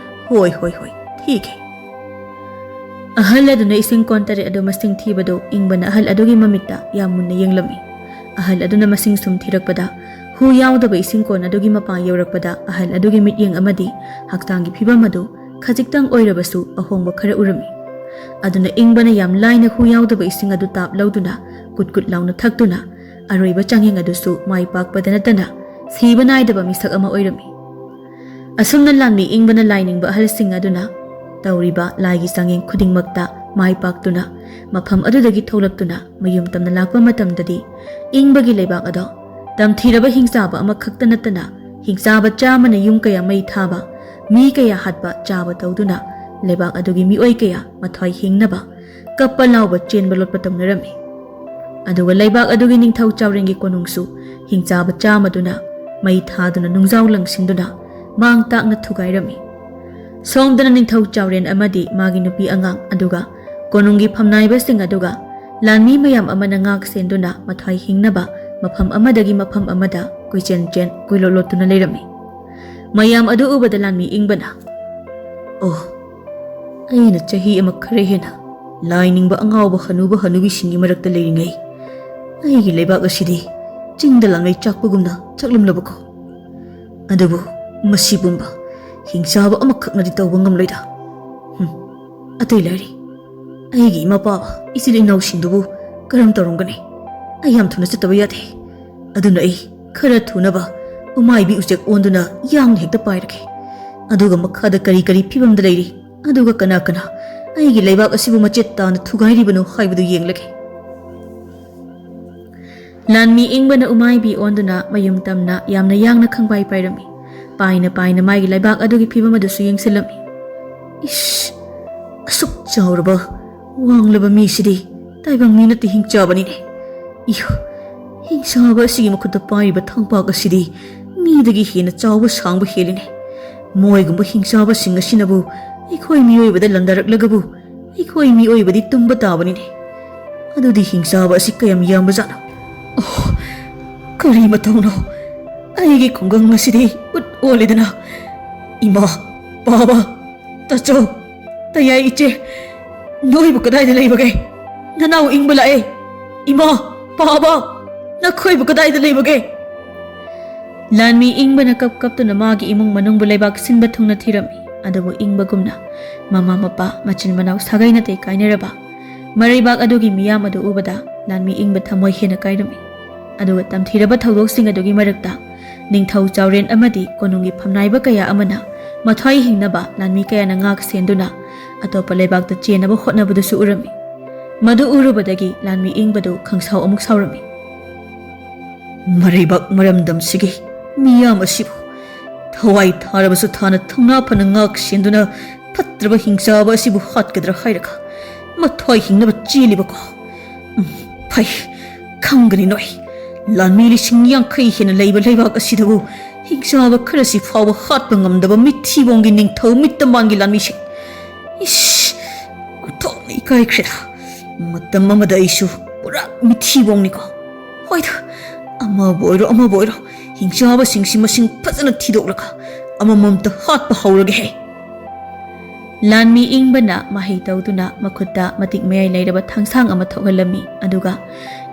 ꯍꯣꯏ, ꯍꯣꯏ, ꯍꯣꯏ, ꯊꯤꯒꯦ꯫ ꯑꯍꯜ ꯑꯗꯨꯅ ꯏꯁꯤꯡ ꯀꯣꯟ ꯇꯔꯦꯠ ꯑꯗꯨ ꯃꯁꯤꯡ ꯊꯤꯕꯗꯨ ꯏꯪꯕꯅ ꯑꯍꯜ ꯑꯗꯨꯒꯤ ꯃꯃꯤꯠꯇ ꯌꯥꯝ ꯃꯨꯟꯅ ꯌꯦꯡꯂꯝꯃꯤ꯫ ꯑꯍꯜ ꯑꯗꯨꯅ ꯃꯁꯤꯡ ꯁꯨꯝ ꯊꯤꯔꯛꯄꯗ, ꯍꯨ ꯌꯥꯎꯗꯕ ꯏꯁꯤꯡ ꯀꯣꯟ ꯑꯗꯨꯒꯤ ꯃꯄꯥ ꯌꯧꯔꯛꯄꯗ, ꯑꯍꯜ ꯑꯗꯨꯒꯤ ꯃꯤꯠꯌꯦꯡ ꯑꯃꯗꯤ ꯍꯛꯆꯥꯡꯒꯤ ꯐꯤꯕꯝ ꯑꯗꯨ ꯈꯖꯤꯛꯇꯪ ꯑꯣꯏꯔꯕꯁꯨ ꯑꯍꯣꯡꯕ ꯈꯔ ꯎꯔꯝꯃꯤ꯫ ꯑꯗꯨꯅ ꯏꯪꯕꯅ ꯌꯥꯝ ꯂꯥꯏꯅ ꯍꯨ ꯌꯥꯎꯗꯕ ꯏꯁꯤꯡ ꯑꯗꯨ ꯇꯥꯞ ꯂꯧꯗꯨꯅ, ꯀꯨꯠ ꯀꯨꯠ ꯂꯥꯎꯅ ꯊꯛꯇꯨꯅ, ꯑꯔꯣꯏꯕ ꯆꯥꯡꯌꯦꯡ ꯑꯗꯨꯁꯨ ꯃꯥꯏ ꯄꯥꯛꯄꯗ ꯅꯠꯇꯅ ꯁꯤꯕ ꯅꯥꯏꯗꯕ ꯃꯤꯁꯛ ꯑꯃ ꯑꯣꯏꯔꯝꯃꯤ꯫ ꯑꯁꯨꯝꯅ ꯂꯥꯟꯃꯤ ꯏꯪꯕꯅ ꯂꯥꯏꯅꯤꯡꯕ ꯑꯍꯜꯁꯤꯡ ꯑꯗꯨꯅ ꯇꯧꯔꯤꯕ ꯂꯥꯏꯒꯤ ꯆꯥꯡꯌꯦꯡ ꯈꯨꯗꯤꯡꯃꯛꯇ ꯃꯥꯏ ꯄꯥꯛꯇꯨꯅ, ꯃꯐꯝ ꯑꯗꯨꯗꯒꯤ ꯊꯣꯛꯂꯛꯇꯨꯅ ꯃꯌꯨꯝ ꯇꯝꯅ ꯂꯥꯛꯄ ꯃꯇꯝꯗꯗꯤ, ꯏꯪꯕꯒꯤ ꯂꯩꯕꯥꯛ ꯑꯗꯣ ꯇꯝꯊꯤꯔꯕ ꯍꯤꯡꯆꯥꯕ ꯑꯃꯈꯛꯇ ꯅꯠꯇꯅ, ꯍꯤꯡꯆꯥꯕ ꯆꯥꯝꯃꯅ ꯌꯨꯝ ꯀꯌꯥ ꯃꯩ ꯊꯥꯕ, ꯃꯤ ꯀꯌꯥ ꯍꯥꯠꯄ ꯆꯥꯕ ꯇꯧꯗꯨꯅ, ꯂꯩꯕꯥꯛ ꯑꯗꯨꯒꯤ ꯃꯤꯑꯣꯏ ꯀꯌꯥ ꯃꯊ꯭ꯋꯥꯏ ꯍꯤꯡꯅꯕ ꯀꯞꯄ ꯂꯥꯎꯕ ꯆꯦꯟꯕ ꯂꯣꯠꯄ ꯇꯧꯅꯔꯝꯃꯤ꯫ ꯑꯗꯨꯒ ꯂꯩꯕꯥꯛ ꯑꯗꯨꯒꯤ ꯅꯤꯡꯊꯧ ꯆꯥꯎꯔꯦꯟꯒꯤ ꯀꯣꯅꯨꯡꯁꯨ ꯍꯤꯡꯆꯥꯕ ꯆꯥꯝꯃꯗꯨꯅ ꯃꯩ ꯊꯥꯗꯨꯅ ꯅꯨꯡꯖꯥꯎ ꯂꯪꯁꯤꯟꯗꯨꯅ ꯃꯥꯡ ꯇꯥꯛꯅ ꯊꯨꯒꯥꯏꯔꯝꯃꯤ꯫ ꯁꯣꯝꯗꯅ ꯅꯤꯡꯊꯧ ꯆꯥꯎꯔꯦꯟ ꯑꯃꯗꯤ ꯃꯥꯒꯤ ꯅꯨꯄꯤ ꯑꯉꯥꯡ, ꯑꯗꯨꯒ ꯀꯣꯅꯨꯡꯒꯤ ꯐꯝꯅꯥꯏꯕꯁꯤꯡ, ꯑꯗꯨꯒ ꯂꯥꯟꯃꯤ ꯃꯌꯥꯝ ꯑꯃꯅ ꯉꯥꯛ ꯁꯦꯟꯗꯨꯅ ꯃꯊ꯭ꯋꯥꯏ ꯍꯤꯡꯅꯕ ꯃꯐꯝ ꯑꯃꯗꯒꯤ ꯃꯐꯝ ꯑꯃꯗ ꯀꯣꯏꯆꯦꯟ ꯆꯦꯟ ꯀꯣꯏꯂꯣꯠ ꯂꯣꯠꯇꯨꯅ ꯂꯩꯔꯝꯃꯤ꯫ ꯃꯌꯥꯝ ꯑꯗꯨ ꯎꯕꯗ ꯂꯥꯟꯃꯤ ꯏꯪꯕꯅ, "ꯑꯣ, ꯑꯩꯅ ꯆꯍꯤ ꯑꯃ ꯈꯔ ꯍꯦꯟꯅ ꯂꯥꯏ ꯅꯤꯡꯕ ꯑꯉꯥꯎꯕ ꯍꯅꯨꯕ ꯍꯅꯨꯕꯤꯁꯤꯡꯒꯤ ꯃꯔꯛꯇ ꯂꯩꯔꯤꯉꯩ, ꯑꯩꯒꯤ ꯂꯩꯕꯥꯛ ꯑꯁꯤꯗꯤ ꯆꯤꯡꯗ ꯂꯥꯡꯂꯩ ꯆꯥꯛꯄꯒꯨꯝꯅ ꯆꯥꯛꯂꯝꯂꯕꯀꯣ꯫ ꯑꯗꯨꯕꯨ ꯃꯁꯤ ꯄꯨꯝꯕ ꯍꯤꯡꯆꯥꯕ ꯑꯃꯈꯛꯅꯗꯤ ꯇꯧꯕ ꯉꯝꯂꯣꯏꯗ꯫ ꯍꯨꯝ, ꯑꯇꯩ ꯂꯥꯏꯔꯤ, ꯑꯩꯒꯤ ꯏꯃꯥ ꯄꯥꯕ ꯏꯆꯤꯜ ꯏꯅꯥꯎꯁꯤꯡꯗꯨꯕꯨ ꯀꯔꯝ ꯇꯧꯔꯝꯒꯅꯤ? ꯑꯩ ꯌꯥꯝ ꯊꯨꯅ ꯆꯠꯇꯕ ꯌꯥꯗꯦ꯫ ꯑꯗꯨꯅ ꯑꯩ ꯈꯔ ꯊꯨꯅꯕ ꯎꯃꯥꯏꯕꯤ ꯎꯆꯦꯛ ꯑꯣꯟꯗꯨꯅ ꯌꯥꯡꯅ ꯍꯦꯛꯇ ꯄꯥꯏꯔꯒꯦ꯫ ꯑꯗꯨꯒ ꯃꯈꯥꯗ ꯀꯔꯤ ꯀꯔꯤ ꯐꯤꯕꯝꯗ ꯂꯩꯔꯤ, ꯑꯗꯨꯒ ꯀꯅꯥ ꯀꯅꯥ ꯑꯩꯒꯤ ꯂꯩꯕꯥꯛ ꯑꯁꯤꯕꯨ ꯃꯆꯦꯠ ꯇꯥꯅ ꯊꯨꯒꯥꯏꯔꯤꯕꯅꯣ ꯍꯥꯏꯕꯗꯨ ꯌꯦꯡꯂꯒꯦ꯫" ꯂꯥꯟꯃꯤ ꯏꯪꯕꯅ ꯎꯃꯥꯏꯕꯤ ꯑꯣꯟꯗꯨꯅ ꯃꯌꯨꯝ ꯇꯝꯅ ꯌꯥꯝꯅ ꯌꯥꯡꯅ ꯈꯪꯄꯥꯏ ꯄꯥꯏꯔꯝꯃꯤ꯫ ꯄꯥꯏꯅ ꯄꯥꯏꯅ ꯃꯥꯒꯤ ꯂꯩꯕꯥꯛ ꯑꯗꯨꯒꯤ ꯐꯤꯕꯝ ꯑꯗꯨꯁꯨ ꯌꯦꯡꯁꯤꯜꯂꯝꯃꯤ꯫ "ꯏꯁ, ꯑꯁꯨꯛ ꯆꯥꯎꯔꯕ, ꯋꯥꯡꯂꯕ ꯃꯤꯁꯤꯗꯤ ꯇꯥꯏꯕꯪ ꯃꯤ ꯅꯠꯇꯦ, ꯍꯤꯡꯆꯥꯕꯅꯤꯅꯦ꯫ ꯏꯌꯨ, ꯍꯤꯡꯆꯥꯕ ꯑꯁꯤꯒꯤ ꯃꯈꯨꯠꯇ ꯄꯥꯏꯔꯤꯕ ꯊꯥꯡꯄꯥꯛ ꯑꯁꯤꯗꯤ ꯃꯤꯗꯒꯤ ꯍꯦꯟꯅ ꯆꯥꯎꯕ ꯁꯥꯡꯕ ꯍꯦꯜꯂꯤꯅꯦ꯫ ꯃꯣꯏꯒꯨꯝꯕ ꯍꯤꯡꯆꯥꯕꯁꯤꯡ ꯑꯁꯤꯅꯕꯨ ꯑꯩꯈꯣꯏ ꯃꯤꯑꯣꯏꯕꯗ ꯂꯥꯟꯗꯥꯔꯛꯂꯒꯕꯨ ꯑꯩꯈꯣꯏ ꯃꯤꯑꯣꯏꯕꯗꯤ ꯇꯨꯝꯕ ꯇꯥꯕꯅꯤꯅꯦ꯫ ꯑꯗꯨꯗꯤ ꯍꯤꯡꯆꯥꯕ ꯑꯁꯤ ꯀꯌꯥꯝ ꯌꯥꯝꯕꯖꯥꯠꯅꯣ? ꯑꯣ, ꯀꯔꯤ ꯃꯇꯧꯅꯣ? ꯑꯩꯒꯤ ꯈꯨꯡꯒꯪ ꯑꯁꯤꯗꯤ ꯎꯠ ꯑꯣꯜꯂꯦꯗꯅ꯫ ꯏꯃꯥ, ꯄꯥꯕ, ꯇꯥꯆꯧ, ꯇꯌꯥꯏ ꯏꯆꯦ, ꯅꯣꯏꯕꯨ ꯀꯗꯥꯏꯗ ꯂꯩꯕꯒꯦ? ꯅꯅꯥꯎ ꯏꯪꯕ ꯂꯥꯛꯑꯦ꯫ ꯏꯃꯥ, ꯄꯥꯕ, ꯅꯈꯣꯏꯕꯨ ꯀꯗꯥꯏꯗ ꯂꯩꯕꯒꯦ? ꯂꯥꯟꯃꯤ ꯏꯪꯕꯅ ꯀꯞ ꯀꯞꯇꯨꯅ ꯃꯥꯒꯤ ꯏꯃꯨꯡ ꯃꯅꯨꯡꯕꯨ ꯂꯩꯕꯥꯛ ꯁꯤꯟꯕ ꯊꯨꯡꯅ ꯊꯤꯔꯝꯃꯤ꯫ ꯑꯗꯨꯕꯨ ꯏꯪꯕꯒꯨꯝꯅ ꯃꯃꯥ ꯃꯄꯥ, ꯃꯆꯤꯟ ꯃꯅꯥꯎ, ꯁꯥꯒꯩ ꯅꯥꯇꯩ ꯀꯥꯏꯅꯔꯕ ꯃꯔꯩꯕꯥꯛ ꯑꯗꯨꯒꯤ ꯃꯤꯌꯥꯝ ꯑꯗꯨ ꯎꯕꯗ ꯂꯥꯟꯃꯤ ꯏꯪꯕ ꯊꯃꯣꯏ ꯍꯦꯟꯅ ꯀꯥꯏꯔꯝꯃꯤ꯫ ꯑꯗꯨꯒ ꯇꯝꯊꯤꯔꯕ ꯊꯧꯗꯣꯛꯁꯤꯡ ꯑꯗꯨꯒꯤ ꯃꯔꯛꯇ ꯅꯤꯡꯊꯧ ꯆꯥꯎꯔꯦꯟ ꯑꯃꯗꯤ ꯀꯣꯅꯨꯡꯒꯤ ꯐꯝꯅꯥꯏꯕ ꯀꯌꯥ ꯑꯃꯅ ꯃꯊ꯭ꯋꯥꯏ ꯍꯤꯡꯅꯕ ꯂꯥꯟꯃꯤ ꯀꯌꯥꯅ ꯉꯥꯛ ꯁꯦꯟꯗꯨꯅ ꯑꯇꯣꯞꯄ ꯂꯩꯕꯥꯛꯇ ꯆꯦꯟꯅꯕ ꯍꯣꯠꯅꯕꯗꯨꯁꯨ ꯎꯔꯝꯃꯤ꯫ ꯃꯗꯨ ꯎꯔꯨꯕꯗꯒꯤ ꯂꯥꯟꯃꯤ ꯏꯪꯕꯗꯨ ꯈꯪꯁꯥꯎ ꯑꯃꯨꯛ ꯁꯥꯎꯔꯝꯃꯤ꯫ ꯃꯔꯩꯕꯥꯛ ꯃꯔꯝꯗꯝꯁꯤꯒꯤ ꯃꯤꯌꯥꯝ ꯑꯁꯤꯕꯨ ꯊꯋꯥꯏ ꯊꯥꯔꯕꯁꯨ ꯊꯥꯅ ꯊꯧꯅꯥ ꯐꯅ ꯉꯥꯛ ꯁꯦꯟꯗꯨꯅ ꯐꯠꯇ꯭ꯔꯕ ꯍꯤꯡꯆꯥꯕ ꯑꯁꯤꯕꯨ ꯍꯥꯠꯀꯗ꯭ꯔꯥ ꯍꯥꯏꯔꯒ ꯃꯊ꯭ꯋꯥꯏ ꯍꯤꯡꯅꯕ ꯆꯦꯜꯂꯤꯕꯀꯣ꯫ ꯎꯝ, ꯐꯩ, ꯈꯪꯒꯅꯤ ꯅꯣꯏ꯫ ꯂꯥꯟꯃꯤ ꯂꯤꯁꯤꯡ ꯌꯥꯡꯈꯩ ꯍꯦꯟꯅ ꯂꯩꯕ ꯂꯩꯕꯥꯛ ꯑꯁꯤꯗꯕꯨ ꯍꯤꯡꯆꯥꯕ ꯈꯔꯁꯤ ꯐꯥꯎꯕ ꯍꯥꯠꯄ ꯉꯝꯗꯕ ꯃꯤꯊꯤꯕꯣꯡꯒꯤ ꯅꯤꯡꯊꯧ ꯃꯤꯠꯇ ꯃꯥꯟꯒꯤ ꯂꯥꯟꯃꯤꯁꯤꯡ꯫ ꯏꯁ! ꯑꯣꯟꯊꯣꯛꯅ ꯏꯀꯥꯏꯈ꯭ꯔꯦꯗ꯫ ꯃꯇꯝ ꯑꯃꯗ ꯑꯩꯁꯨ ꯄꯨꯔꯥ ꯃꯤꯊꯤꯕꯣꯡꯅꯤꯀꯣ꯫ ꯍꯣꯏꯗ, ꯑꯃꯕꯨ ꯑꯣꯏꯔꯣ ꯑꯃꯕꯨ ꯑꯣꯏꯔꯣ, ꯍꯤꯡꯆꯥꯕꯁꯤꯡꯁꯤ ꯃꯁꯤꯡ ꯐꯖꯅ ꯊꯤꯗꯣꯛꯂꯒ ꯑꯃꯃꯝꯇ ꯍꯥꯠꯄ ꯍꯧꯔꯒꯦꯍꯦ꯫ ꯂꯥꯟꯃꯤ ꯏꯪꯕꯅ ꯃꯍꯩ ꯇꯧꯗꯨꯅ ꯃꯈꯨꯠꯇ ꯃꯇꯤꯛ ꯃꯌꯥꯏ ꯂꯩꯔꯕ ꯊꯥꯡꯁꯥꯡ ꯑꯃ ꯊꯣꯛꯍꯜꯂꯝꯃꯤ꯫ ꯑꯗꯨꯒ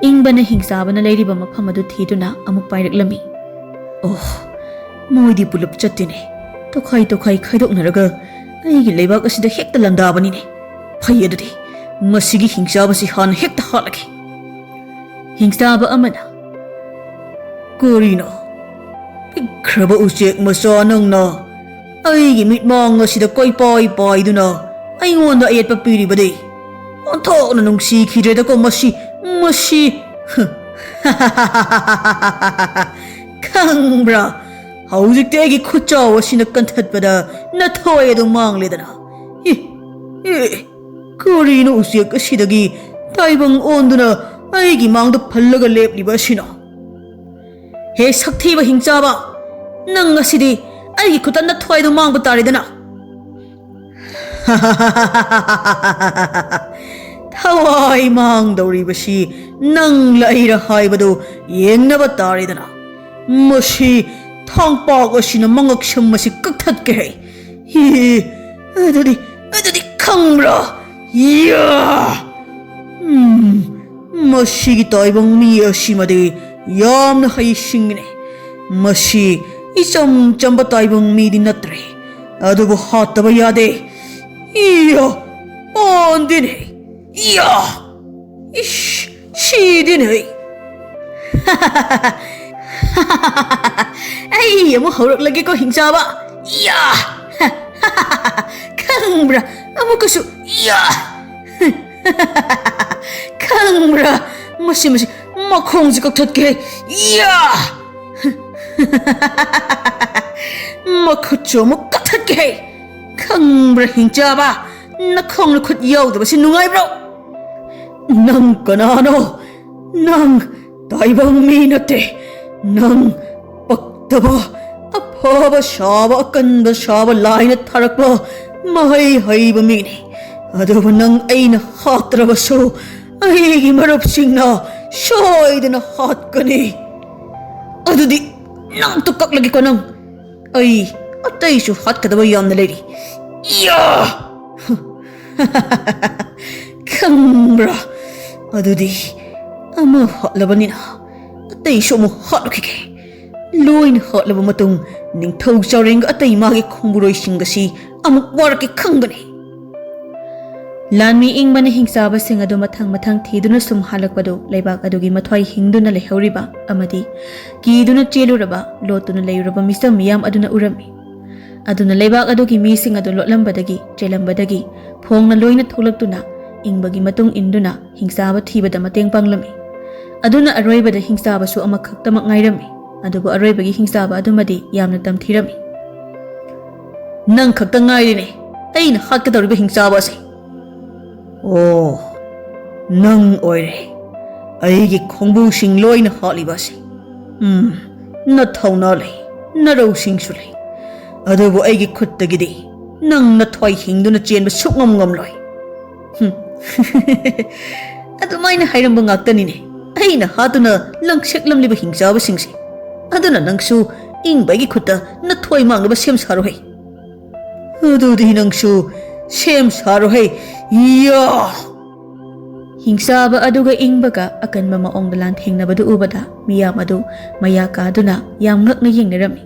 ꯏꯪꯕꯅ ꯍꯤꯡꯆꯥꯕꯅ ꯂꯩꯔꯤꯕ ꯃꯐꯝ ꯑꯗꯨ ꯊꯤꯗꯨꯅ ꯑꯃꯨꯛ ꯄꯥꯏꯔꯛꯂꯝꯃꯤ꯫ ꯑꯣ, ꯃꯣꯏꯗꯤ ꯄꯨꯂꯞ ꯆꯠꯇꯦꯅꯦ꯫ ꯇꯣꯈꯥꯏ ꯇꯣꯈꯥꯏ ꯈꯥꯏꯗꯣꯛꯅꯔꯒ ꯑꯩꯒꯤ ꯂꯩꯕꯥꯛ ꯑꯁꯤꯗ ꯍꯦꯛꯇ ꯂꯥꯟꯗꯥꯕꯅꯤꯅꯦ꯫ ꯐꯩ ꯑꯗꯨꯗꯤ, ꯃꯁꯤꯒꯤ ꯍꯤꯡꯆꯥꯕꯁꯤ ꯍꯥꯟꯅ ꯍꯦꯛꯇ ꯍꯥꯠꯂꯒꯦ꯫ ꯍꯤꯡꯆꯥꯕ ꯑꯃꯅ, "ꯀꯔꯤꯅꯣ? ꯄꯤꯛꯈ꯭ꯔꯕ ꯎꯆꯦꯛ ꯃꯆꯥ ꯅꯪꯅ ꯑꯩꯒꯤ ꯃꯤꯠꯃꯥꯡ ꯑꯁꯤꯗ ꯀꯣꯏꯄꯥꯏ ꯄꯥꯏꯗꯨꯅ ꯑꯩꯉꯣꯟꯗ ꯑꯌꯦꯠꯄ ꯄꯤꯔꯤꯕꯗꯤ? ꯑꯣꯟꯊꯣꯛꯅ ꯅꯨꯡꯁꯤꯈꯤꯗ꯭ꯔꯦꯗꯀꯣ ꯃꯁꯤ, ꯃꯁꯤ꯫ ꯈꯪꯕ꯭ꯔꯥ? ꯍꯧꯖꯤꯛꯇꯤ ꯑꯩꯒꯤ ꯈꯨꯠꯆꯥꯎ ꯑꯁꯤꯅ ꯀꯟꯊꯠꯄꯗ ꯅꯊꯣꯏ ꯑꯗꯨ ꯃꯥꯡꯂꯦꯗꯅ꯫ ꯏ, ꯏ, ꯀꯔꯤꯅꯣ ꯎꯆꯦꯛ ꯑꯁꯤꯗꯒꯤ ꯇꯥꯏꯕꯪ ꯑꯣꯟꯗꯨꯅ ꯑꯩꯒꯤ ꯃꯥꯡꯗ ꯐꯜꯂꯒ ꯂꯦꯞꯂꯤꯕ ꯑꯁꯤꯅ?" ꯍꯦ ꯁꯛꯊꯤꯕ ꯍꯤꯡꯆꯥꯕ, ꯅꯪ ꯉꯁꯤꯗꯤ ꯑꯩꯒꯤ ꯈꯨꯠꯇ ꯅꯊ꯭ꯋꯥꯏꯗꯣ ꯃꯥꯡꯕ ꯇꯥꯔꯦꯗꯅ꯫ ꯊꯋꯥꯏ ꯃꯥꯡꯗꯧꯔꯤꯕꯁꯤ ꯅꯪꯂ ꯑꯩꯔ ꯍꯥꯏꯕꯗꯨ ꯌꯦꯡꯅꯕ ꯇꯥꯔꯦꯗꯅ꯫ ꯃꯁꯤ ꯊꯥꯡꯄꯥꯛ ꯑꯁꯤꯅ ꯃꯉꯛꯁꯝ ꯑꯁꯤ ꯀꯛꯊꯠꯀꯦ ꯍꯥꯏ꯫ ꯍꯤ, ꯑꯗꯨꯗꯤ, ꯑꯗꯨꯗꯤ ꯈꯪꯕ꯭ꯔꯥ? ꯌꯥ! ꯎꯝ, ꯃꯁꯤꯒꯤ ꯇꯥꯏꯕꯪ ꯃꯤ ꯑꯁꯤꯃꯗꯤ ꯌꯥꯝꯅ ꯍꯩꯁꯤꯡꯉꯤꯅꯦ꯫ ꯃꯁꯤ ꯏꯆꯝ ꯆꯝꯕ ꯇꯥꯏꯕꯪ ꯃꯤꯗꯤ ꯅꯠꯇ꯭ꯔꯦ, ꯑꯗꯨꯕꯨ ꯍꯥꯠꯇꯕ ꯌꯥꯗꯦ꯫ ꯏꯌꯥ! ꯄꯥꯟꯗꯦꯅꯦ! ꯏꯌꯥ! ꯏꯁ! ꯁꯤꯗꯦꯅꯦ! ꯑꯩ ꯑꯃꯨꯛ ꯍꯧꯔꯛꯂꯒꯦꯀꯣ, ꯍꯤꯡꯆꯥꯕ! ꯏꯌꯥ! ꯈꯪꯕ꯭ꯔꯥ? ꯑꯃꯨꯛꯀꯁꯨ! ꯏꯌꯥ! ꯈꯪꯕ꯭ꯔꯥ? ꯃꯁꯤ, ꯃꯁꯤ ꯃꯈꯣꯡꯁꯦ ꯀꯛꯊꯠꯀꯦ꯫ ꯏꯌꯥ! ꯃꯈꯨꯠꯁꯨ ꯑꯃꯨꯛ ꯀꯛꯊꯠꯀꯦ꯫ ꯈꯪꯕ꯭ꯔꯥ, ꯍꯤꯡꯆꯥꯕ? ꯅꯈꯣꯡ ꯅꯈꯨꯠ ꯌꯥꯎꯗꯕꯁꯤ ꯅꯨꯡꯉꯥꯏꯕ꯭ꯔꯣ? ꯅꯪ ꯀꯅꯥꯅꯣ? ꯅꯪ ꯇꯥꯏꯕꯪ ꯃꯤ ꯅꯠꯇꯦ꯫ ꯅꯪ ꯄꯛꯇꯕ, ꯑꯐꯕ ꯁꯥꯕ, ꯑꯀꯟꯕ ꯁꯥꯕ ꯂꯥꯏꯅ ꯊꯥꯔꯛꯄ ꯃꯍꯩ ꯍꯩꯕ ꯃꯤꯅꯤ꯫ ꯑꯗꯨꯕꯨ ꯅꯪ ꯑꯩꯅ ꯍꯥꯠꯇ꯭ꯔꯕꯁꯨ ꯑꯩꯒꯤ ꯃꯔꯨꯞꯁꯤꯡꯅ ꯁꯣꯏꯗꯅ ꯍꯥꯠꯀꯅꯤ꯫ ꯑꯗꯨꯗꯤ ꯅꯪꯇ ꯀꯛꯂꯒꯦꯀꯣ ꯅꯪ꯫ ꯑꯩ ꯑꯇꯩꯁꯨ ꯍꯥꯠꯀꯗꯕ ꯌꯥꯝꯅ ꯂꯩꯔꯤ꯫ ꯏꯌꯥ! ꯈꯪꯕ꯭ꯔꯥ? ꯑꯗꯨꯗꯤ ꯑꯃ ꯍꯥꯠꯂꯕꯅꯤꯅ ꯑꯇꯩꯁꯨ ꯑꯃꯨꯛ ꯍꯥꯠꯂꯨꯈꯤꯒꯦ꯫ ꯂꯣꯏꯅ ꯍꯥꯠꯂꯕ ꯃꯇꯨꯡ ꯅꯤꯡꯊꯧ ꯆꯥꯎꯔꯦꯡꯒ ꯑꯇꯩ ꯃꯥꯒꯤ ꯈꯣꯡꯕꯨꯔꯣꯏꯁꯤꯡꯒ ꯑꯁꯤ ꯑꯃꯨꯛ ꯋꯥꯔꯛꯀꯦ ꯈꯪꯒꯅꯤ꯫ ꯂꯥꯟꯃꯤ ꯏꯪꯕꯅ ꯍꯤꯡꯆꯥꯕꯁꯤꯡ ꯑꯗꯨ ꯃꯊꯪ ꯃꯊꯪ ꯊꯤꯗꯨꯅ ꯁꯨꯝ ꯍꯜꯂꯛꯄꯗꯨ ꯂꯩꯕꯥꯛ ꯑꯗꯨꯒꯤ ꯃꯊ꯭ꯋꯥꯏ ꯍꯤꯡꯗꯨꯅ ꯂꯩꯍꯧꯔꯤꯕ ꯑꯃꯗꯤ ꯀꯤꯗꯨꯅ ꯆꯦꯜꯂꯨꯔꯕ, ꯂꯣꯠꯇꯨꯅ ꯂꯩꯔꯨꯔꯕ ꯃꯤꯆꯝ ꯃꯤꯌꯥꯝ ꯑꯗꯨꯅ ꯎꯔꯝꯃꯤ꯫ ꯑꯗꯨꯅ ꯂꯩꯕꯥꯛ ꯑꯗꯨꯒꯤ ꯃꯤꯁꯤꯡ ꯑꯗꯨ ꯂꯣꯠꯂꯝꯕꯗꯒꯤ, ꯆꯦꯜꯂꯝꯕꯗꯒꯤ ꯐꯣꯡꯅ ꯂꯣꯏꯅ ꯊꯣꯛꯂꯛꯇꯨꯅ ꯏꯪꯕꯒꯤ ꯃꯇꯨꯡ ꯏꯟꯗꯨꯅ ꯍꯤꯡꯆꯥꯕ ꯊꯤꯕꯗ ꯃꯇꯦꯡ ꯄꯥꯡꯂꯝꯃꯤ꯫ ꯑꯗꯨꯅ ꯑꯔꯣꯏꯕꯗ ꯍꯤꯡꯆꯥꯕꯁꯨ ꯑꯃꯈꯛꯇꯃꯛ ꯉꯥꯏꯔꯝꯃꯤ꯫ ꯑꯗꯨꯕꯨ ꯑꯔꯣꯏꯕꯒꯤ ꯍꯤꯡꯆꯥꯕ ꯑꯗꯨꯃꯗꯤ ꯌꯥꯝꯅ ꯇꯝꯊꯤꯔꯝꯃꯤ꯫ "ꯅꯪ ꯈꯛꯇ ꯉꯥꯏꯔꯦꯅꯦ ꯑꯩꯅ ꯍꯥꯠꯀꯗꯧꯔꯤꯕ ꯍꯤꯡꯆꯥꯕ ꯑꯁꯦ꯫ ꯑꯣ, ꯅꯪ ꯑꯣꯏꯔꯦ ꯑꯩꯒꯤ ꯈꯣꯡꯕꯨꯁꯤꯡ ꯂꯣꯏꯅ ꯍꯥꯠꯂꯤꯕ ꯑꯁꯦ꯫ ꯎꯝ, ꯅꯊꯧꯅꯥ ꯂꯩ, ꯅꯔꯧꯁꯤꯡꯁꯨ ꯂꯩ, ꯑꯗꯨꯕꯨ ꯑꯩꯒꯤ ꯈꯨꯠꯇꯒꯤꯗꯤ ꯅꯪ ꯅꯊ꯭ꯋꯥꯏ ꯍꯤꯡꯗꯨꯅ ꯆꯦꯟꯕ ꯁꯨꯛꯉꯝ ꯉꯝꯂꯣꯏ꯫ ꯍꯨꯝ꯫ ꯑꯗꯨꯃꯥꯏꯅ ꯍꯥꯏꯔꯝꯕ ꯉꯥꯛꯇꯅꯤꯅꯦ ꯑꯩꯅ ꯍꯥꯠꯇꯨꯅ ꯂꯪꯁꯦꯛꯂꯝꯂꯤꯕ ꯍꯤꯡꯆꯥꯕꯁꯤꯡꯁꯦ꯫ ꯑꯗꯨꯅ ꯅꯪꯁꯨ ꯏꯪꯕꯒꯤ ꯈꯨꯠꯇ ꯅꯊ꯭ꯋꯥꯏ ꯃꯥꯡꯅꯕ ꯁꯦꯝ ꯁꯥꯔꯣꯍꯦ꯫ ꯑꯗꯨꯗꯤ ꯅꯪꯁꯨ ꯁꯦꯝ ꯁꯥꯔꯣꯍꯦ꯫ ꯌꯥ! ꯍꯤꯡꯆꯥꯕ ꯑꯗꯨꯒ ꯏꯪꯕꯒ ꯑꯀꯟꯕ ꯃꯑꯣꯡꯗ ꯂꯥꯟꯊꯦꯡꯅꯕꯗꯨ ꯎꯕꯗ ꯃꯤꯌꯥꯝ ꯑꯗꯨ ꯃꯌꯥ ꯀꯥꯗꯨꯅ ꯌꯥꯝ ꯉꯛꯅ ꯌꯦꯡꯅꯔꯝꯃꯤ꯫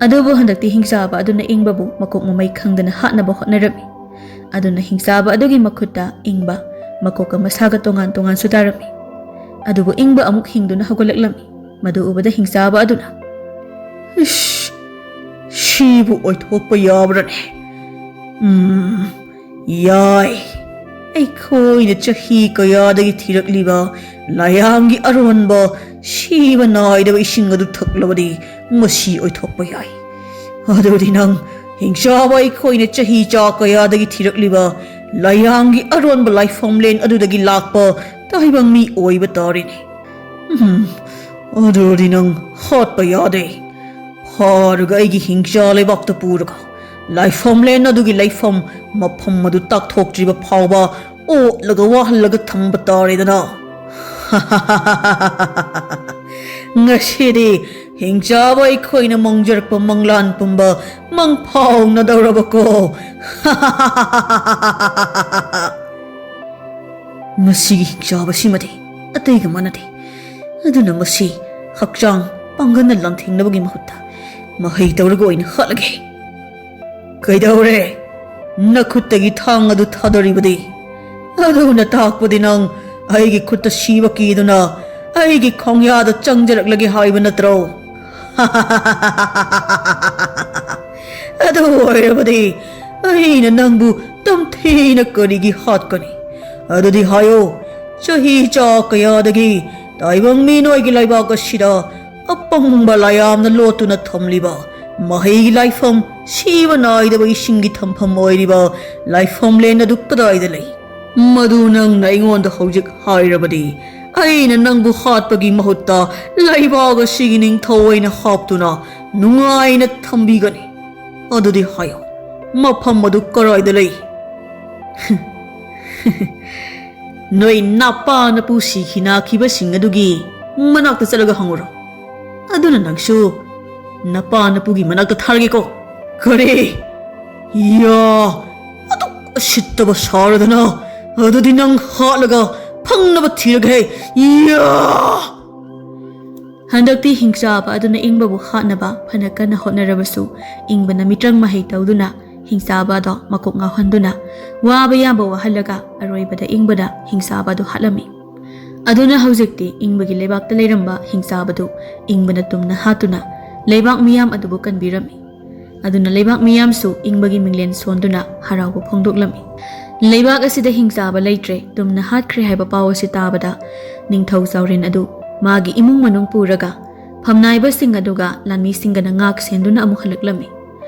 ꯑꯗꯨꯕꯨ ꯍꯟꯗꯛꯇꯤ ꯍꯤꯡꯆꯥꯕ ꯑꯗꯨꯅ ꯏꯪꯕꯕꯨ ꯃꯀꯣꯛ ꯃꯃꯩ ꯈꯪꯗꯅ ꯍꯥꯠꯅꯕ ꯍꯣꯠꯅꯔꯝꯃꯤ꯫ ꯑꯗꯨꯅ ꯍꯤꯡꯆꯥꯕ ꯑꯗꯨꯒꯤ ꯃꯈꯨꯠꯇ ꯏꯪꯕ ꯃꯀꯣꯛꯀ ꯃꯁꯥꯒ ꯇꯣꯉꯥꯟ ꯇꯣꯉꯥꯟꯁꯨ ꯇꯥꯔꯝꯃꯤ꯫ ꯑꯗꯨꯕꯨ ꯏꯪꯕ ꯑꯃꯨꯛ ꯍꯤꯡꯗꯨꯅ ꯍꯧꯒꯠꯂꯛꯂꯝꯃꯤ꯫ ꯃꯗꯨ ꯎꯕꯗ ꯍꯤꯡꯆꯥꯕ ꯑꯗꯨꯅ, "ꯏꯁ, ꯁꯤꯕꯨ ꯑꯣꯏꯊꯣꯛꯄ ꯌꯥꯕ꯭ꯔꯅꯦ? ꯎꯝ, ꯌꯥꯏ꯫ ꯑꯩꯈꯣꯏꯅ ꯆꯍꯤ ꯀꯌꯥꯗꯒꯤ ꯊꯤꯔꯛꯂꯤꯕ ꯂꯥꯏꯌꯥꯝꯒꯤ ꯑꯔꯣꯟꯕ ꯁꯤꯕ ꯅꯥꯏꯗꯕ ꯏꯁꯤꯡ ꯑꯗꯨ ꯊꯛꯂꯕꯗꯤ ꯃꯁꯤ ꯑꯣꯏꯊꯣꯛꯄ ꯌꯥꯏ꯫ ꯑꯗꯨꯗꯤ ꯅꯪ ꯍꯤꯡꯆꯥꯕ ꯑꯩꯈꯣꯏꯅ ꯆꯍꯤ ꯆꯥ ꯀꯌꯥꯗꯒꯤ ꯊꯤꯔꯛꯂꯤꯕ ꯂꯥꯏꯌꯥꯝꯒꯤ ꯑꯔꯣꯟꯕ ꯂꯥꯏꯐꯝꯂꯦꯟ ꯑꯗꯨꯗꯒꯤ ꯂꯥꯛꯄ ꯇꯥꯏꯕꯪ ꯃꯤ ꯑꯣꯏꯕ ꯇꯥꯔꯦꯅꯦ꯫ ꯎꯝ, ꯑꯗꯨꯗꯤ ꯅꯪ ꯍꯥꯠꯄ ꯌꯥꯗꯦ꯫ ꯐꯥꯔꯒ ꯑꯩꯒꯤ ꯍꯤꯡꯆꯥ ꯂꯩꯕꯥꯛꯇ ꯄꯨꯔꯒ ꯂꯥꯏꯐꯝꯂꯦꯟ ꯑꯗꯨꯒꯤ ꯂꯩꯐꯝ ꯃꯐꯝ ꯑꯗꯨ ꯇꯥꯛꯊꯣꯛꯇ꯭ꯔꯤꯕ ꯐꯥꯎꯕ ꯑꯣꯠꯂꯒ ꯋꯥꯍꯜꯂꯒ ꯊꯝꯕ ꯇꯥꯔꯦꯗꯅ꯫" "ꯉꯁꯤꯗꯤ ꯍꯤꯡꯆꯥꯕ ꯑꯩꯈꯣꯏꯅ ꯃꯪꯖꯔꯛꯄ ꯃꯪꯂꯥꯟ ꯄꯨꯝꯕ ꯃꯪꯐꯥꯎꯅꯗꯧꯔꯕꯀꯣ꯫" ꯃꯁꯤꯒꯤ ꯍꯤꯡꯆꯥꯕꯁꯤꯃꯗꯤ ꯑꯇꯩꯒ ꯃꯥꯟꯅꯗꯦ꯫ ꯑꯗꯨꯅ ꯃꯁꯤ ꯍꯛꯆꯥꯡ ꯄꯥꯡꯒꯜꯅ ꯂꯥꯟꯊꯦꯡꯅꯕꯒꯤ ꯃꯍꯨꯠꯇ ꯃꯍꯩ ꯇꯧꯔꯒ ꯑꯣꯏꯅ ꯍꯥꯠꯂꯒꯦ꯫ "ꯀꯩꯗꯧꯔꯦ? ꯅꯈꯨꯠꯇꯒꯤ ꯊꯥꯡ ꯑꯗꯨ ꯊꯥꯗꯔꯤꯕꯗꯤ? ꯑꯗꯨꯅ ꯇꯥꯛꯄꯗꯤ ꯅꯪ ꯑꯩꯒꯤ ꯈꯨꯠꯇ ꯁꯤꯕ ꯀꯤꯗꯨꯅ ꯑꯩꯒꯤ ꯈꯣꯡꯌꯥꯗ ꯆꯪꯖꯔꯛꯂꯒꯦ ꯍꯥꯏꯕ ꯅꯠꯇ꯭ꯔꯣ?" "ꯑꯗꯨ ꯑꯣꯏꯔꯕꯗꯤ ꯑꯩꯅ ꯅꯪꯕꯨ ꯇꯝꯊꯤꯅ ꯀꯔꯤꯒꯤ ꯍꯥꯠꯀꯅꯤ? ꯑꯗꯨꯗꯤ ꯍꯥꯏꯌꯣ, ꯆꯍꯤ ꯆꯥ ꯀꯌꯥꯗꯒꯤ ꯇꯥꯏꯕꯪ ꯃꯤ ꯅꯣꯏꯒꯤ ꯂꯩꯕꯥꯛ ꯑꯁꯤꯗ ꯑꯄꯪꯕ ꯂꯥꯏꯌꯥꯝꯅ ꯂꯣꯠꯇꯨꯅ ꯊꯝꯂꯤꯕ ꯃꯍꯩꯒꯤ ꯂꯥꯏꯐꯝ, ꯁꯤꯕ ꯅꯥꯏꯗꯕ ꯏꯁꯤꯡꯒꯤ ꯊꯝꯐꯝ ꯑꯣꯏꯔꯤꯕ ꯂꯥꯏꯐꯝꯂꯦꯟ ꯑꯗꯨ ꯀꯗꯥꯏꯗ ꯂꯩ? ꯃꯗꯨ ꯅꯪꯅ ꯑꯩꯉꯣꯟꯗ ꯍꯧꯖꯤꯛ ꯍꯥꯏꯔꯕꯗꯤ ꯑꯩꯅ ꯅꯪꯕꯨ ꯍꯥꯠꯄꯒꯤ ꯃꯍꯨꯠꯇ ꯂꯩꯕꯥꯛ ꯑꯁꯤꯒꯤ ꯅꯤꯡꯊꯧ ꯑꯣꯏꯅ ꯍꯥꯞꯇꯨꯅ ꯅꯨꯡꯉꯥꯏꯅ ꯊꯝꯕꯤꯒꯅꯤ꯫ ꯑꯗꯨꯗꯤ ꯍꯥꯏꯌꯣ, ꯃꯐꯝ ꯑꯗꯨ ꯀꯔꯥꯏꯗ ꯂꯩ? ꯅꯣꯏ ꯅꯄꯥ ꯅꯄꯨ ꯁꯤꯈꯤ ꯅꯥꯈꯤꯕꯁꯤꯡ ꯑꯗꯨꯒꯤ ꯃꯅꯥꯛꯇ ꯆꯠꯂꯒ ꯍꯪꯉꯨꯔꯣ꯫ ꯑꯗꯨꯅ ꯅꯪꯁꯨ ꯅꯄꯥ ꯅꯄꯨꯒꯤ ꯃꯅꯥꯛꯇ ꯊꯥꯔꯒꯦꯀꯣ꯫ ꯀꯔꯤ? ꯌꯥ! ꯑꯗꯨꯛ ꯎꯁꯤꯠꯇꯕ ꯁꯥꯔꯗꯅ, ꯑꯗꯨꯗꯤ ꯅꯪ ꯍꯥꯠꯂꯒ ꯐꯪꯅꯕ ꯊꯤꯔꯒꯦ꯫ ꯌꯥ! ꯍꯟꯗꯛꯇꯤ ꯍꯤꯡꯆꯥꯕ ꯑꯗꯨꯅ ꯏꯪꯕꯕꯨ ꯍꯥꯠꯅꯕ ꯐꯅ ꯀꯟꯅ ꯍꯣꯠꯅꯔꯕꯁꯨ, ꯏꯪꯕꯅ ꯃꯤꯇ꯭ꯔꯪ ꯃꯍꯩ ꯇꯧꯗꯨꯅ ꯍꯤꯡꯆꯥꯕ ꯑꯗꯣ ꯃꯀꯣꯛ ꯉꯥꯎꯍꯟꯗꯨꯅ, ꯋꯥꯕ ꯌꯥꯕ ꯋꯥꯍꯜꯂꯒ, ꯑꯔꯣꯏꯕꯗ ꯏꯪꯕꯅ ꯍꯤꯡꯆꯥꯕ ꯑꯗꯨ ꯍꯥꯠꯂꯝꯃꯤ꯫ ꯑꯗꯨꯅ ꯍꯧꯖꯤꯛꯇꯤ ꯏꯪꯕꯒꯤ ꯂꯩꯕꯥꯛꯇ ꯂꯩꯔꯝꯕ ꯍꯤꯡꯆꯥꯕꯗꯨ ꯏꯪꯕꯅ ꯇꯨꯝꯅ ꯍꯥꯠꯇꯨꯅ ꯂꯩꯕꯥꯛ ꯃꯤꯌꯥꯝ ꯑꯗꯨꯕꯨ ꯀꯟꯕꯤꯔꯝꯃꯤ꯫ ꯑꯗꯨꯅ ꯂꯩꯕꯥꯛ ꯃꯤꯌꯥꯝꯁꯨ ꯏꯪꯕꯒꯤ ꯃꯤꯡꯂꯦꯟ ꯁꯣꯟꯗꯨꯅ ꯍꯔꯥꯎꯕ ꯐꯣꯡꯗꯣꯛꯂꯝꯃꯤ꯫ ꯂꯩꯕꯥꯛ ꯑꯁꯤꯗ ꯍꯤꯡꯆꯥꯕ ꯂꯩꯇ꯭ꯔꯦ, ꯇꯨꯝꯅ ꯍꯥꯠꯈ꯭ꯔꯦ ꯍꯥꯏꯕ ꯄꯥꯎ ꯑꯁꯤ ꯇꯥꯕꯗ, ꯅꯤꯡꯊꯧ ꯆꯥꯎꯔꯦꯟ ꯑꯗꯨ ꯃꯥꯒꯤ ꯏꯃꯨꯡ ꯃꯅꯨꯡ ꯄꯨꯔꯒ ꯐꯝꯅꯥꯏꯕꯁꯤꯡ ꯑꯗꯨꯒ ꯂꯥꯟꯃꯤꯁꯤꯡꯒꯅ ꯉꯥꯛ ꯁꯦꯟꯗꯨꯅ ꯑꯃꯨꯛ ꯍꯜꯂꯛꯂꯝꯃꯤ꯫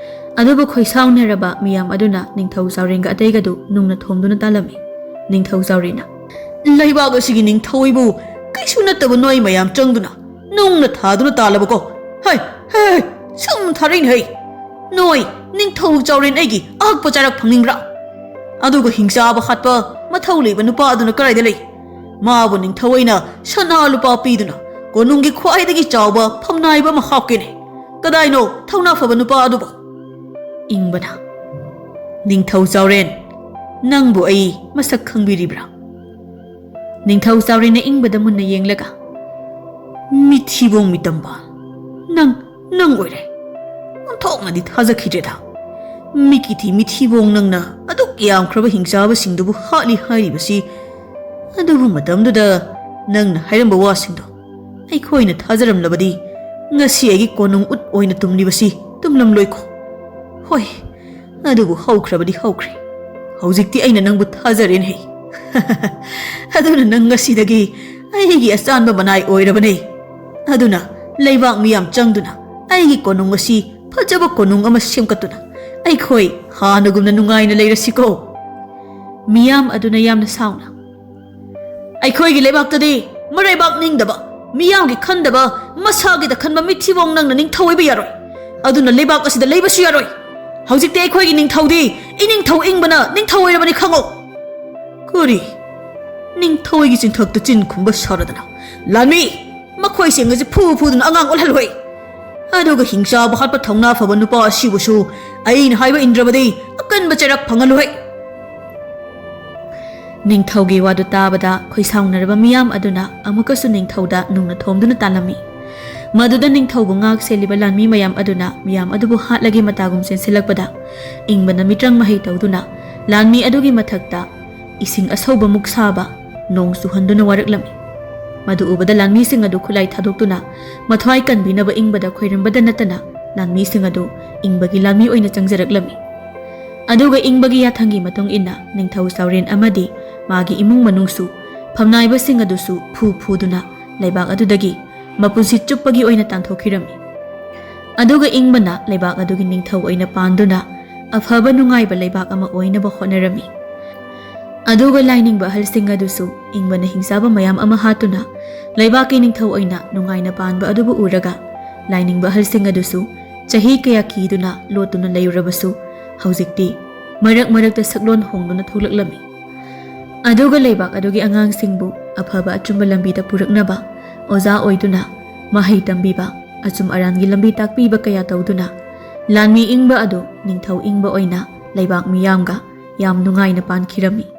ꯑꯗꯨꯕꯨ ꯈꯣꯏꯁꯥꯎꯅꯔꯕ ꯃꯤꯌꯥꯝ ꯑꯗꯨꯅ ꯅꯤꯡꯊꯧ ꯆꯥꯎꯔꯦꯟꯒ ꯑꯇꯩꯒꯗꯨ ꯅꯨꯡꯅ ꯊꯣꯝꯗꯨꯅ ꯇꯥꯜꯂꯝꯃꯤ꯫ ꯅꯤꯡꯊꯧ ꯆꯥꯎꯔꯦꯟꯅ, "ꯂꯩꯕꯥꯛ ꯑꯁꯤꯒꯤ ꯅꯤꯡꯊꯧ ꯑꯩꯕꯨ ꯀꯩꯁꯨ ꯅꯠꯇꯕ ꯅꯣꯏ ꯃꯌꯥꯝ ꯆꯪꯗꯨꯅ ꯅꯨꯡꯅ ꯊꯥꯗꯨꯅ ꯇꯥꯜꯂꯕꯀꯣ? ꯍꯩ, ꯍꯩ, ꯁꯨꯝ ꯊꯥꯔꯛꯏꯅꯦ ꯍꯩ꯫ ꯅꯣꯏ ꯅꯤꯡꯊꯧ ꯆꯥꯎꯔꯦꯟ ꯑꯩꯒꯤ ꯑꯍꯛꯄ ꯆꯥꯔꯛ ꯐꯪꯅꯤꯡꯕ꯭ꯔꯥ? ꯑꯗꯨꯒ ꯍꯤꯡꯆꯥꯕ ꯍꯥꯠꯄ ꯃꯊꯧ ꯂꯩꯕ ꯅꯨꯄꯥ ꯑꯗꯨꯅ ꯀꯗꯥꯏꯗ ꯂꯩ? ꯃꯥꯕꯨ ꯅꯤꯡꯊꯧ ꯑꯩꯅ ꯁꯅꯥ ꯂꯨꯄꯥ ꯄꯤꯗꯨꯅ ꯀꯣꯅꯨꯡꯒꯤ ꯈ꯭ꯋꯥꯏꯗꯒꯤ ꯆꯥꯎꯕ ꯐꯝꯅꯥꯏꯕ ꯑꯃ ꯍꯥꯞꯀꯦꯅꯦ꯫ ꯀꯗꯥꯏꯅꯣ ꯊꯧꯅꯥ ꯐꯕ ꯅꯨꯄꯥ ꯑꯗꯨꯕꯨ?" ꯏꯪꯕꯅ, "ꯅꯤꯡꯊꯧ ꯆꯥꯎꯔꯦꯟ, ꯅꯪꯕꯨ ꯑꯩ ꯃꯁꯛ ꯈꯪꯕꯤꯔꯤꯕ꯭ꯔꯥ?" ꯅꯤꯡꯊꯧ ꯆꯥꯎꯔꯦꯟꯅ ꯏꯪꯕꯗ ꯃꯨꯟꯅ ꯌꯦꯡꯂꯒ, "ꯃꯤꯊꯤꯕꯣꯡ ꯃꯤꯇꯝꯕ, ꯅꯪ, ꯅꯪ ꯑꯣꯏꯔꯦ꯫ ꯑꯣꯟꯊꯣꯛꯅꯗꯤ ꯊꯥꯖꯈꯤꯗ꯭ꯔꯦꯗ꯫ ꯃꯤꯀꯤꯊꯤ ꯃꯤꯊꯤꯕꯣꯡ ꯅꯪꯅ ꯑꯗꯨꯛ ꯌꯥꯝꯈ꯭ꯔꯕ ꯍꯤꯡꯆꯥꯕꯁꯤꯡꯗꯨꯕꯨ ꯍꯥꯠꯂꯤ ꯍꯥꯏꯔꯤꯕꯁꯤ, ꯑꯗꯨꯕꯨ ꯃꯇꯝꯗꯨꯗ ꯅꯪꯅ ꯍꯥꯏꯔꯝꯕ ꯋꯥꯁꯤꯡꯗꯣ ꯑꯩꯈꯣꯏꯅ ꯊꯥꯖꯔꯝꯂꯕꯗꯤ ꯉꯁꯤ ꯑꯩꯒꯤ ꯀꯣꯅꯨꯡ ꯎꯠ ꯑꯣꯏꯅ ꯇꯨꯝꯂꯤꯕꯁꯤ ꯇꯨꯝꯂꯝꯂꯣꯏꯀꯣ꯫ ꯍꯣꯏ, ꯑꯗꯨꯕꯨ ꯍꯧꯈ꯭ꯔꯕꯗꯤ ꯍꯧꯈ꯭ꯔꯦ꯫ ꯍꯧꯖꯤꯛꯇꯤ ꯑꯩꯅ ꯅꯪꯕꯨ ꯊꯥꯖꯔꯦꯅꯦ꯫ ꯑꯗꯨꯅ ꯅꯪ ꯉꯁꯤꯗꯒꯤ ꯑꯩꯒꯤ ꯑꯆꯥꯟꯕ ꯃꯅꯥꯏ ꯑꯣꯏꯔꯕꯅꯦ꯫ ꯑꯗꯨꯅ ꯂꯩꯕꯥꯛ ꯃꯤꯌꯥꯝ ꯆꯪꯗꯨꯅ ꯑꯩꯒꯤ ꯀꯣꯅꯨꯡ ꯑꯁꯤ ꯐꯖꯕ ꯀꯣꯅꯨꯡ ꯑꯃ ꯁꯦꯝꯒꯠꯇꯨꯅ ꯑꯩꯈꯣꯏ ꯍꯥꯟꯅꯒꯨꯝꯅ ꯅꯨꯡꯉꯥꯏꯅ ꯂꯩꯔꯁꯤꯀꯣ꯫" ꯃꯤꯌꯥꯝ ꯑꯗꯨꯅ ꯌꯥꯝꯅ ꯁꯥꯎꯅ, "ꯑꯩꯈꯣꯏꯒꯤ ꯂꯩꯕꯥꯛꯇꯗꯤ ꯃꯔꯩꯕꯥꯛ ꯅꯤꯡꯗꯕ, ꯃꯤꯌꯥꯝꯒꯤ ꯈꯟꯗꯕ, ꯃꯁꯥꯒꯤꯗ ꯈꯟꯕ ꯃꯤꯊꯤꯕꯣꯡ ꯅꯪꯅ ꯅꯤꯡꯊꯧ ꯑꯣꯏꯕ ꯌꯥꯔꯣꯏ꯫ ꯑꯗꯨꯅ ꯂꯩꯕꯥꯛ ꯑꯁꯤꯗ ꯂꯩꯕꯁꯨ ꯌꯥꯔꯣꯏ꯫ ꯍꯧꯖꯤꯛꯇꯤ ꯑꯩꯈꯣꯏꯒꯤ ꯅꯤꯡꯊꯧꯗꯤ ꯏꯅꯤꯡꯊꯧ ꯏꯪꯕꯅ ꯅꯤꯡꯊꯧ ꯑꯣꯏꯔꯕꯅꯤ, ꯈꯪꯉꯨ꯫ ꯀꯔꯤ? ꯅꯤꯡꯊꯧꯒꯤ ꯆꯤꯟꯊꯛꯇ ꯆꯤꯟ ꯈꯨꯝꯕ ꯁꯥꯔꯗꯅ? ꯂꯥꯟꯃꯤ, ꯃꯈꯣꯏꯁꯤꯡ ꯑꯁꯤ ꯐꯨ ꯐꯨꯗꯨꯅ ꯑꯉꯥꯡ ꯑꯣꯜꯍꯜꯂꯨꯍꯦ꯫ ꯑꯗꯨꯒ ꯍꯤꯡꯆꯥꯕ ꯍꯥꯠꯄ ꯊꯧꯅꯥ ꯐꯕ ꯅꯨꯄꯥ ꯑꯁꯤꯕꯨꯁꯨ ꯑꯩꯅ ꯍꯥꯏꯕ ꯏꯟꯗ꯭ꯔꯕꯗꯤ ꯑꯀꯟꯕ ꯆꯩꯔꯛ ꯐꯪꯍꯜꯂꯨꯍꯦ꯫ ꯅꯤꯡꯊꯧꯒꯤ ꯋꯥꯗꯨ ꯇꯥꯕꯗ ꯈꯣꯏꯁꯥꯎꯅꯔꯕ ꯃꯤꯌꯥꯝ ꯑꯗꯨꯅ ꯑꯃꯨꯛꯀꯁꯨ ꯅꯤꯡꯊꯧꯗ ꯅꯨꯡꯅ ꯊꯣꯝꯗꯨꯅ ꯇꯥꯜꯂꯝꯃꯤ꯫ ꯃꯗꯨꯗ ꯅꯤꯡꯊꯧꯕꯨ ꯉꯥꯛ ꯁꯦꯜꯂꯤꯕ ꯂꯥꯟꯃꯤ ꯃꯌꯥꯝ ꯑꯗꯨꯅ ꯃꯤꯌꯥꯝ ꯑꯗꯨꯕꯨ ꯍꯥꯠꯂꯒꯦ ꯃꯇꯥꯒꯨꯝ ꯆꯦꯟꯁꯤꯜꯂꯛꯄꯗ, ꯏꯪꯕꯅ ꯃꯤꯇ꯭ꯔꯪ ꯃꯍꯩ ꯇꯧꯗꯨꯅ ꯂꯥꯟꯃꯤ ꯑꯗꯨꯒꯤ ꯃꯊꯛꯇ ꯏꯁꯤꯡ ꯑꯁꯧꯕꯃꯨꯛ ꯁꯥꯕ ꯅꯣꯡ ꯆꯨꯍꯟꯗꯨꯅ ꯋꯥꯔꯛꯂꯝꯃꯤ꯫ ꯃꯗꯨ ꯎꯕꯗ ꯂꯥꯟꯃꯤꯁꯤꯡ ꯑꯗꯨ ꯈꯨꯠꯂꯥꯏ ꯊꯥꯗꯣꯛꯇꯨꯅ ꯃꯊ꯭ꯋꯥꯏ ꯀꯟꯕꯤꯅꯕ ꯏꯪꯕꯗ ꯈꯣꯏꯔꯝꯕꯗ ꯅꯠꯇꯅ ꯂꯥꯟꯃꯤꯁꯤꯡ ꯑꯗꯨ ꯏꯪꯕꯒꯤ ꯂꯥꯟꯃꯤ ꯑꯣꯏꯅ ꯆꯪꯖꯔꯛꯂꯝꯃꯤ꯫ ꯑꯗꯨꯒ ꯏꯪꯕꯒꯤ ꯌꯥꯊꯪꯒꯤ ꯃꯇꯨꯡ ꯏꯟꯅ ꯅꯤꯡꯊꯧ ꯆꯥꯎꯔꯦꯟ ꯑꯃꯗꯤ ꯃꯥꯒꯤ ꯏꯃꯨꯡ ꯃꯅꯨꯡꯁꯨ, ꯐꯝꯅꯥꯏꯕꯁꯤꯡ ꯑꯗꯨꯁꯨ ꯐꯨ ꯐꯨꯗꯨꯅ ꯂꯩꯕꯥꯛ ꯑꯗꯨꯗꯒꯤ ꯃꯄꯨꯟꯁꯤ ꯆꯨꯞꯄꯒꯤ ꯑꯣꯏꯅ ꯇꯥꯟꯊꯣꯛꯈꯤꯔꯝꯃꯤ꯫ ꯑꯗꯨꯒ ꯏꯪꯕꯅ ꯂꯩꯕꯥꯛ ꯑꯗꯨꯒꯤ ꯅꯤꯡꯊꯧ ꯑꯣꯏꯅ ꯄꯥꯟꯗꯨꯅ ꯑꯐꯕ ꯅꯨꯡꯉꯥꯏꯕ ꯂꯩꯕꯥꯛ ꯑꯃ ꯑꯣꯏꯅꯕ ꯍꯣꯠꯅꯔꯝꯃꯤ꯫ ꯑꯗꯨꯒ ꯂꯥꯏꯅꯤꯡꯕ ꯑꯍꯜꯁꯤꯡ ꯑꯗꯨꯁꯨ ꯏꯪꯕꯅ ꯍꯤꯡꯆꯥꯕ ꯃꯌꯥꯝ ꯑꯃ ꯍꯥꯠꯇꯨꯅ ꯂꯩꯕꯥꯛꯀꯤ ꯅꯤꯡꯊꯧ ꯑꯣꯏꯅ ꯅꯨꯡꯉꯥꯏꯅ ꯄꯥꯟꯕ ꯑꯗꯨꯕꯨ ꯎꯔꯒ ꯂꯥꯏꯅꯤꯡꯕ ꯑꯍꯜꯁꯤꯡ ꯑꯗꯨꯁꯨ ꯆꯍꯤ ꯀꯌꯥ ꯀꯤꯗꯨꯅ ꯂꯣꯠꯇꯨꯅ ꯂꯩꯔꯨꯔꯕꯁꯨ ꯍꯧꯖꯤꯛꯇꯤ ꯃꯔꯛ ꯃꯔꯛꯇ ꯁꯛꯂꯣꯟ ꯍꯣꯡꯗꯨꯅ ꯊꯣꯛꯂꯛꯂꯝꯃꯤ꯫ ꯑꯗꯨꯒ ꯂꯩꯕꯥꯛ ꯑꯗꯨꯒꯤ ꯑꯉꯥꯡꯁꯤꯡꯕꯨ ꯑꯐꯕ ꯑꯆꯨꯝꯕ ꯂꯝꯕꯤꯗ ꯄꯨꯔꯛꯅꯕ ꯑꯣꯖꯥ ꯑꯣꯏꯗꯨꯅ ꯃꯍꯩ ꯇꯝꯕꯤꯕ, ꯑꯆꯨꯝ ꯑꯔꯥꯟꯒꯤ ꯂꯝꯕꯤ ꯇꯥꯛꯄꯤꯕ ꯀꯌꯥ ꯇꯧꯗꯨꯅ ꯂꯥꯟꯃꯤ ꯏꯪꯕ ꯑꯗꯨ ꯅꯤꯡꯊꯧ ꯏꯪꯕ ꯑꯣꯏꯅ ꯂꯩꯕꯥꯛ ꯃꯤꯌꯥꯝꯒ ꯌꯥꯝ ꯅꯨꯡꯉꯥꯏꯅ ꯄꯥꯟꯈꯤꯔꯝꯃꯤ꯫